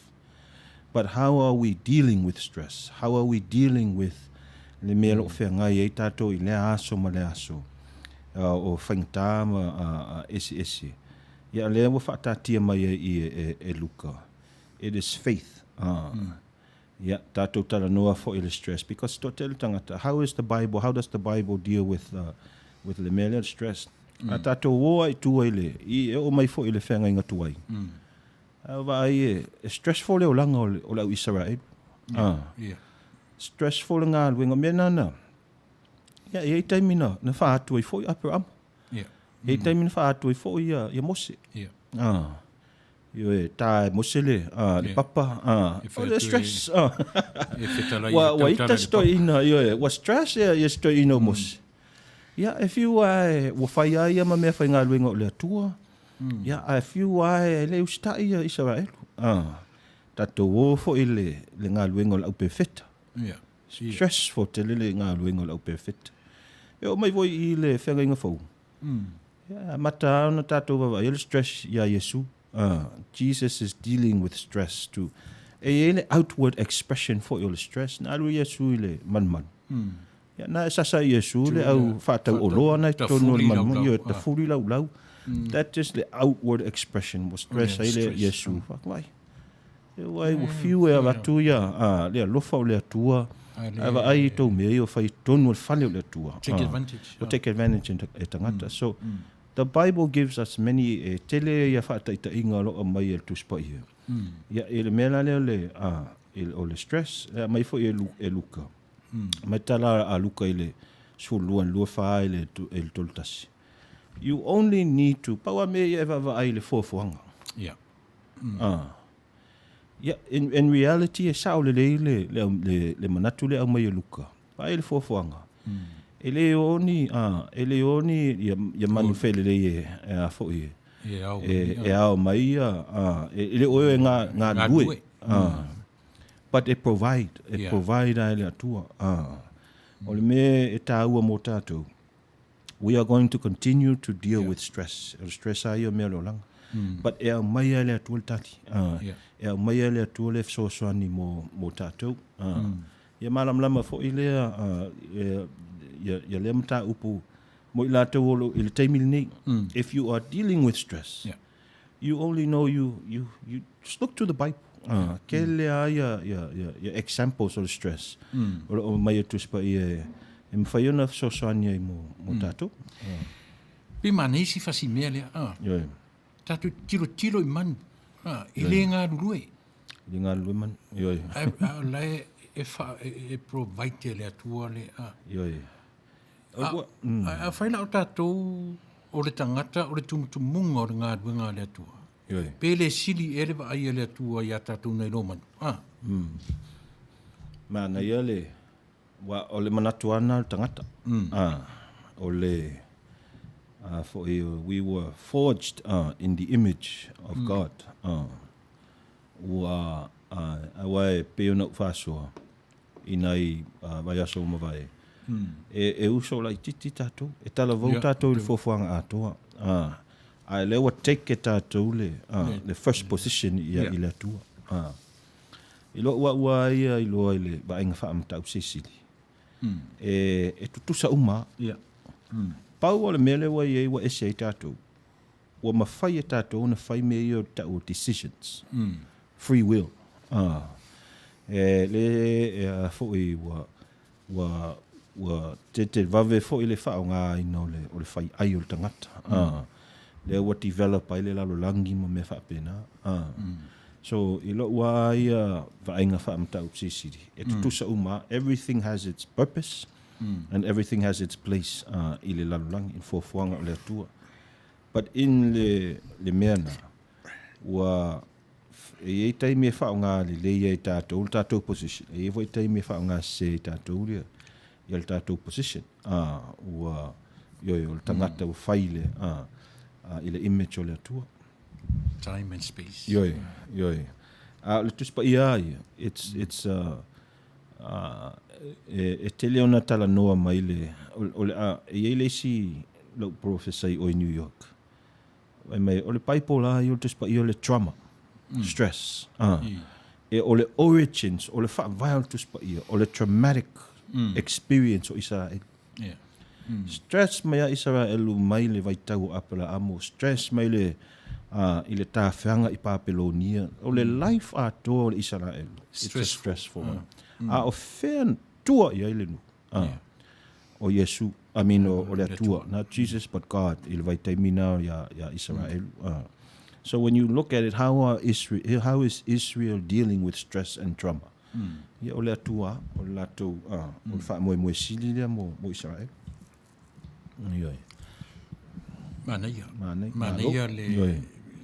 But how are we dealing with stress? How are we dealing with le mea o lo o feagai ai tatou i lea aso ma lea aso o faigata ma eseese. Ia lea ua faataatia mai ai i e Luka, it is faith. Ia, tatou talanoa foi i le stress because toatele tagata, how is the Bible, how does the Bible deal with, with le mea lea le stress? A tatou o lava i tua i le, i, e oo mai foi i le feagaiga tuai. A vaai e, e stressful le olaga o le, o le au Isaraelu. Yeah. Stressful le galuega, mea na na, ia, e i ai taimi na, na faa-atu ai foi Aperamo. E i ai taimi na faa-atu ai foi ia, ia Mose. Ioe, ta e Mose le, le papa, o le stress. Ua, ua ita si toeaina, ioe, ua stress ia, ia si toeaina o Mose. Ia, e fiu lava e, ua fai lava ia ma meafaigaluega o le Atua, ia, ae fiu lava e le usitai ia Isaraelu. Tatou o foi i le, le galuega o le aupefeta. Stressful tele le galuega o le aupefeta. E oo mai foi i le feagaiga fou. Ia, amata lava ona tatou vaavaai ai le stress iā Iesu. Jesus is dealing with stress too. E i ai le outward expression foi o le stress. Na alu Iesu i le manumalu. Ia, na e sasa i Iesu le au faatauoloa na i totonu o le manumalu. Ioe, tafuli laulau. That is le outward expression ua stress ai le Iesu. Vai. E uai, ua fiu e avatu ia le alofa o le Atua. Ae vaai i tou mea ia ua fai i totonu o le fale o le Atua. Take advantage. Ua take advantage e tagata. So, the Bible gives us many, e tele ia faataitaiga o lo o aumai e le Tusi Paia. Ia, i le mea la lea o le, o le stress, e aumai foi e Luka. Mai tala a Luka i le 12 i le 24 i le 31. You only need to, pau lava mea ia e vaavaai i le fuafuaga. Yeah. Ia, in, in reality, e sao lelei le, le, le, le manatu lea aumai e Luka. Vaai le fuafuaga. E le o ni, e le o ni ia, ia manu felelei e, e a foi e, E ao e, e ao mai ia, e, e le o e ngā, ngā lue. But e provide, e provide ai le Atua. O le mea e tāua mō tātou, we are going to continue to deal with stress. O le stress a ia o mea o le olaga. But e aumai ai le Atua le tali. E aumai ai le Atua le fesoasoani mo, mo tātou. Ia malamalama foi lea, ia, ia lea mataupu mo i latou o lo, i le taimi lenei. If you are dealing with stress, you only know you, you, you just look to the Bible. Kele lava ia, ia, ia, ia examples o le stress. O lo o aumai e Tusi Paia e, e mafai ona fesoasoani ai mo, mo tatou. Pe manaia si fasimea lea, ah. Ioe. Tatou tilotilo i manu, ah, e le galulue. E le galulue manu, ioe. Ae, a o la e, e, fa, e, e provide e le Atua le, ah. Ioe. A, afai la o tatou o le tagata o le tumutumuga o le galuega a le Atua, pe le sili ea le vaai a le Atua iā tatou nai lo manu? A. Manaia le, aua o le manatu lava lena o le tagata. O le, a foi, we were forged in the image of God. Ua, aua e pei ona ou faasoa, i nai vaiaso ua mavae, e uso laitiiti tatou, e talavou tatou i le fuafuaga atoa. A o lea ua take e tatou le, le first position i le Atua. I lou au lava ia iloa i le vaaiga faamatau silisili, e tutusa uma lava. Pau o le mea lea ua i ai ua ese ai tatou, ua mafai e tatou ona fai mea ia o tau o decisions, free will. E le e a foi ua ua ua tete vave foi le faaaogaina o le o le fai ai o le tagata. Lea ua develop ai le lalolagi ma mea faapena. So i lou lava ia vaaiga faamataupu silisili, e tutusa uma lava, everything has its purpose and everything has its place i le lalolagi, i le fuafuaga o le Atua. But in le, le mea na, ua, e i ai taimi e faaaoga lelei ai e tatou le tatou position, e i ai foi taimi e faaaoga sese ai e tatou le, ia le tatou position. Ua, ioe, o le tagata ua fai le, i le image o le Atua. Time and space. Ioe, ioe. A o le Tusi Paia lava ia, it's, it's, E tele ona talanoa mai le, o le, a, e i ai le isi lou professor i o i New York, fai mai, o le Bible lava ia o le Tusi Paia o le trauma, stress. E o le origins, o le faavae o le Tusi Paia, o le traumatic experience o Isaraelu. Stress mai a Isaraelu mai le vaitau o Aperaamo, stress mai le i le tafeaga i Papelonia. O le life atoa o le Isaraelu, it's a stressful one. A o fea tua i ai le nuu? O Iesu, I mean o le Atua, not Jesus but God i le vaitaimi na ia Isaraelu. So when you look at it, how are Israel, how is Israel dealing with stress and trauma? Ia, o le Atua, o le latou, o le faamoemoe sili lea mo, mo Isaraelu. Ioe. Manaia. Manaia. Manaia le Ioe.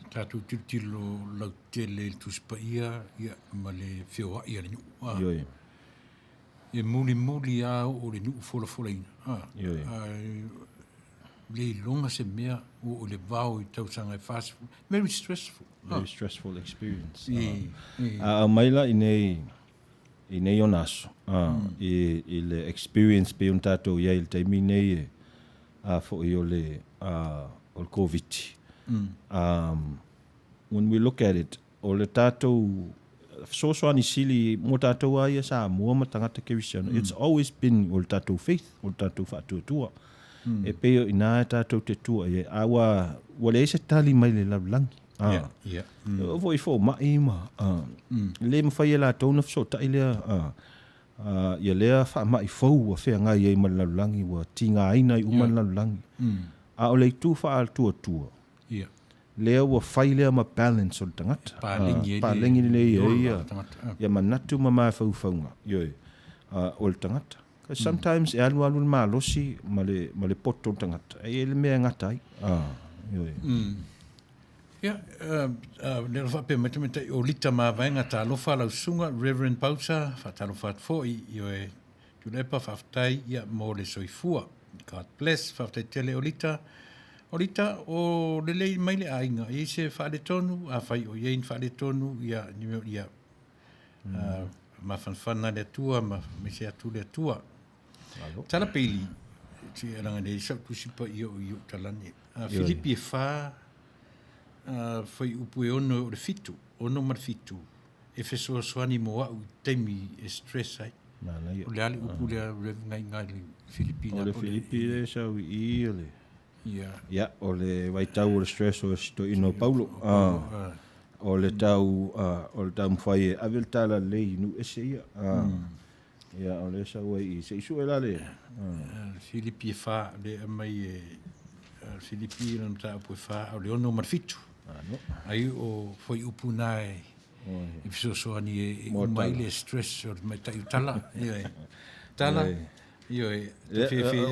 tatou tilotilo lautele i le Tusi Paia ia, ma le feoai a le nuu. Ah. Ioe. E mulimuli lava oo le nuu folafolaina. Ah. Ioe. Ae le iloga se mea ua oo i le vao i tausaga e 40. Very stressful. Very stressful experience. I, i. A aumai la i nei, i nei ona aso, i, i le experience pei ona tatou i ai i le taimi nei e, a foi o le, o le Koviti. When we look at it, o le tatou fesoasoani sili mo tatou lava ia Samoa ma tagata kerisiano, it's always been o le tatou faith, o le tatou faatuatua. E pei o i ina e tatou te tua i ai, a ua, ua leai se tali mai le lalolagi. Yeah, yeah. E oo foi i fomai ma, le mafai e latou ona fesootai lea, Ia lea faamai fou ua feagai ai ma le lalolagi, ua tigaina ai uma le lalolagi. A o le itu faaatuatua, lea ua fai lea ma balance o le tagata. Paleni lelei ai ia manatu ma mafaufauga, ioe, o le tagata. Because sometimes e alualu le malosi ma le poto o le tagata, e i ai le mea e gata ai. Ioe. Ia, lea ua faapea mai tamaitai o Lita Mavaega, talofa lau susuga Reverend Boucher, faatalofa atu foi, ioe, Tuilaepa, faafetai ia mo le soifua. God bless, faafetai tele o Lita. O Lita, o lelei mai le aiga, e i ai se faaletonu, afai o i ai ni faaletonu, ia, ia, mafanafana le Atua ma faamaise atu le Atua. Tala Peili, ti alanga nei sau tusi pa i o i o talani. Filipi e whā, whai upu e ono o le fitu, ono ma le fitu, e fesoasoani mo au i taimi e stress ai. O le ale upu lea Rev ngai ngai le Filipi. O le Filipi le sau i o le. Ia, o le vaitau o le stress o si toeaina o Paulo. O le tau, o le taumafai e ave le talalelei i nuu ese ia. Ia, o lea e sau ai i, se i sue la le. Filipi e 4, lea e aumai e Filipi lana mataupu e 4, o le 6 ma le 7. Ai o fuaiupu na e fesoasoani e uma ai le stress o le tamaitai o Tala. Ioe. Tala, ioe.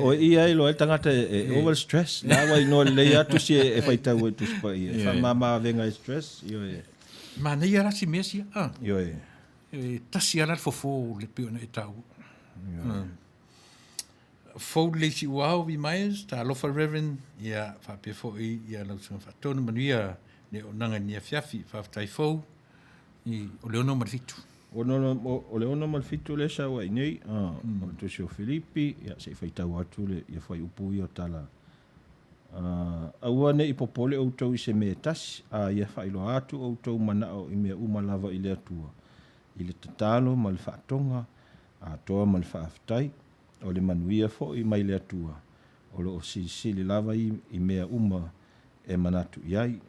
O i ai loa le tagata e over stress. Na ua inoa lelei atu si e faitau ai Tusi Paia. E faamama avega e stress. Ioe. Manaia la si mea sia. Ioe. E tasi lava la le fofo o le pei ona e taua. Fou lelei Siuao V. Myers, talofa Reverend, ia faapea foi ia lau susuga Faatonu, manuia le auaunaga i lenei afiafi. Faafetai fou i o le 6 ma le 7. O le 6 ma le 7 lea e sau ai nei, o le tusi o Filipi, ia se i faitau atu le ia fuaiupu ia o tala. Aua ne i popole outou i se mea e tasi, a ia faailoa atu outou manao i mea uma lava i le Atua, i le tatalo ma le faatoga atoa ma le faafetai, o le manuia foi mai le Atua, o lo o silisili lava i mea uma e manatu i ai,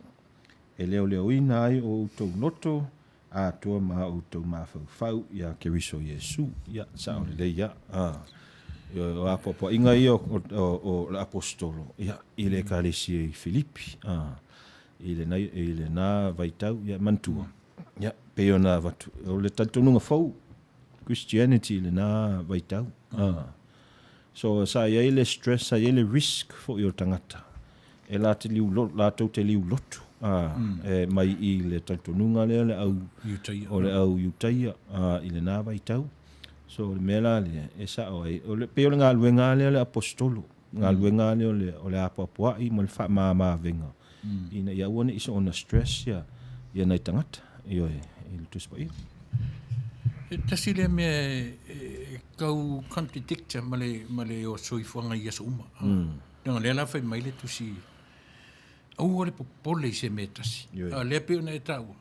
e leoleoina ai o outou loto atoa ma a outou mafaufau iā Keriso Iesu. Ia, sao lelei ia. O apoapoaiga ia o le Aposetolo ia, i le Ekalesia i Filipi, i lena vaitau, ia, manatua, ia, pei ona avatu, o le talitonuga fou, Christianity i lena vaitau. So, sa i ai le stress, sa i ai le risk foi o le tagata, e latou te liulotu e mai i le talitonuga lea le au o le au Iutaia i lena vaitau. So o le mea la lea e sao ai, o le, pei o le galuega lea a le aposetolo, galuega lea o le, o le apoapoai ma le faamama-avega ina ia aua ne i soona stress ia, ia nai tagata, ioe, i le Tusi Paia. E tasi lea mea e tau contradict ma le, ma le soifuaga i aso uma. Leaga o lea la fai mai le tusi, aua le popole i se mea e tasi. A o lea pei ona e taua,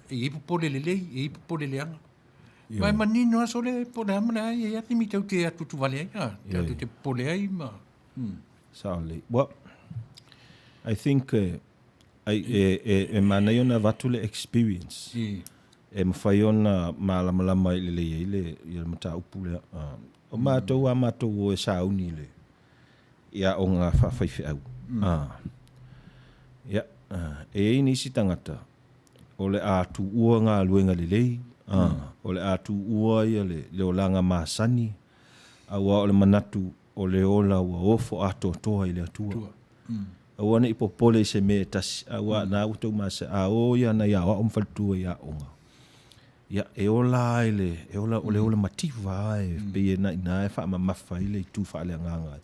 e i ai popole lelei, e i ai popole leaga. Ma e manino lava sole po o le a ma le a, e i ai lava taimi tatou te atuatuvale ai, tatou te popole ai ma... Sao lelei. Well, I think e manaia ona avatu le experience e mafai ona malamalama lelei ai le mataupu lea. O matou a matou o e sauni i le i aoga faafaifeau. Ia, e i ai nisi tagata o le a tuua galuega lelei, o le a tuua ia le olaga masani, aua o le manatu o le ola ua ofo atoatoa i le Atua. Aua ne i popole i se mea e tasi, aua na ua tou masani, a o ia nai aoao ma faletua i aoga, Ia, e ola lava i le, e ola, o le ola mativa lava e pei e na i ina e faamamafa ai le itu faaleagaga ai.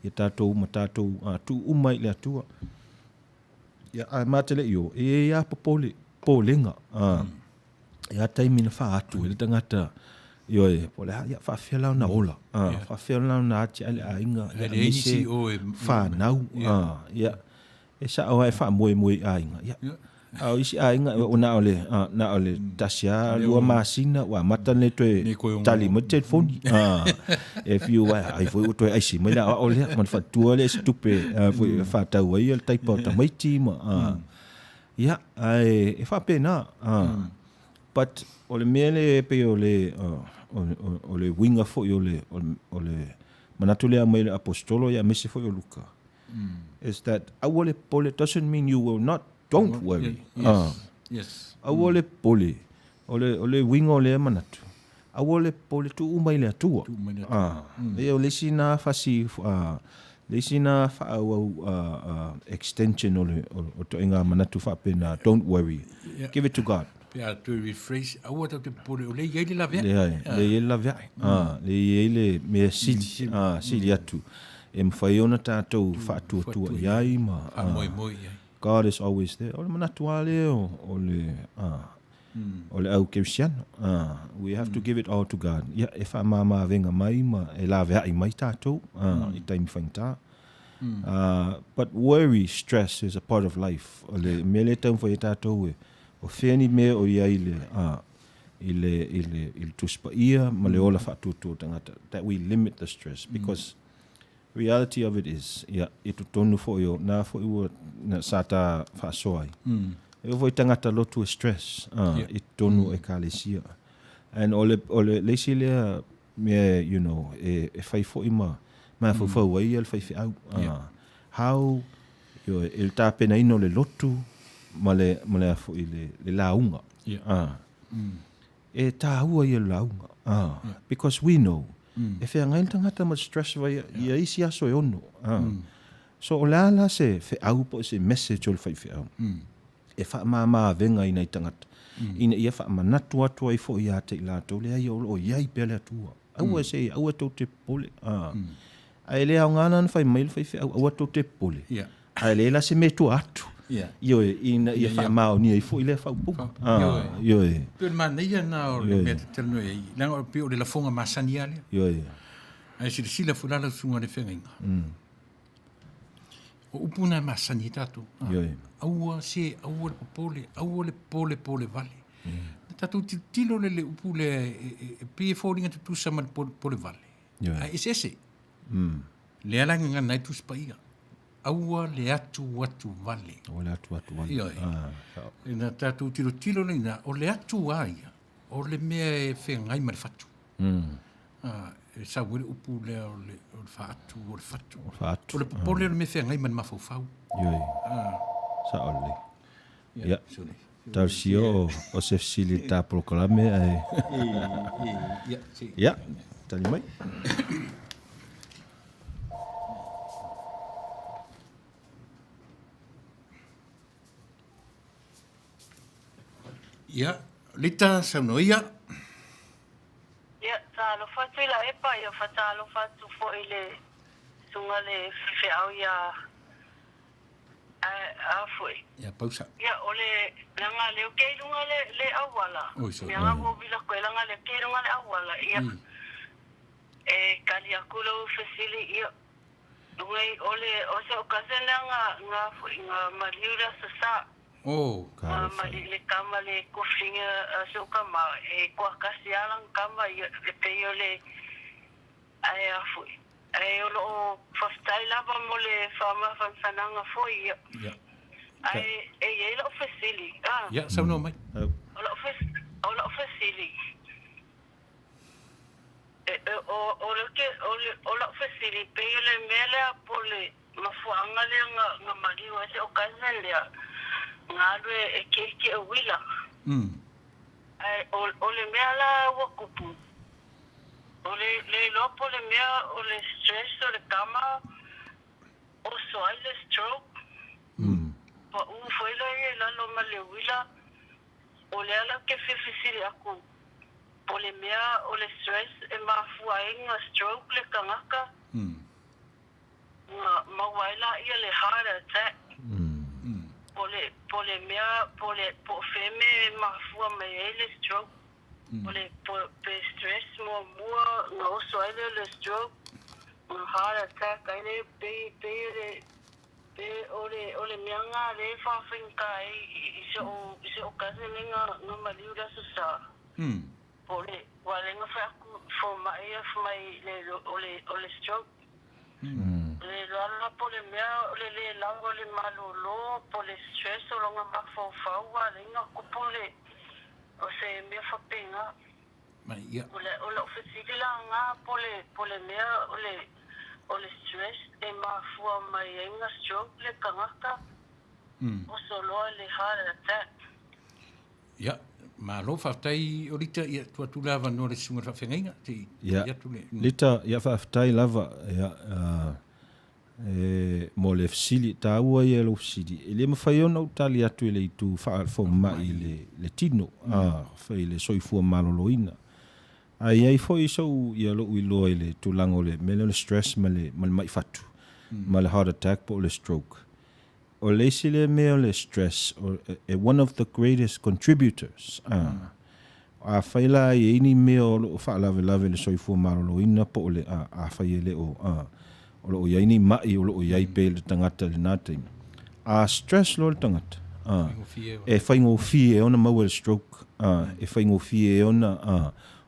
Ia tatou ma tatou tuu uma i le Atua. Ia, ae ma te le i o, e i ai lava popole, popolega. E i ai taimi na faa-atu ai le tagata, ioe, po o le a, ia, faafefea la ona ola, faafefea la ona atiae le aiga, ia, aemaise fanau, ia, E sao lava e faamoemoe i aiga, ia. A o isi aiga, na o le, na o le tasi lava, lua masina ua amata ona le toe tali mai le telefoni. E fiu ai, ai foi ua toe aisi mai le aoao lea, ma le faletua lea i se tupe foi e faatau ai le taipa o tamaiti ma, ia, ae e faapena. But o le mea lea e pei o le, o le uiga foi o le, o le manatu lea aumai e le Aposetolo ia aemaise foi o Luka, is that aua le popole doesn't mean you will not, don't worry. Yes. Aua le popole. O le, o le uiga o lea manatu, aua le popole, tuu mai i le Atua. Tuu mai i le Atua. Ia o le isi na fasi, le isi na faaauau extension o le o ituaiga manatu faapena, don't worry, give it to God. Pe a toe rephrase, aua tatou te popole, o lea e i ai le laveai. Leai, lea e i ai le laveai. Lea e i ai le mea sili, sili atu e mafai ona tatou faatuatua i ai ma faamoemoe i ai. God is always there. O le manatu lava lea o le o le au kerisiano. We have to give it all to God. Ia, e faamama avega mai ma e laveai mai tatou i taimi faigata. But worry, stress is a part of life. O le mea lea e taumafai ai tatou e, o fea ni mea o i ai le, i le, i le, i le Tusi Paia ma le ola faatuatua o tagata, that we limit the stress because reality of it is, ia, i totonu foi o, na foi ua, na, sa ta faasoa ai. E oo foi i tagata lotu e stress, i totonu o ekalesia. And o le, o le, le isi lea mea, you know, e, e fai foi ma mafaufau ai ia le faifeau. How, ioe, i le tapenaina o le lotu ma le, ma le a foi, le, le lauga. E tāua ia le lauga. Because we know, e feagai le tagata ma le stress vai ia isi aso e ono. So o le a la se feau po o se message o le faifeau e faamama avega i nai tagata ina ia faamanatu atu ai foi ia te i latou, leai o lo o i ai pea le Atua. Aua se, aua tou te popole. Ae le aoga la ona fai mai le faifeau, aua tou te popole. Ae leai la se mea e tua atu. Ioe, ina ia faamaonia ai foi lea faaupuga. Ioe. Ioe. Pei o le manaia lena o le mea e te talanoa i ai, leaga pei o le lafoga masani lava lea. Ioe. Ae silasila foi la lau susuga i le feagaiga. O upu na e masani ai tatou. Ioe. Aua se, aua le popole, aua le popole pole vale. Na tatou tilotilo lea i le upu lea e pei e foliga tutusa ma le pole vale. Ioe. Ae eseese. Lea la e gagana ai Tusi Paia. Aua le atu atu vale. Aua le atu atu vale. Ioe. Ina tatou tilotilo lea i ina, o le atu a ia, o le mea e feagai ma le fatu. E sau ai le upu lea o le, o le faatu, o le fatu. O le faatu. O le popole o le mea e feagai ma le mafaufau. Ioe. Sao lelei. Ia. Talosia o se fesili i le ta polokalame ae... Ia, tali mai. Ia, Lita, saunoa ia. Ia, talofa atu i la epa, ia fatalofa atu foi i le susuga le faifeau ia a foi. Ia Pausa. Ia, o le leaga lea ke i luga le le auala. Oi, so. Mea nga ua vila koe leaga lea ke i luga le auala. Ia, e kali aku lau fesili, ia, luga i o le, o se o cousin lea nga, nga foi, nga maliu le aso sa. Oh. Nga mali le kama le kofliga a se o kama, e koa kasi lava lana kama, ia, e pei o le, ae a foi. Ae o lo o faafetai lava mo le faamafanafanaga foi, ia. Ae e i ai lau fesili, a. Ia, saunoa mai. O lau fes, o lau fesili, e, e, o, o le ke, o le, o lau fesili, pei o le mea lea po o le mafuaaga lea nga, nga maliu ai se o cousin lea, nga alu e, e keiki e uila. Ae o, o le mea la ua kupu, O le le iloa po o le mea o le stress o le tama oso ai le stroke. Pau foi lea i lalo ma le uila. O lea la ke fefesili aku po o le mea o le stress e mafua ai nga stroke le tagata nga maua ai laia le heart attack. Po o le po o le mea po o le po o fea mea e mafua mai ai le stroke. O le pe stress muamua na oso ai lea o le stroke, na heart attack ai lea pei pei o le pe o le o le mea nga lea e faafaigata ai i si o'u i si o'u cousin lea na na maliu i le aso Sa. Po o le aua lea na fai atu fomai ia fai mai le o le o le stroke. Le iloa la po o le mea o le lē lava o le malōlō po o le stress o lona mafaufau aua lea na kupu le. O se mea faapena. Mai, ia. O le, o lau fesili la lena po le, po le mea o le, o le stress e mafua mai ai na stroke le tagata, oso loa le heart attack. Ia, malo faafetai Olita, ia tuu atu le avanoa i le susuga i le faafeagaiga, se i Ia, tali atu le. Lita, ia faafetai lava, ia, e, mo le fesili, taua ia lou fesili. E le mafai ona ou tali atu i le itu faafomai i le, le tino, a, i le soifua maloloina. Ae i ai foi sou, ia lou iloa i le tulaga o le mea lea o le stress ma le, ma le mai fatu, ma le heart attack po o le stroke. O le isi lea mea o le stress, o, e one of the greatest contributors. A, afai la e i ai ni mea o lo o faalavelave i le soifua maloloina po o le, a, afai e le o, a, o lo o i ai ni mai o lo o i ai pea i le tagata i lena taimi. A stress loa le tagata, a, e faigofie ona maua i le stroke, a, e faigofie ona, a,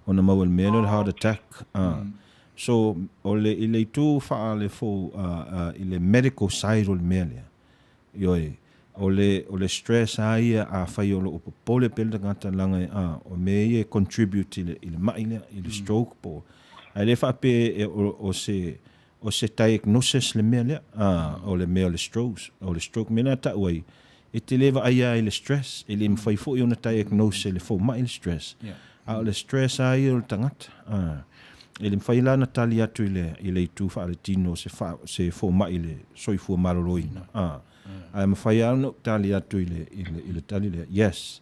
ona maua i le mea lea o le heart attack, a. So, o le, i le itu faale-fou, i le medical side o le mea lea, ioe, o le, o le stress lava ia afai o lo o popole pea le tagata leaga e, o mea ia e contribute i le, i le mai lea, i le stroke po o, ae le faapea e, o, o se, o se diagnosis le mea lea, o le mea o le stroke, o le stroke mea lea na tau ai, e te le vaai lava i le stress, e le mafai foi ona diagnose e le fomai le stress. A o le stress lava ia o le tagata. E le mafai la ona tali atu i le, i le itu faaletino o se, fa, se fomai i le soifua maloloina. Ae mafai lava ona ou tali atu i le, i le, i le tali lea, yes,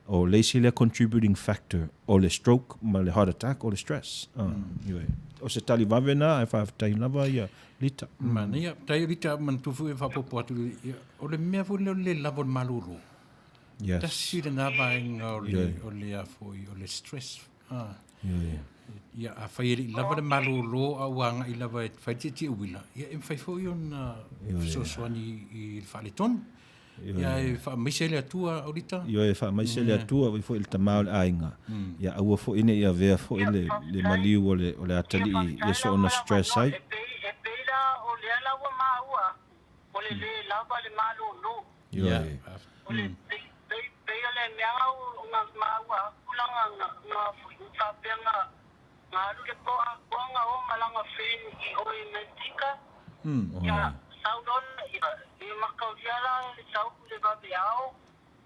o le isi lea contributing factor o le stroke ma le heart attack o le stress. Ioe. O se tali vave lena ae faafetai lava ia Lita. Manaia. Faafetai o Lita, manatua foi e faaopoopo atu, ia, o le mea foi lea o le le lava o le malolo. Yes. Tasi lena vaega o le, Ioe. o le a foi, o le stress. Ah. Ioe. Ia, afai e le i lava le malolo a ua agai lava e fai le tietie uila, ia e mafai foi ona fesoasoani i le faaletonu. Ia e faamaise le Atua, Aulita. Ioe, faamaise le Atua, oi foi i le tama o le aiga. Ia aua foi ne i avea foi le, le maliu o le, o le atalii ia soona stress ai. E pei, e pei la o lea la ua maua aku, o le le lava le malolo. Ioe. O le pei, pei, pei o le mea la ua maua aku la nga, nga, nga foi faapea nga, nga alu le po akoa nga o ma langa friend i o i Mantika. Ia, sau loa ia, i makaulia la le sau le vaveao,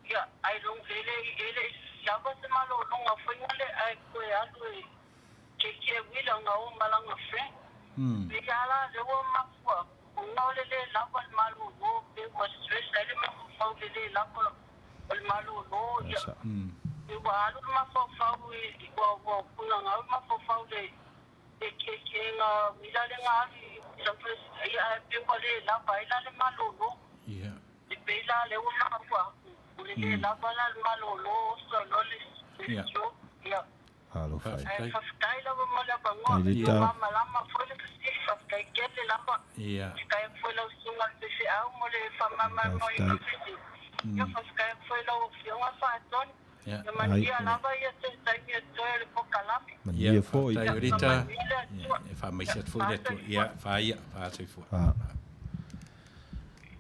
ia, ai long ele, ele i lava se malologa foi le ai koe alu e ke ke wila nga o malanga friend. Ia la le ua mafua, ona o le le lava le malolo, pe ua stress ai le mafaufau le le lava o le malolo, ia, e ua alu le mafaufau i, ua, ua puna ngau le mafaufau le, e ke ke nga wila le nga alu i San Francisco, ia, ae pe ua le lava ai la le malolo. Ia. E pei la le ua maua aku, o le le lava la le malolo, so lo le, le stroke, ia. Alofa ai. Ae faafetai lava mo le avanoa. Faafetai Lita. Ua malamalama foi le fesili, faafetai tele lava. Ia. Faafetai atu foi lau susuga i le PCA mo le faamalamalamaina o le fesili. Ia faafetai atu foi lau Afioga Faatonu. Ia. Ia manuia lava ia se taimi e toe o le polokalame. Manuia foi. Faafetai o Lita. Ia manuia le Atua. Ia, e faamaise atu foi le Atua. Ia, faia, faasoifua.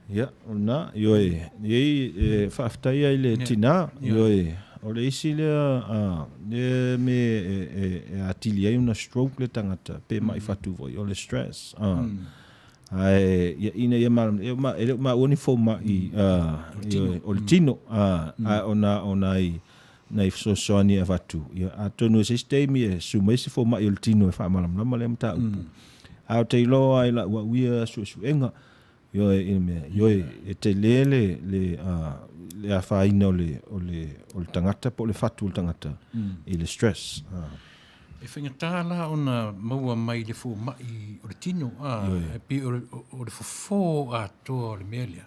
Ia, o lena, ioe, iai, e faafetai ai le tina, ioe, o le isi lea, a, lea me e, e, e atili ai ona stroke le tagata, pe mai fatu foi, o le stress, a. Ae, ia, ina ia malamalama, e, ma, e le o maua ni fomai, a, ioe, o le tino, a, ae ona, ona i, nai fesoasoani e avatu, ia, atonu e se isi taimi e susu mai se fomai o le tino e faamalamalama lea mataupu. Ae ou te iloa i lau au ia suesuega, Ioe, i le mea, ioe, e tele le, le, a, le afaina o le, o le, o le tagata po o le fatu o le tagata i le stress. A. E faigata la ona maua mai le fomai o le tino, a, e pei o le, o le fofo atoa o le mea lea.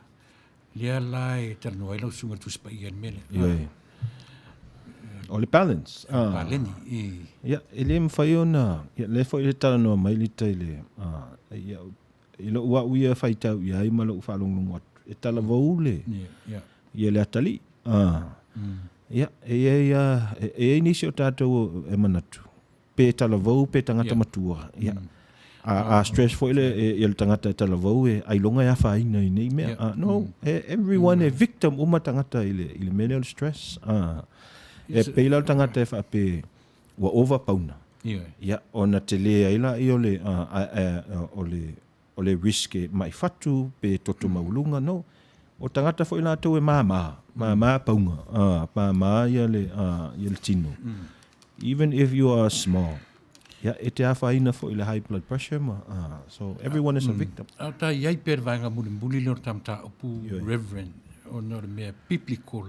Lea la e talanoa ai lau susuga i le Tusi Paia i le mea lea. Ioe. O le balance. A. Paleni, i. Ia, e le mafai ona, ia, lea foi le talanoa mai Lita i le, a, ia, I lou au ia faitau i ai ma lou faalogologo atu, e talavou le, ia le atalii. Ia, e i ai lava, e i ai nisi o tatou e manatu, pe talavou pe tagata matua, ia. A, a stress foi le, ia le tagata e talavou e ailoga e afaina i nei mea. No, everyone e victim uma tagata i le, i le mea lea o le stress. E pei la o le tagata e faapea ua ova pauna. Ia, ona tele ai laia o le, o le, o le risk e mai fatu pe toto maualuga, no. O tagata foi latou e mama, mama pauga, mama ia le, ia le tino. Even if you are small, ia, e te afaina foi i le high blood pressure ma, so everyone is a victim. A o ta i ai pea le vaega mulimuli lea o le ta mataupu, Reverend, ona o le mea biblical,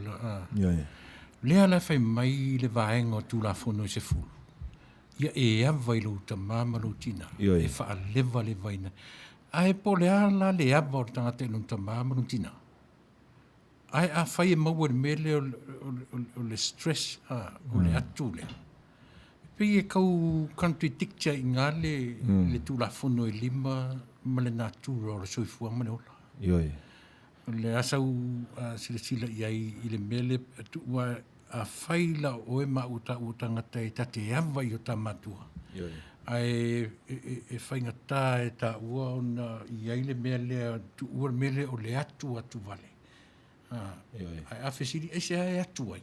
lea la e fai mai le vaega o Tulafono e 10, Ia e ava i lou tama ma lou tina, e faalevalevaina. Ae po o le a la le ava o le tagata i lona tama ma lona tina? Ae afai e maua i le mea lea o le stress, o le atu lea, e pei e tau contradict ai i ina le Tulafono e 5 ma le natura o le soifua ma le ola. Ioe. O le a sau silasila i ai i le mea lea, aua afai la o oe ma au o taua tagata e ta te ava i o ta matua, ae e faigata e taua ona i ai le mea lea, tuua le mea lea o le atu atu vale. Ae a fesili, aisea e atu ai?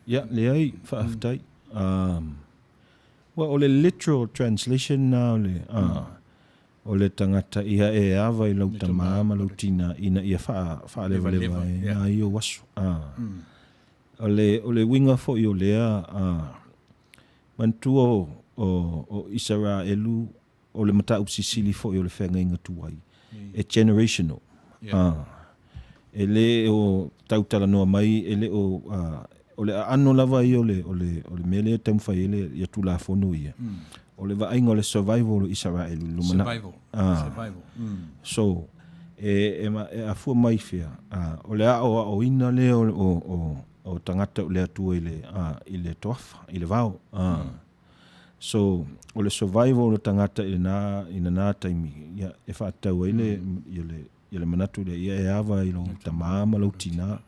Ia, leai, faafetai. Well, o le literal translation na o le, O le tagata ia e ava i lau tamā ma lau tinā ina ia faalewalewa ai nā i ou aso. O le, o le uiga foi o lea, manatua o Isaraelu, o le mataupu sisili foi o le feagaiga tuai, e generational. E le o tautalanoa mai, e le o, o le aano lava ia o le, o le, o le mea lea e taumafai ai le, ia Tulafono ia, o le vaaiga o le survival o Isaraelu i le lumanai. Survival. Survival. So, e, e, e afua mai fea, o le aoaoina lea o, o, o, o tagata o le Atua i le, i le toafa, i le vao. So, o le survival o tagata i lena, i lena taimi, ia, e faatatau ai le, ia le, ia le manatu lea, ia e ava i lou tamā ma lou tinā.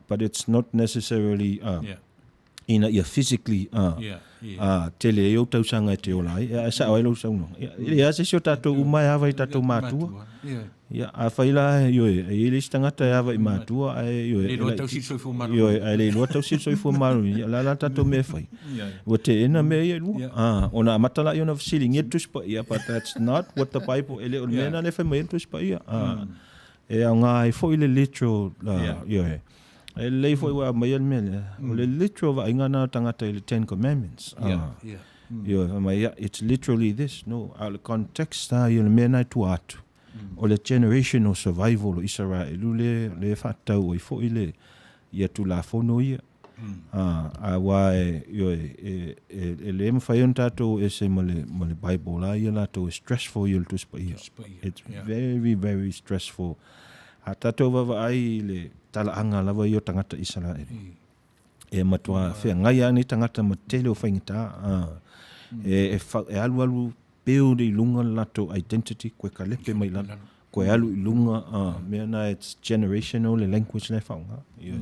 But it's not necessarily ina ia physically tele ai ou tausaga e te ola ai, e sao ai lou saunoaga. Ia, e leai se isi o tatou uma e ava i tatou matua. Ia, afai la, ioe, e i ai le isi tagata e ava i matua, ae, ioe, Le iloa tausi le soifua maloloina. Ioe, ae le iloa tausi le soifua maloloina, ia, o le a la le tatou mea e fai? Ua teena mea ia e lua. Ah, ona amata lea ona fesiligia le Tusi Paia, but that's not what the Bible, e le o le mea lena lea e fai mai ai le Tusi Paia. Ah, e aoga ai foi le literal, ioe. E lelei foi ua aumaia le mea lea. O le literal vaaiga lena o tagata i le Ten Commandments. Ah, ioe, fai mai, yeah, it's literally this. No, a o le context lava ia o le mea lena e tua atu. O le generational survival o Isaraelu lea e faatatau ai foi le ia Tulafono ia. Aua e, ioe, e, e, e le mafai ona tatou ese ma le, ma le Bible la ia latou e stressful ia o le Tusi Paia. It's very, very stressful. A tatou vaavaai i le talaaga lava ia o tagata Isaraelu, e matua feagai lava nei tagata ma le tele o faigata. E, e, e alualu build i luga le latou identity, koe kalepe mai lalo, koe alu i luga, mea na it's generational le language la e faaaoga. Ioe.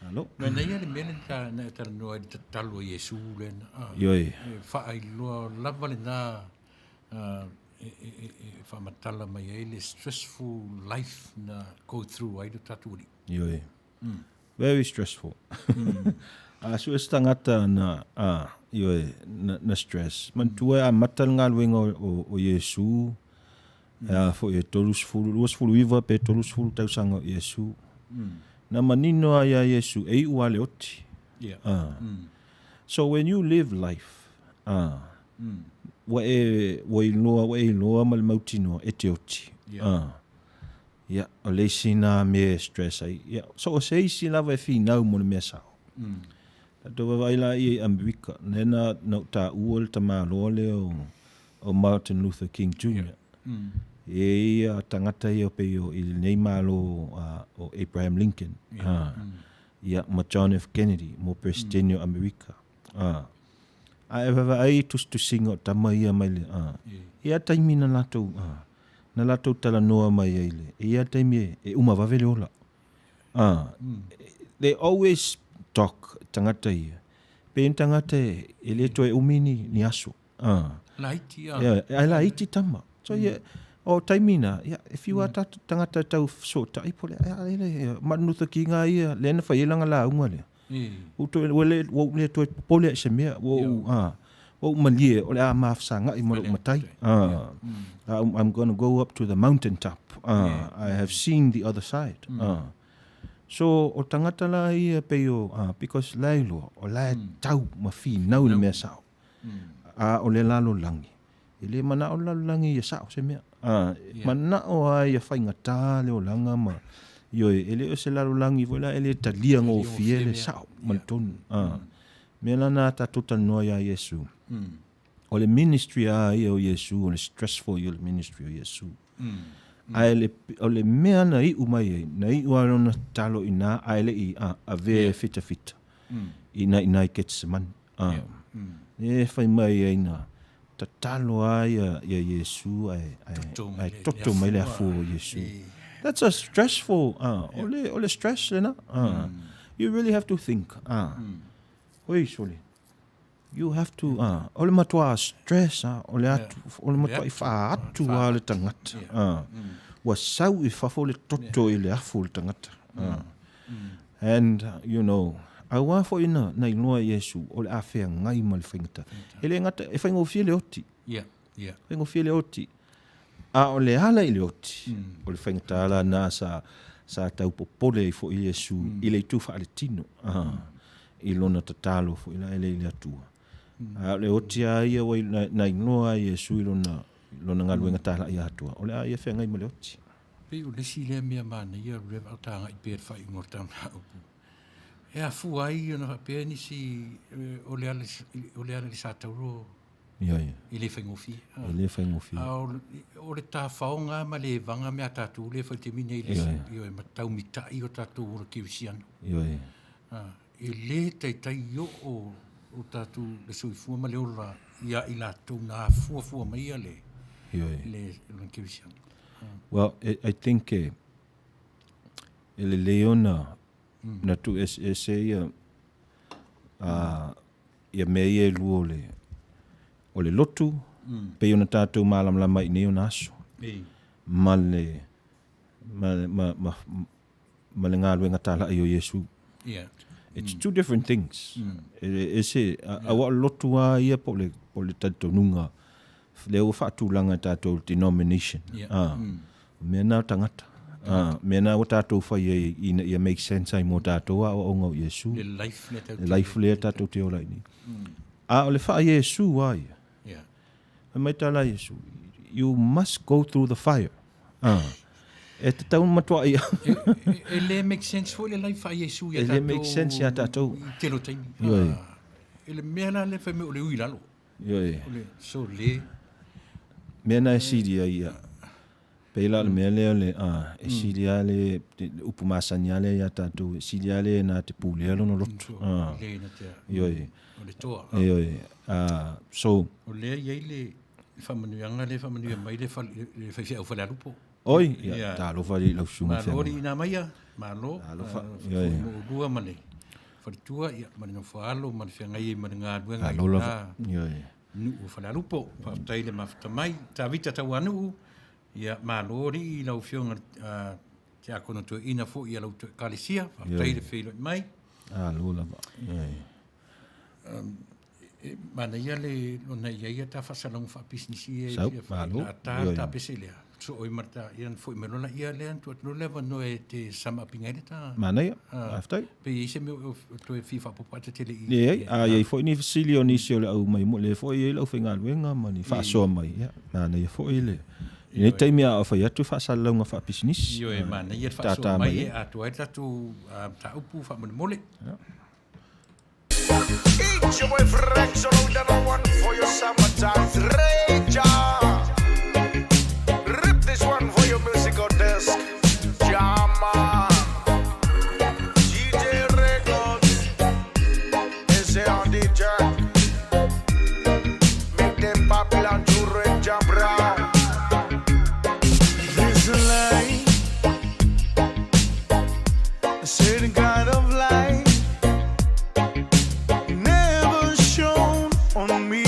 Alo. Manaia le mea lea na e talanoa ai i le tatalo a Iesu lea na, Ioe. E faailoa lava lena e faamatala mai ai le stressful life na go through ai lo tatou Alii. Ioe. Very stressful. A sue se tagata na, a, ioe, na, na stress. Manatua e amata le galuega o, o, o Iesu, e a foi e 30, 29 pe 30 tausaga o Iesu. Na manino lava ia Iesu, e iu lava le oti. Yeah. So when you live life, ua e, ua iloa, ua e iloa ma le mautinoa e te oti. Yeah. Ia, o le isi nā mea e stress ai, ia, so o se isi lava e finau mo le mea sao. Tatou vaavaai laia i Amerika, lea na, na ou taua le tamaloa lea o, o Martin Luther King Junior. E ia tagata ia pei o i lenei Malo o Abraham Lincoln, ia, ma John F. Kennedy mo Peresetene o Amerika. A e vaavaai i tusitusiga o tama ia mai le, ia taimi na latou, na latou talanoa mai ai le, e ia taimi e, e uma vave le ola. They always talk, tagata ia. Pe ni tagata e, e le toe umi ni, ni aso. Laiti, Ia, ai laiti tama. So ia, O taimi na, ia, e whiu a tātou tangata e tau fesootai po le, a le, le, Martin Luther King a ia, lea na fai ai lana lauga lea. Ua toe, ua le, ua ou le toe popole i se mea, ua ou, a, ua ou malie, o le a mafesagai ma lou matai. A, I'm gonna go up to the mountain top. A, I have seen the other side. A, so, o tagata la ia pei o, a, because la e iloa, o la e tau ma finau i le mea sao. A o le lalolagi, E le manao le lalolagi ia sao se mea. A, yeah. Manao a ia faigata le olaga ma ioe, e le o se lalolagi foi la e le talia gofie le sao ma le tonu. A, mea la na tatou talanoa iā Iesu. O le ministry a ia o Iesu, o le stressful ia o le ministry o Iesu. Ae le, o le mea na iu mai ai, na iu a lona tatalo i ina, ae le i a, avea e fitafita ina ina i Ketsemane. A, e fai mai ai na tatalo a ia, ia Iesu ae, ae, ae toto mai le afu o Iesu. That's a stressful, o le, o le stress lena. You really have to think. Oi, sole. You have to, o le matua stress, o le atu, o le matua i whaatu a le tangata. Ua sau i fafo le toto i le afu o le tangata. And, you know, auā foi na, na iloa e Iesu, o le a feagai ma le faigata. E le gata, e faigofie le oti. Yeah, yeah. Faigofie le oti. A o le ala i le oti, o le faigata la na sa, sa tau popole ai foi Iesu i le itu faaletino, i lona tatalo foi la e le i le Atua. A o le oti a ia ua na, na iloa ai Iesu i lona, lona galuega talai atoa, o le a ia feagai ma le oti. Pei o le isi lea mea manaia Rev a o tagai pea i le faaiuga o le mataupu. E afua ai ona faapea nisi o le ala o le ala i le satauro e le faigofie. E le faigofie. A o le tafaoga ma le evaga mea a tatou lea e fai i le taimi nei ioe ma taumitai o tatou ola kerisiano. Ioe. E le taitai oo o tatou le soifua ma le ola ia i latou na afuafua maia le le le kerisiano. Well, I think e, e lelei ona na tuueseese ia a ia mea ia e lua o le o le lotu pei ona tatou malamalama i nei ona aso ma le ma ma ma ma le galuega talai o Iesu. Yeah. It's two different things. E ese, aua o le lotu lava ia po o le, po o le talitonuga lea ua faatulaga e tatou le denomination. Yeah. Ah, o mea na o tagata. Ah, mea na ua tatou fai ai ina ia make sense ai mo tatou aoaoga o Iesu. Le life lea tatou Le life lea tatou te ola ai nei. A o le faa-Iesu lava ia. Yeah. Fai mai tala Iesu, you must go through the fire. Ah. E tatau ona matua ia. E le make sense foi le life faa Iesu ia tatou. E le make sense ia tatou. I tele o taimi. Ioe. E le mea la lea fai mai o le ui lalo. Ioe. O le so le. Mea na e sili ai ia. Pei la o le mea lea o le, a, e sili lava le, le upu masani lava lea ia tatou, e sili lava le na te pulea lona loto. A, le na te, ioe. O le toa. Ioe. A, so. O lea e i ai le faamanuiaga lea e faamanuia mai le, le faifeau Falealupo. Oi, ia, talofa i lau susuga Malo alii ina maia, malo. Talofa. Ioe. Foi mo oulua ma le faletua, ia, ma le nofoaalo ma le feagai ai ma le galuega i lena. Ioe. Nuu o Falealupo. Faafetai le mafuta mai. Tavita Tauanuu, ia malo alii i lau Afioga Tiakono Toeaina foi i lau Ekalesia. Faafetai le feiloai mai. Malo lava. E manaia le lona i ai ia ta faasalauga faapisinisi e Sau, fia malo. la ta ta pese lea. So oi marta ia na foi mai lola ia lea na tuu atu loa le avanoa e te sum up ina ai le ta. Manaia, faafetai. Pe i ai se mea o toe fia faaopoopo atu tele i. Leai, a i ai foi ni fesili o nisi o le au mai mo, lea foi e i ai le aufaigaluega ma ni faasoa mai, ia, manaia foi le, i lenei taimi a o fai atu faasalalauga faapisinisi. Ioe, manaia le faasoa mai e atoa ai le tatou mataupu faamolemole. It's your boy Frank Solo, the one for your summertime treasure. Rip this one for your musical desk. Jama. DJ Records. Is it on the jack? Make them popular to red jam brown. This life, a certain kind of light, never shone on me.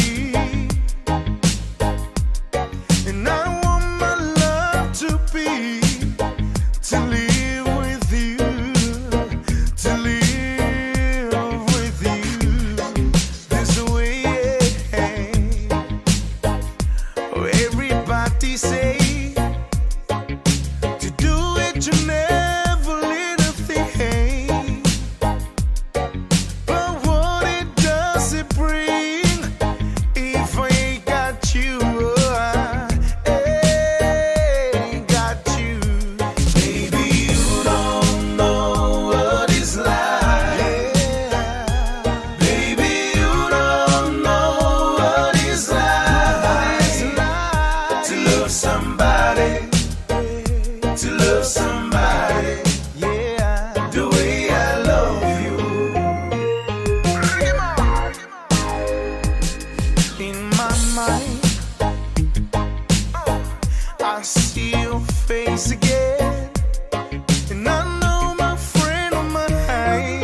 I see your face again. And I know my friend of mine.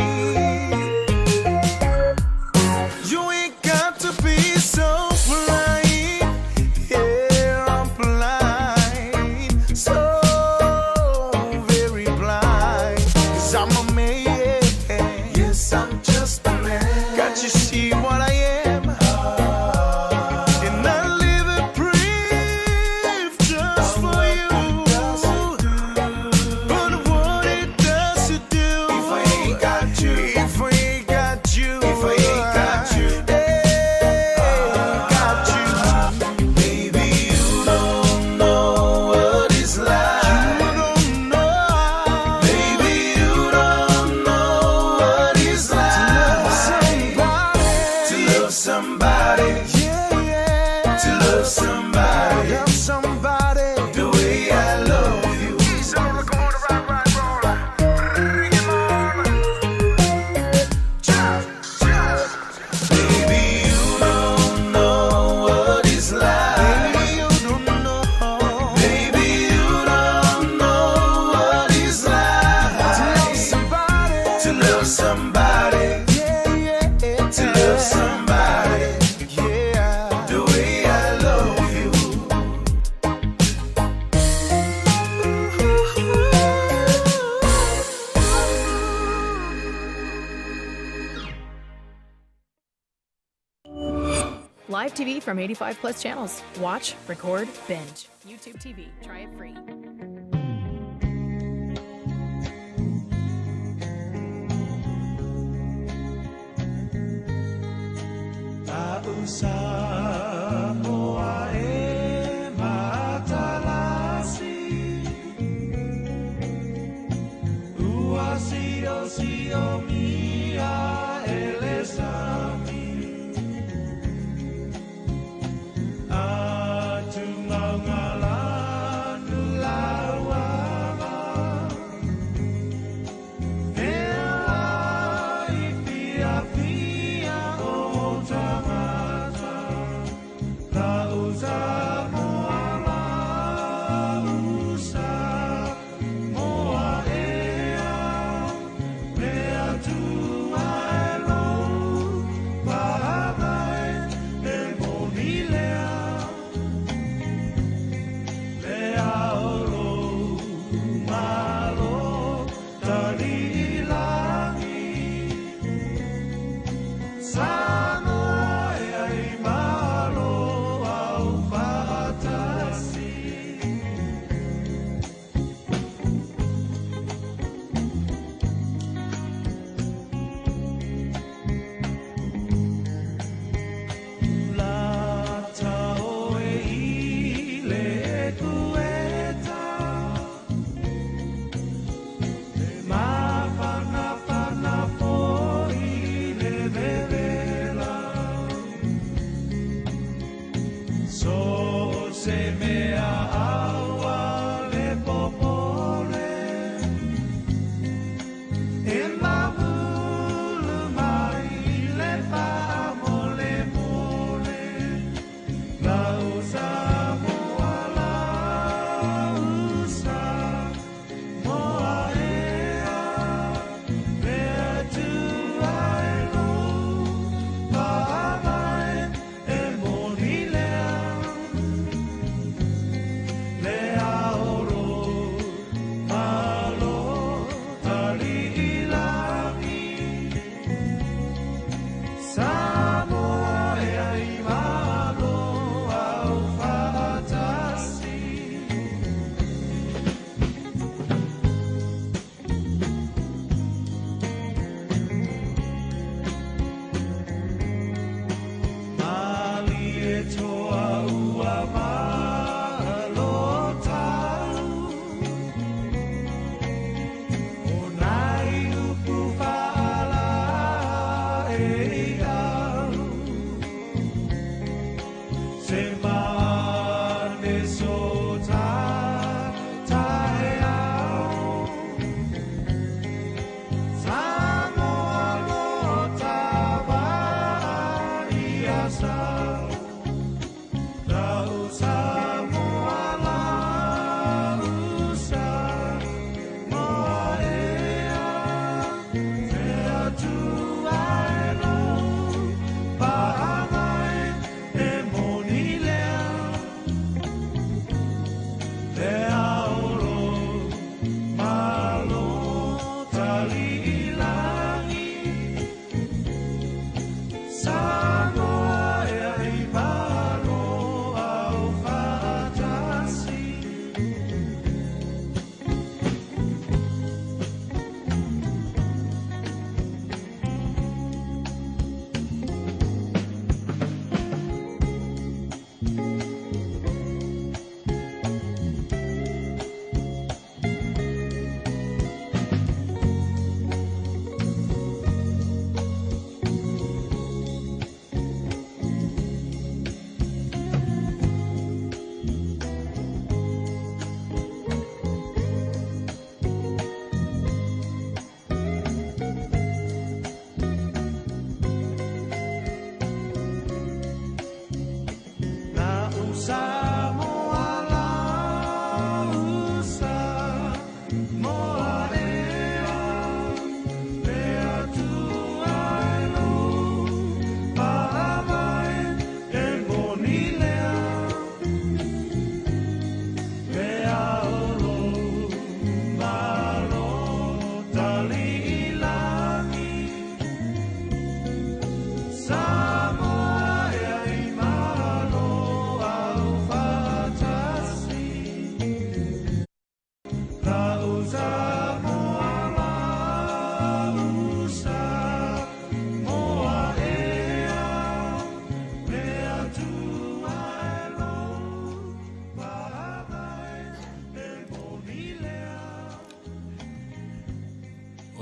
You ain't got to be so blind. Yeah, I'm blind. So very blind. Cause I'm a man. Yes, I'm just a man. Got you see what I am. And I live a brief just for you. But what it does to do if I ain't got you, if I ain't got you, if I ain't got you, hey, got you. Baby, you don't know what it's like. You don't know. Baby, you don't know what it's like. To love somebody. Yeah, yeah. To love somebody. Love somebody. The way I love you. Baby, you don't know what it's like. Baby, you don't know. Baby, you don't know what it's like. To love somebody. To love somebody. Yeah, yeah. To love somebody. Yeah. The way I love you. Live TV from 85 plus channels. Watch, record, binge. YouTube TV. Try it free.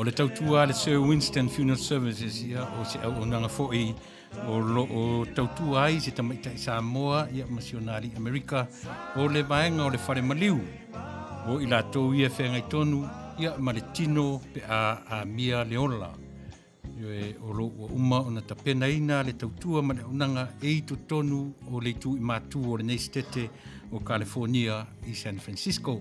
O le tautua a le Sir Winston Funeral Services, ia, o se auaunaga foi o lo o tautua ai se tamaitai Samoa ia, ma si ona alii Amerika o le vaega o le fale maliu. O i latou ia e feagai tonu ia, ma le tino pe a amia le ola. Ioe, o lo ua uma ona tapenaina le tautua ma le auaunaga e i totonu o le itu i matu o lenei setete o Kalifonia i San Francisco.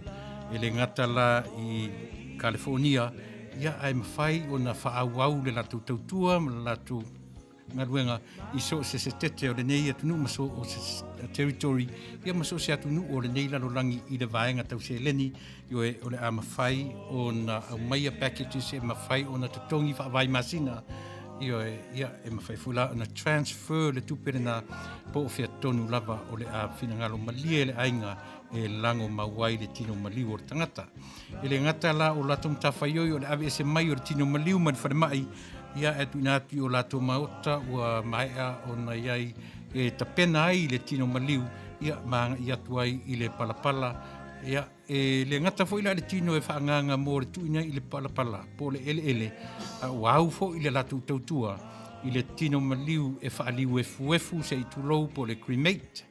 E le gata la i Kalifonia, ia ae mafai ona faaauau le latou tautua ma le latou galuega i so o se setete o lenei atunuu ma so o se territory, ia ma so o se atunuu o lenei lalolagi i le vaega tau seleni. Ioe, o le a mafai ona aumaia packages e mafai ona totogi faavai masina. Ioe, ia, e mafai foi la ona transfer le tupe lena po o fea tonu lava o le a finagalo malie le aiga e lago mau ai le tino maliu o le tagata. E le gata la o latou matafaioi o le aveese mai o le tino maliu mai le falemai, ia e tuuina atu i o latou maota ua maea ona i ai e tapena ai le tino maliu, ia ma agai atu ai i le palapala, ia E le gata foi la le tino e faaagaaga mo le tuuina i le palapala po o le eleele, a ua au foi le latou tautua i le tino maliu e faaliuefuefu se i tulou po o le cremate.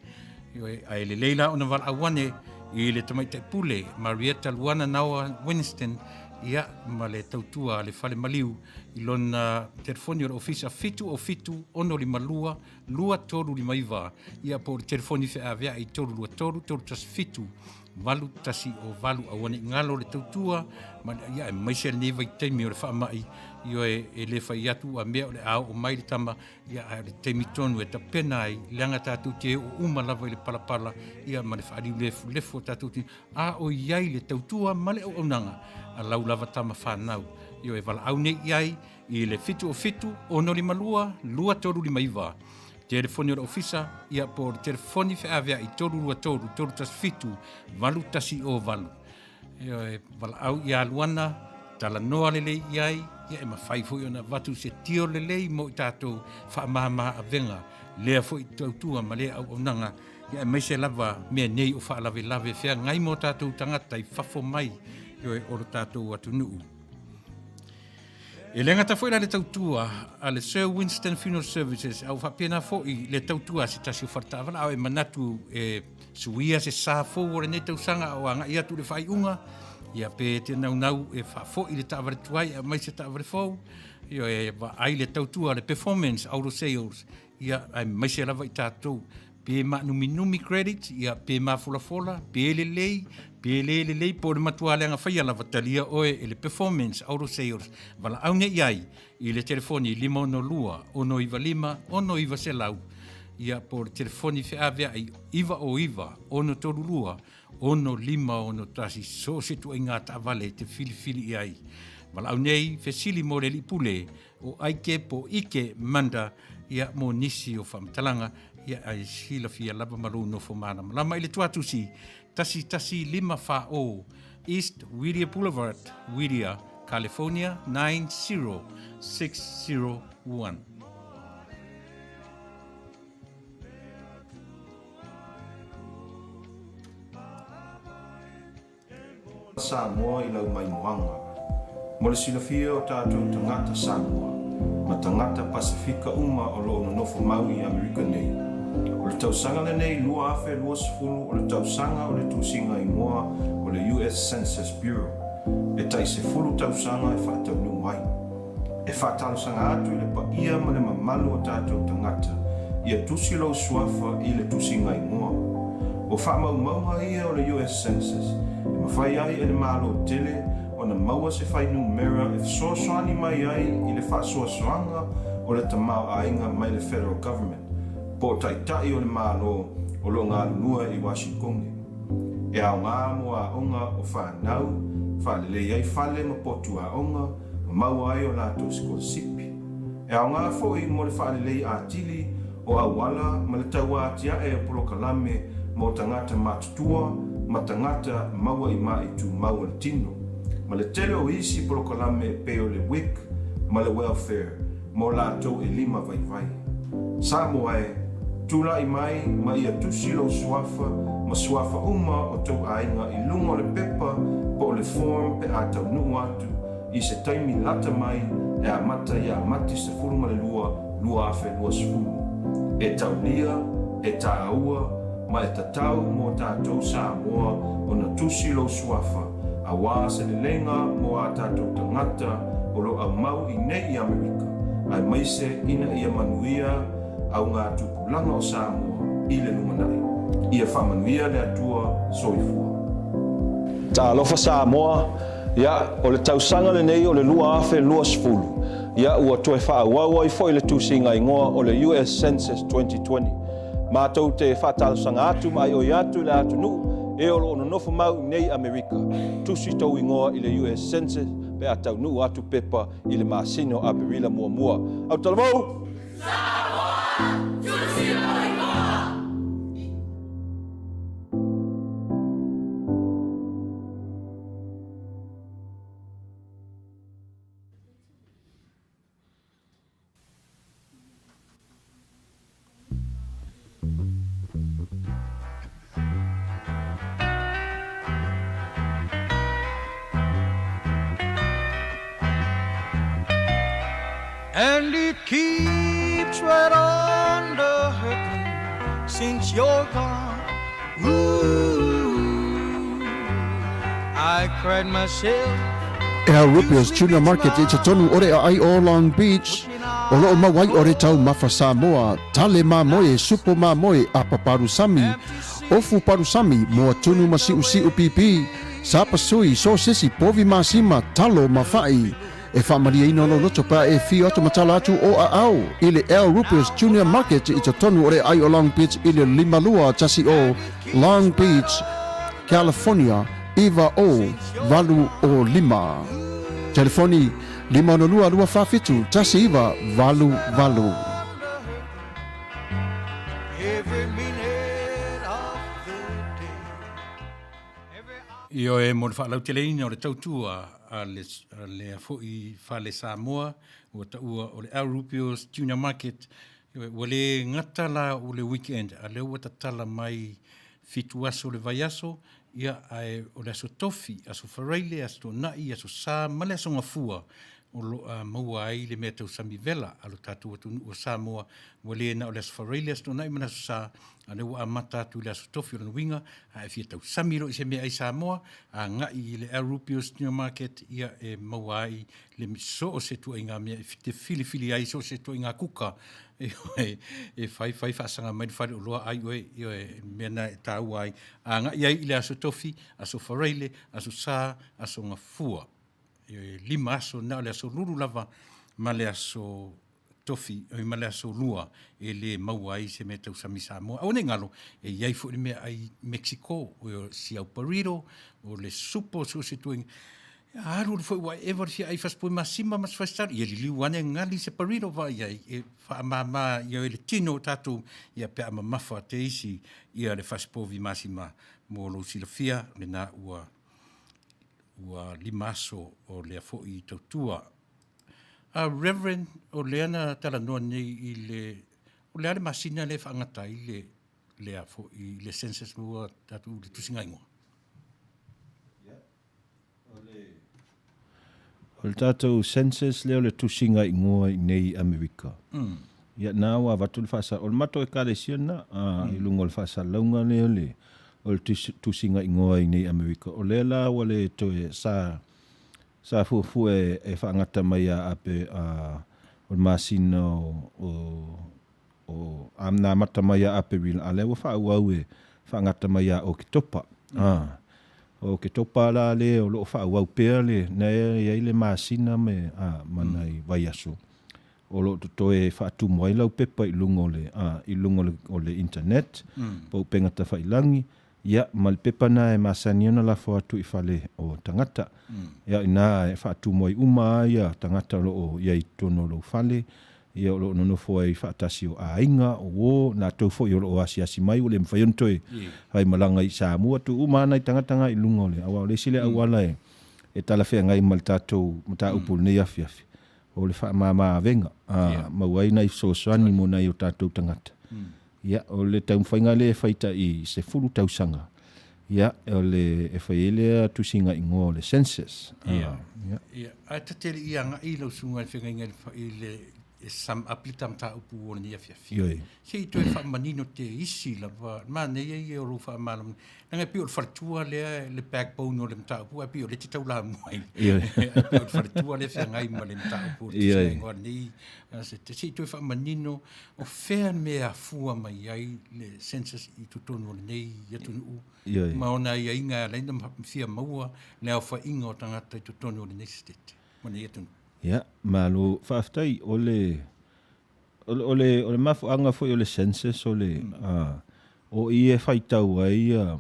Ioe, ae lelei la ona valaau ane i le tamaitai pule Marietta Luana Naoa Winston, ia, ma le tautua a le fale maliu i lona telefoni o le ofisa 707 652 2359, ia po o le telefoni feaveai 323 317 8108. Aua ne i galo le tautua ma le ia, aemaise lenei vaitaimi o le faamai, ioe, e le fai atu ua mea o le a oo mai le tama, ia, ae o le taimi tonu e tapena ai, leaga tatou te oo uma lava i le palapala, ia, ma le faaliulefulefu o tatou tino, a o i ai le tautua ma le auaunaga a lau lava tama fanau, ioe, valaau nei i ai i le 707 652 2359, telefoni o le ofisa, ia po o le telefoni feaveai 323 317 8108. Ioe, valaau ia Luana, talanoa lelei i ai, ia e mafai foi ona avatu se tio lelei mo i tatou faamama avega, lea foi tautua ma lea auaunaga, ia aemaise lava mea nei o faalavelave feagai mo tatou tagata i fafo mai, ioe, o lo tatou atunuu. E le gata foi la le tautua a le Sir Winston Funeral Services, a ua faapena foi le tautua a se tasi o faletaavale, a e manatu e suia se sa fou o lenei tausaga a o agai atu i le faaiuga, ia pe te naunau e faafoi le taavale tuai e aumai se taavale fou, ia e vaai le tautua a le Performance Auto Sales, ia aemaise lava i tatou pe maanuminumi credit, ia pe mafolafola, pe lelei, pe le lelei, po o le matua leaga faia lava talia oe e le Performance Auto Sales. Valaau nei i ai i le telefoni 562 695 6900, ia po o le telefoni feaveai 909 632 6561, so o se ituaiga taavale e te filifili i ai. Valaau nei fesili mo le alii pule o Aike po o Ike Manda, ia mo nisi o faamatalaga, ia ae silafia lava ma lou nofo malamalama i le tuatusi 11540 East Whittier Boulevard, Whittier, California 90601. Samoa i lau maimoaga. Mo le silafia o tatou tagata Samoa ma tagata Pasefika uma o lo o nonofo mau i Amerika nei, o le tausaga lenei 2020 o le tausaga o le tusiga igoa o le US Census Bureau e tai sefulu tausaga e faataunuu ai. E faatalosaga atu i le paia ma le mamalu o tatou tagata, ia tusi lou suafa i le tusiga igoa. O faamaumauga ia o le US Census e mafai ai e le Malo tele ona maua se fuainumera e fesoasoani mai ai i le faasoasoaga o le tamaoaiga mai le Federal Government po o taitai o le Malo o lo o galulue i Washingtone. E aoga mo aoga o fanau, faalelei ai fale ma potu aoga, ma maua ai o latou sikolasipi. E aoga foi mo le faalelei atili o auala ma le tauatiae o polokalame mo tagata matutua ma tagata maua i maʻi tumau o le tino, ma le tele o isi polokalame e pei o le WIC ma le Welfare mo latou e lima vaivai. Samoa e, tulai mai ma ia tusi lou suafa ma suafa uma o tou aiga i luga o le pepa po o le form pe a taunuu atu. i se taimi lata mai e amata ia Mati 12, 2020. E taulia, e tāua, ma e tatau mō tātou Samoa ona tusi lou suafa, auā se leleiga mō ā tātou tangata o lo aumau i nei i Amerika, aemaise ina ia manuia au ngā tupulaga o Samoa i le lumanai. Ia faamanuia le Atua soifua. Talofa Samoa, ia, o le tausaga lenei o le 2020, ia ua toe faaauau ai foi le tusiga igoa o le US Census 2020. Matou te faatalosaga atu ma aioi atu i le atunuu e o lo o nonofo mau i nei Amerika, tusi tou igoa i le US Census pe a taunuu atu pepa i le masina o Aperila muamua. Autalavou! Samoa! Tusi lou igoa! And it keeps right on the hurting since you're gone. Ooh, I cried myself Al Rupio's Tuna Market i totonu o le aai o Long Beach, o loo mau ai o le taumafa Samoa, tale mamoe, supo mamoe, apa parusami, ofu parusami, moa tunu ma siusiu pipi, sapasui, sosesi, povi masima, talo ma fa'i. E faamalieina lou loto pe a e fio atu ma tala atu o aao i le Al Rupio's Junior Market i totonu o le aai o Long Beach i le 5210 Long Beach, California 90805. Telefoni, 562 247 1988. Every minute of the day. Ioe mo le faalauteleina o le tautua a le, a lea foi fale Samoa, ua taua o le Al Rupio's Junior Market, ua le gata la o le weekend, a lea ua tatala mai fitu aso le vaiaso, ia, ae o le aso Tofi, aso Faraile, aso Toonai, aso Sa, ma le aso Gafua, o lo o maua ai le mea tausami vela a lo tatou atunuu o Samoa, ua le na o le aso Faraile, aso Toonai ma le aso Sa, a lea ua amata atu i le aso Tofi o lona uiga, a e fia tausami loa i se meaai Samoa, agai i le Al Rupio's New Market, ia e maua ai le so o se tuaiga mea e te filifili ai, so o se tuaiga kuka, e, e fai fai faasaga mai le fale oloa ai oe, ioe, mea na e taua ai. Agai ai i le aso Tofi, aso Faraile, aso Sa, aso Gafua. E lima aso, na o le aso Lulu lava ma le aso Tofi, oi ma le aso Lua e le maua ai se mea tausami Samoa. Aua ne i galo, e i ai foi le mea ai Mexico, o si au burrito, o le supo, so se tuaiga. Alu alu foi ua eva le fia ai fasipovi masima ma se fasitalo, ia liliu ane gali se burrito vaai ai, e faamama ia le tino o tatou, ia pe a mamafa te isi ia le fasipovi masima mo lou silafia, lena ua ua lima aso o lea foi tautua. A Reverend, o lea na talanoa nei i le, o le a le masina lea e faagata ai le, lea foi, le census ua tatou le tusiga igoa? O le tatou census lea o le tusiga igoa i nei i Amerika. Ia na ua avatu le faasa, o le matou ekalesia lena, i luga o le faasalalauga lea o le, o le tusiga igoa i nei Amerika. O lea la ua le toe sa, sa fuafua e faagata mai ia Ape, o le masina o, o, o, na amata mai ia Aperila, a lea ua faaauau e faagata mai ia Oketopa. O Oketopa la lea o lo o faaauau pea le, na e i ai le masina me, ma nai vaiaso o lo o totoe e faatumu ai lau pepa i luga o le, i luga o le, o le internet, po o upega tafailangi, ia, ma le pepa na e masani ona lafo atu i fale o tagata. Ia, inā e faatumu ai uma lava ia tagata o lo o i ai i totonu o lou fale, ia o lo o nonofo ai faatasi o aiga, o uo, latou foi o lo o asiasi mai, ua le mafai ona toe faimalaga i Samoa, tuu uma lava nai tagata na i luga o le, aua o le isi lea auala e talafeagai ma le tatou mataupu i lenei afiafi, o le faamama avega, a maua ai nai fesoasoani mo nai o tatou tagata. Ia, o le taumafaiga lea e fai tai 10 tausaga. Ia, o le, e fai ai lea tusiga igoa o le census. Ia. Ia. Ia, ae ta te le i agai lau susuga i le feagaiga i le, e sum up le ta mataupu o lenei afiafi. Ioe. Se i toe faamanino te isi lava, manaia ia o lou faamalamalama. Leaga e pei o le faletua lea le backbone o le mataupu, ae pei o lea e te taulamua ai. Ioe. Ae pei o le faletua lea e feagai ma le mataupu o le Ioe. tusiga igoa lenei. Se i toe faamanino O fea le mea e afua mai ai le census i totonu o lenei atunuu Ioe. ma ona aiaiga e ala ai ona fia maua le aofaiga o tagata i totonu o lenei setete ma lenei atunuu? Ia, malo faafetai. O le, o le, o le mafuaaga foi o le census o le, a, o i e faitau ai ia,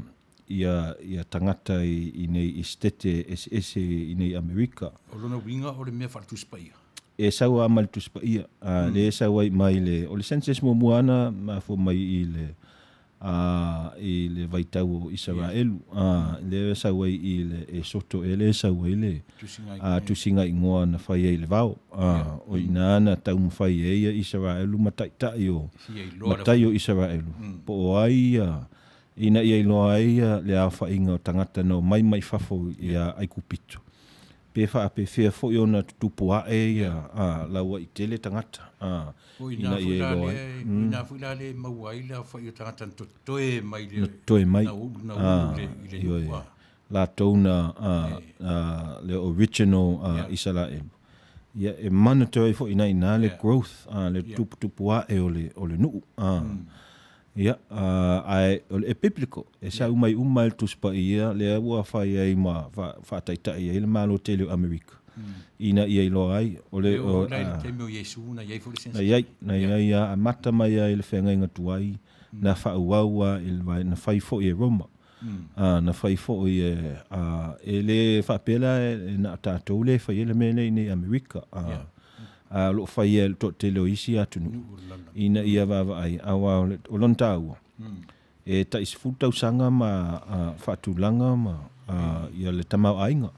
ia, ia tagata i, i nei i setete eseese i nei Amerika. O lona uiga o le mea faale-Tusi Paia. E sau lava mai le Tusi Paia, a, lea e sau ai mai le, o le census muamua ana mafua mai i le, a, i le vaitau o Isaraelu, a, lea e sau ai i le Esoto ea lea e sau ai le, a, tusiga igoa na fai ai i le vao, a, o i ina na taumafai ai ia Isaraelu ma taitai o, matai o Isaraelu, po o ai ia, ina ia iloa ai le aofaiga o tagata na omai mai fafo ia Aikupito, pe faapefea foi ona tutupu ae ia lauaitele tagata ina ia iloa ai. O ina foi la lea e maua ai le aofai o tagata na totoe mai le, na totoe mai, na ulu i le nuu. Latou na le original Isaraelu. Ia, e monitor ai foi i ina le growth, le tuputupu ae o le nuu. Ia, ae o le biblical, e sau mai uma i le Tusi Paia, lea ua fai ai ma faataitai ai le Malo tele o Amerika, ina ia iloa ai, o le... E oo la i le taimi o Iesu na i ai foi le census. Na i ai, na i ai lava, amata mai lava i le feagaiga tuai, na faaauau lava i le vaega, na fai foi e Roma, na fai foi e, e le faapea la e na o tatou lea e fai ai le mea lea i inei i Amerika, a o lo o faia e le toatele o isi atunuu ina ia vaavaai, aua o lona taua, e tai 10 tausaga ma faatulaga ma ia le tamaoaiga.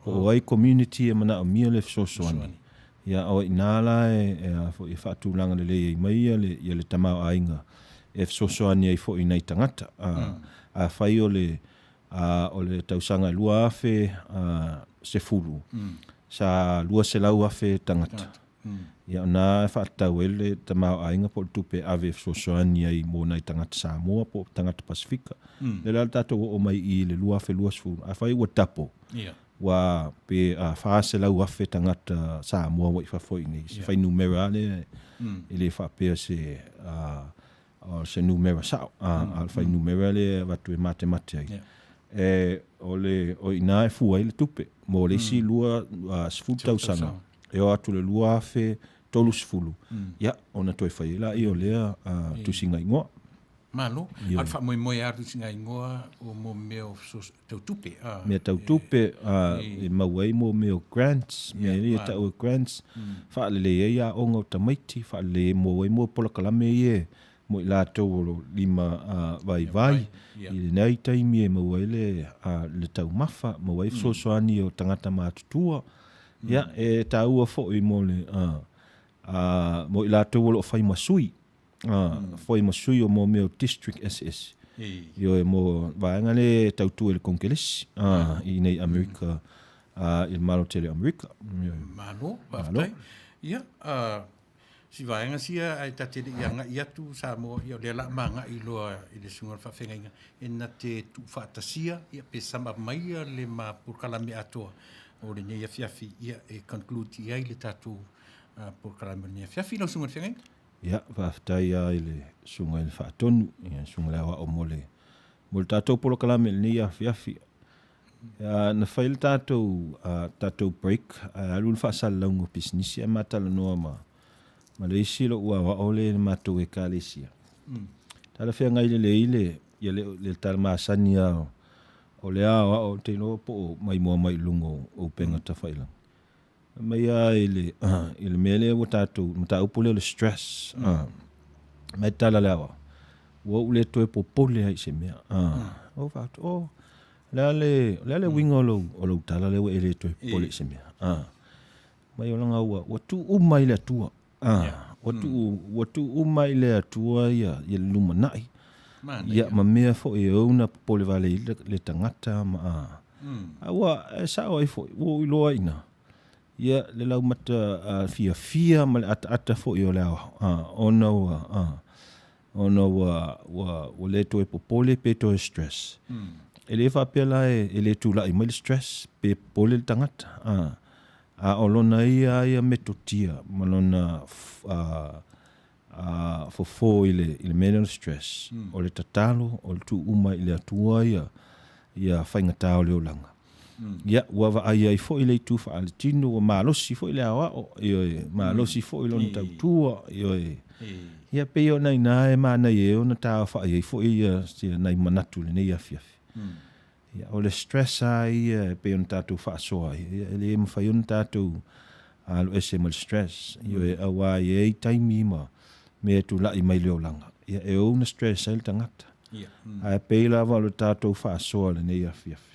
Po o ai community e manaomia le fesoasoani, ia o i ina la e a foi e faatulaga lelei ai mai ia le, ia le tamaoaiga e fesoasoani ai foi i nai tagata. Afai o le A o le tausaga 2010, sa 200,000 tagata. Ia o na e faatatau ai le tamaoaiga po o le tupe e ave e fesoasoani ai mo nai tagata Samoa po o tagata Pasifika. Lea la le tatou oo mai i le 2020, afai ua double, ua pe 400,000 tagata Samoa ua i fafo i inei. Se fuainumera lava lea e le faapea se O se numera sao, a o le fuainumera lea e avatu e matemate ai. E, o le, o i ina e fua ai le tupe mo le isi 20 tausaga, e oo atu i le 2030, ia, ona toe fai ai lea o lea tusiga igoa. Malo. A o le faamoemoe lava o le tusiga igoa o mo mea o tau tupe. Mea tau tupe, e maua ai mo mea o grants, mea ia e tau o grants, faalelei ai aoga o tamaiti, faalelei ai maua ai mo polokalame ia mo i latou o lo o lima vaivai i lenei taimi e maua ai le taumafa, maua ai fesoasoani o tagata matutua. Ia, e taua foi mo le mo i latou o lo o fai ma sui, Foi ma sui o mo mea o district eseese. Ioe mo vaega lea e tautua i le Konkelesi i nei Amerika, i le Malo tele o Amerika. Malo, faafetai. Ia, si vaega sia ae ta te le i agai atu Samoa, ia o lea la a ma agai loa i le susuga o le faafeagaiga e na te tuufaatasia ia pe sum up mai ia le ma polokalame atoa o lenei afiafi ia e conclude i ai le tatou polokalame o lenei afiafi. Lau susuga i le feagaiga. Ia, faafetai lava i le Susuga i le Faatonu, ia, le Susuga i le Aoao mo le, mo le tatou polokalame i lenei afiafi. Ia, na fai le tatou, uh, tatou break, ae alu le faasalalauga o pisinisi ae ma talanoa ma, ma le isi lo'u aoao lea i le matou ekalesia. Talafeagai lelei le, ia le, le tala masani lava o le aoao, ou te iloa po o maimoa mai i luga o upega tafailagi. Fai mai lava i le, i le mea lea ua tatou, mataupu lea o le stress. Mai tala le aoao, ua ou le toe popole ai i se mea. Ou fai atu, oh, le a le, o le a le uiga o lou, o lou tala lea ua e le toe popole i se mea. Mai o laga ua, ua tuu uma i le Atua. Ua tuu, ua tuu uma i le Atua ia, ia le lumanai. Ia, ma mea foi e ou na popole vale ai le tagata ma a. A ua e sao ai foi, ua ou iloa i ina, ia, le laumata fiafia ma le ataata foi o le aoao, a, ona ua, a, ona ua, ua, ua le toe popole pe toe stress. E le faapea la e, e le tulai mai le stress pe popole le tagata, a, a o lona ia ia metotia ma lona, a, a, fofo i le, i le mea lea o le stress, o le tatalo, o le tuu uma i le Atua ia, ia faigata o le olaga. Ia, ua vaai ai foi le itu faaletino, ua malosi foi le aoao, ioe, malosi foi lona tautua, ioe. Ia, pei ona inā e manaia ai ona taaofai ai foi ia, ia nai manatu i lenei afiafi. Ia, o le stress lava ia e pei ona tatou faasoa ai, ia, e le mafai ona tatou aloese ma le stress, ioe, aua e i ai taimi ma mea e tulai mai i le olaga, ia, e ou na stress ai le tagata. Ae pei lava o le tatou faasoa i lenei afiafi.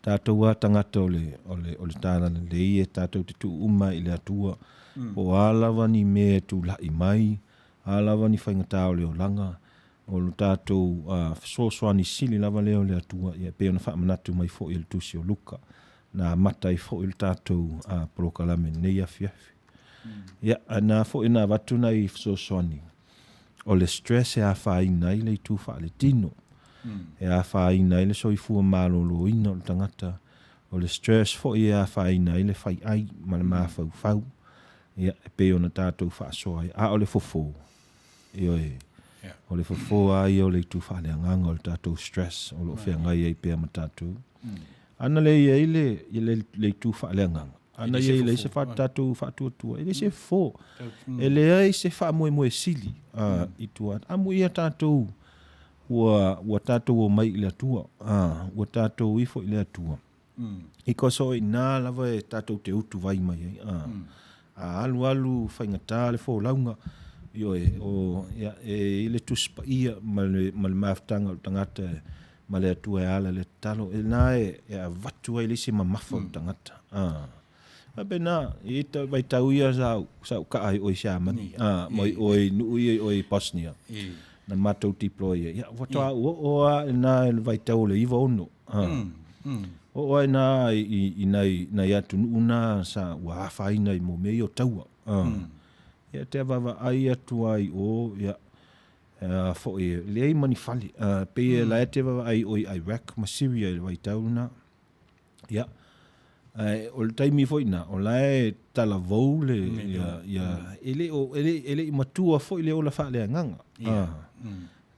Tatou a tagata o le, o le, o le Talalelei e tatou te tuu uma i le Atua, po o a lava ni mea e tulai mai, a lava ni faigata o le olaga, o lo tatou fesoasoani sili lava lea o le Atua, ia e pei ona faamanatu mai foi e le Tusi o Luka, na amata ai foi le tatou polokalame i lenei afiafi. Ia, ae na foi na avatu nai fesoasoani, o le stress e afaina ai le itu faaletino, e afaina ai le soifua maloloina o le tagata, o le stress foi e afaina ai le faiai ma le mafaufau, ia, e pei ona tatou faasoa ai. A o le fofo, Ioe. O le fofo lava ia o le itu faaleagaga o le tatou stress o lo o feagai ai pea ma tatou. Ana le i ai le, le, le itu faaleagaga, ana i ai leai se tatou faatuatua, e leai se fofo. E leai se faamoemoe sili i tua atu. Amuia tatou ua, ua tatou omai i le Atua, ua tatou ifo i le Atua. Because o i ina lava e tatou te utuvai mai ai. A, a alualu faigata le folauga, ioe, o, ia, e i ai le Tusi Paia ma le, ma le mafutaga o le tagata ma le Atua e ala i le tatalo, e na e, e avatu ai le isi mamafa o le tagata. A, faapena, i ta vaitau ia sa ou, sa ou kaa ai oe i Siamani, a, ma i oe i nuu ia i oe i Bosnia, na matou deploy ai. Ia, faatoa ou oo lava i lena i le vaitau o le 96. A. Oo ai nā i, i, i nai, nai atunuu nā sa ua afaina i mō mea ia o taua. A. Ia te vaavaai atu ai o, ia, a, foi e leai ma ni fale. A, pei e lae te vaavaai o i Iraq ma Syria i le vaitau lena. Ia, ae o le taimi foi na, o la e talavou le, ia, ia, e le o, e le, e le i matua foi le ola faaleagaga. A.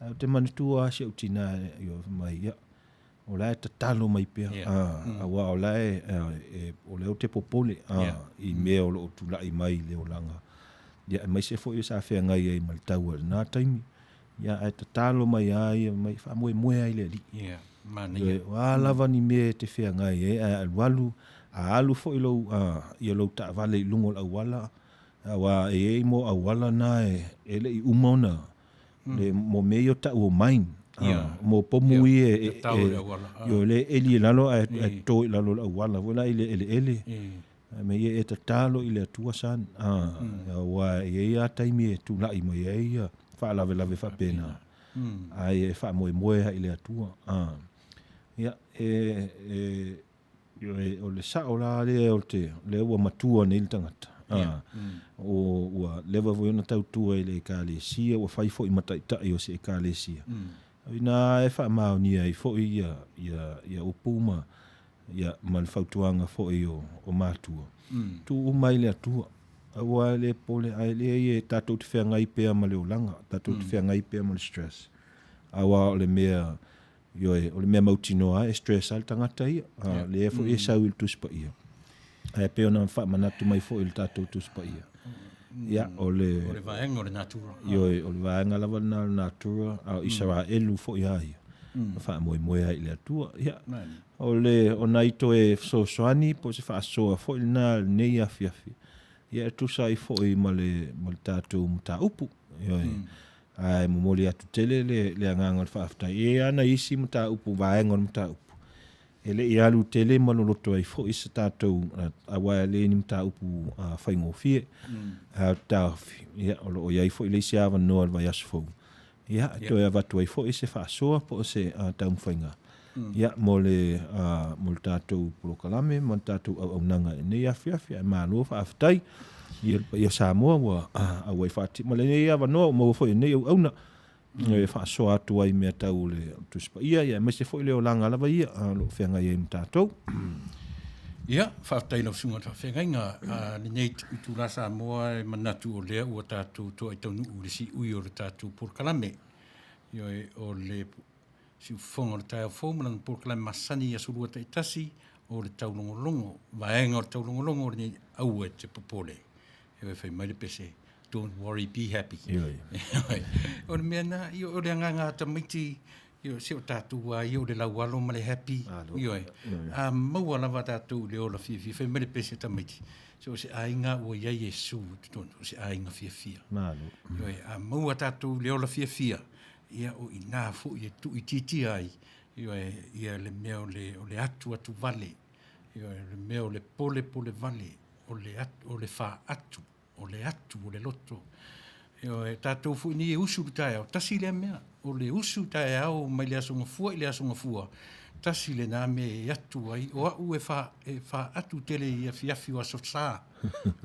Ae ou te manatua lava si ou tinā i o mai, ia, o la e tatalo mai pea, aua o la e, e, o lea ou te popole, i mea o lo o tulai mai i le olaga. Ia, aemaise foi sa feagai ai ma le taua i lena taimi. Ia, ae tatalo mai lava ia mai, faamoemoe lava i le Alii. Ia, manaia. O a lava ni mea e te feagai ai, ae alualu, a alu foi lou, ia lou taavale i luga o le auala, aua e i ai mo auala na e le i uma ona le mo mea ia o tau o mine. Mo pomu ia e, e, ioe, le eli i lalo ae ae toto i lalo o le auala foi la i le eleele. Ae mea ia e tatalo i le Atua son, aua e i ai lava taimi e tulai mai ai ia faalavelave faapena. Ae e faamoemoe lava i le Atua. Ia, e, e, Ioe, o le sao la lea o te, lea ua matua nei le tagata. Yeah. Mm. O, ua leva foi ona tautua i le ekalesia, ua fai foi ma taitai o se ekalesia. Mm. Ina e faamaonia ai foi ia, ia, ia upu ma, ia, ma le fautuaga foi o, o matua. Mm. Tuu uma i le Atua. Aua e le popole, ae leai e tatou te feagai pea ma le olaga, tatou te feagai pea ma le stress. Aua o le mea, Ioe, o le mea mautinoa lava e stress ai le tagata ia. A, lea foi e sau i le Tusi Paia. Ae pei ona faamanatu mai foi i le tatou Tusi Paia. Ia, o le... O le vaega o le natura. Ioe, o le vaega lava lena o le natura, a o Isaraelu foi lava ia, na faamoemoe ai i le Atua. Ia, o le, o nai toe fesoasoani po o se faasoa foi lena i lenei afiafi, ia e tusa ai foi ma le, ma le tatou mataupu. Ioe. Ae momoli atu tele le, le agaga o le faafetai. E i ai lava nai isi mataupu, vaega o le mataupu, e le i alu tele ma loloto ai foi se tatou, aua e le ni mataupu faigofie. Ae o le taofi, ia, o lo o i ai foi le isi avanoa i le vaiaso fou. Ia, e toe avatu ai foi se faasoa po o se taumafaiga ia, mo le, mo le tatou polokalame ma le tatou auaunaga i lenei afiafi. Ae malo faafetai i le paia o Samoa ua auai faati ma lenei avanoa ua maua foi e lenei auauna e faasoa atu ai i mea tau o le Tusi Paia, ia aemaise foi le olaga lava ia o lo o feagai ai ma tatou. Ia, faafetai i lau Susuga i le Faafeagaiga. A lenei itula Samoa e manatu o lea ua tatou toai taunuu i le siui o le tatou polokalame. Ioe, o le siufofoga o le taeao fou ma lana polokalame masani i aso lua taitasi o le taulogologo, vaega o le taulogologo o lenei aua e te popole. Ioe, fai mai le pese, don't worry, be happy. Ioe. O le mea na, o le agaga tamaiti, Ioe, se o tatou lava ia o le laualo ma le happy. Ioe. A maua lava tatou i le ola fiafia, fai mai le pese a tamaiti, so o se aiga ua i ai Iesu i totonu, o se aiga fiafia. Malo. Ioe, a maua tatou i le ola fiafia, ia o i ina foi e tuuitiitia ai, ioe, ia le mea o le, o le atuatu vale, ioe, o le mea o le polepole vale, o le, o le faatu. o le atu o le loto. Ioe, tatou foi nei e usu i le taeao, tasi lea mea, o le usu taeao mai le Aso Gafua i le Aso Gafua, tasi lena mea e atu ai, o au e, fa, e faatu tele i afiafi o Aso Sa,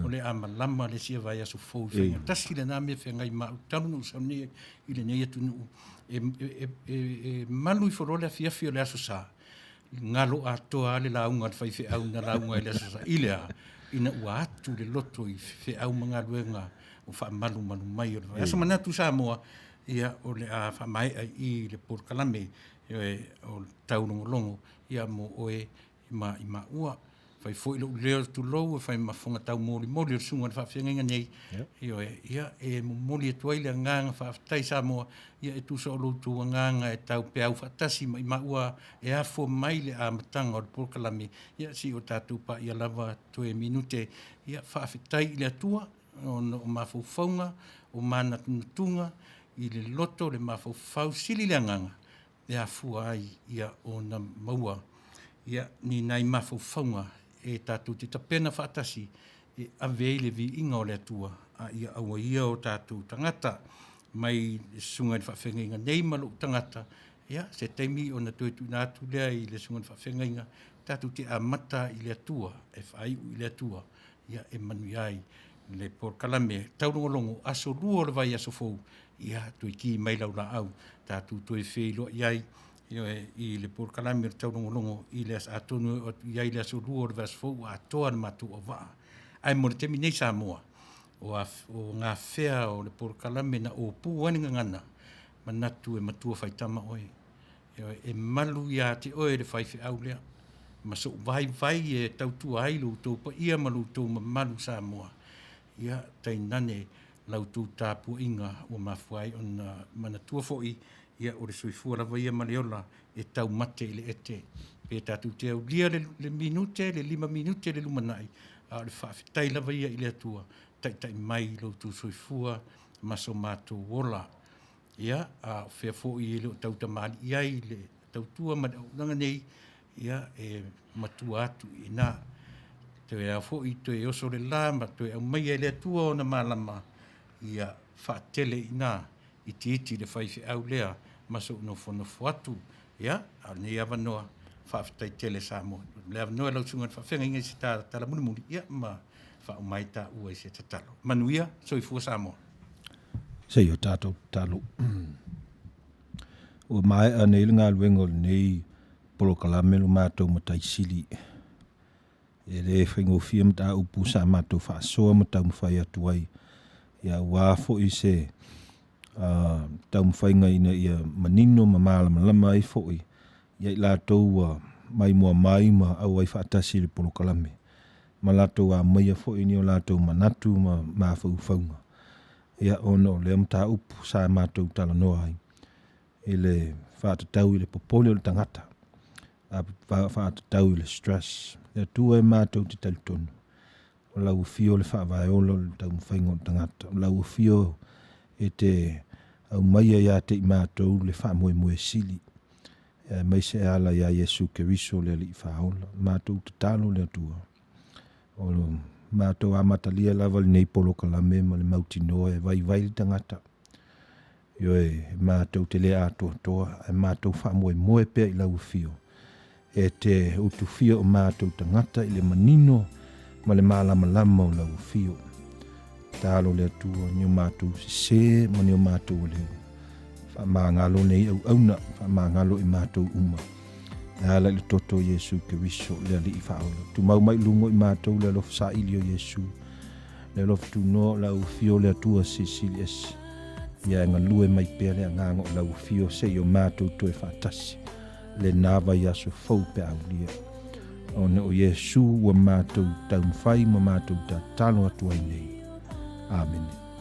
o le a malama le isi vaiaso fou i faiga. Tasi lena mea e feagai ma au talu na ou sau nei i lenei atunuu, e, e, e, e malu ifo loa le afiafi o le Aso Sa, Galo atoa lava le lauga a le faifeau na lauga ai le Aso Sa i le a? Ina ua atu le loto i feau ma galuega o faamalumalu mai o le vaiaso. Manatu Samoa, ia o le a faamaea i i le polokalame o le taulogologo ia mo oe ma i maua. Fai foi lou leo tulou e fai ma fofoga taumolimoli o le susuga i le faafeagaiga nei. Ioe, ia e momoli atu ai le agaga faafetai Samoa, ia e tusa o lo outou agaga e tau peau faatasi ma i maua e afua mai le amataga o le polokalame, ia se i o tatou paia lava toe minute. Ia faafetai i le Atua ona o mafaufauga, o manatunatuga i le loto, le mafaufau sili le agaga e afua ai ia ona maua ia ni nai mafaufauga e tatou te tapena faatasi e ave ai le viiga o le Atua, a ia aua ia o tatou tagata mai le susuga i le faafeagaiga nei ma lou tagata, ia se taimi ona toe tuuina atu lea i le susuga i le faafeagaiga, tatou te amata i le Atua, e faaiu i le Atua, ia e manuia ai le polokalame taulogologo aso lua o le vaiaso fou, ia toe ki mai lau laau, tatou toe feiloai ai ioe, i le polokalame o le taulogologo i le aso, atonu e oo atu i ai le aso lua o le vaiaso fou ua atoa le matou auvaa. Ae mo le taimi nei Samoa, o, a, o gafea o le polokalame na opu ai le gagana, manatu e matua faitama oe. Ioe, e malu ia te oe le faifeau lea, ma sou vaivai e tautua ai lo outou paia ma lo outou mamalu Samoa. Ia, tainane la outou tapuaiga ua mafua ai ona manatua foi, ia, o le soifua lava ia ma le ola e taumate i le ete. Pe tatou te aulia le, le minute, le lima minute le lumanai, a o le faafetai lava ia i le Atua, taitai mai lo outou soifua ma so matou ola. Ia, a o fea foi e le o tautamalii ai le tautua ma le auaunaga nei, ia, e matua atu i ina. Toe ao foi, toe oso le la ma toe aumaia e le Atua ona malama, ia faatele i ina, itiiti le faifeau lea ma sou nofonofo atu. Ia, a o lenei avanoa, faafetai tele Samoa. O le avanoa i lau susuga i le faafeagaiga i se tala mulimuli, ia, ma faauma ai taua i se tatalo. Manuia, soifua Samoa. Se i o tatou tatalo. Ua maea nei le galuega o lenei polokalame lo matou matai sili. E le faigofie mataupu sa matou faasoa ma taumafai atu ai. Ia aua foi se uh, taumafaiga ina ia manino ma malamalama ai foi ia i latou ua maimoa mai ma auai faatasi i le polokalame, ma latou amaia foi ni o latou manatu ma mafaufauga, ia ona o lea mataupu sa matou talanoa ai i le faatatau i le popole o le tagata, a faatatau i le stress. Le Atua e matou te talitonu, o lau afio le faavae ola o le taumafaiga o le tagata, o lau afio e te aumaia ia te i matou le faamoemoe sili, aemaise e ala iā Iesu Keriso le Alii Faaola. Matou tatalo le Atua, o lo matou amatalia lava lenei polokalame ma le mautinoa e vaivai le tagata. Ioe, e matou te le atoatoa, ae matou faamoemoe pea i lau afio, e te utufia o matou tagata i le manino ma le malamalama o lau afio. Tatalo le Atua ni o matou sesē ma ni o matou aleu. Faamagalo nei auauna, faamagalo i matou uma. E ala i le toto o Iesu Keriso, le Alii Faaola. Tumau mai i luga o i matou le alofa saili o Iesu, le alofa tunoa o lau afio o le Atua Silisili Ese. Ia e galue mai pea le agaga o lau afio seia o matou toe faatasi lena vaiaso fou pe aulia. Ona o Iesu ua matou taumafai ma matou tatalo atu ai nei. Amene.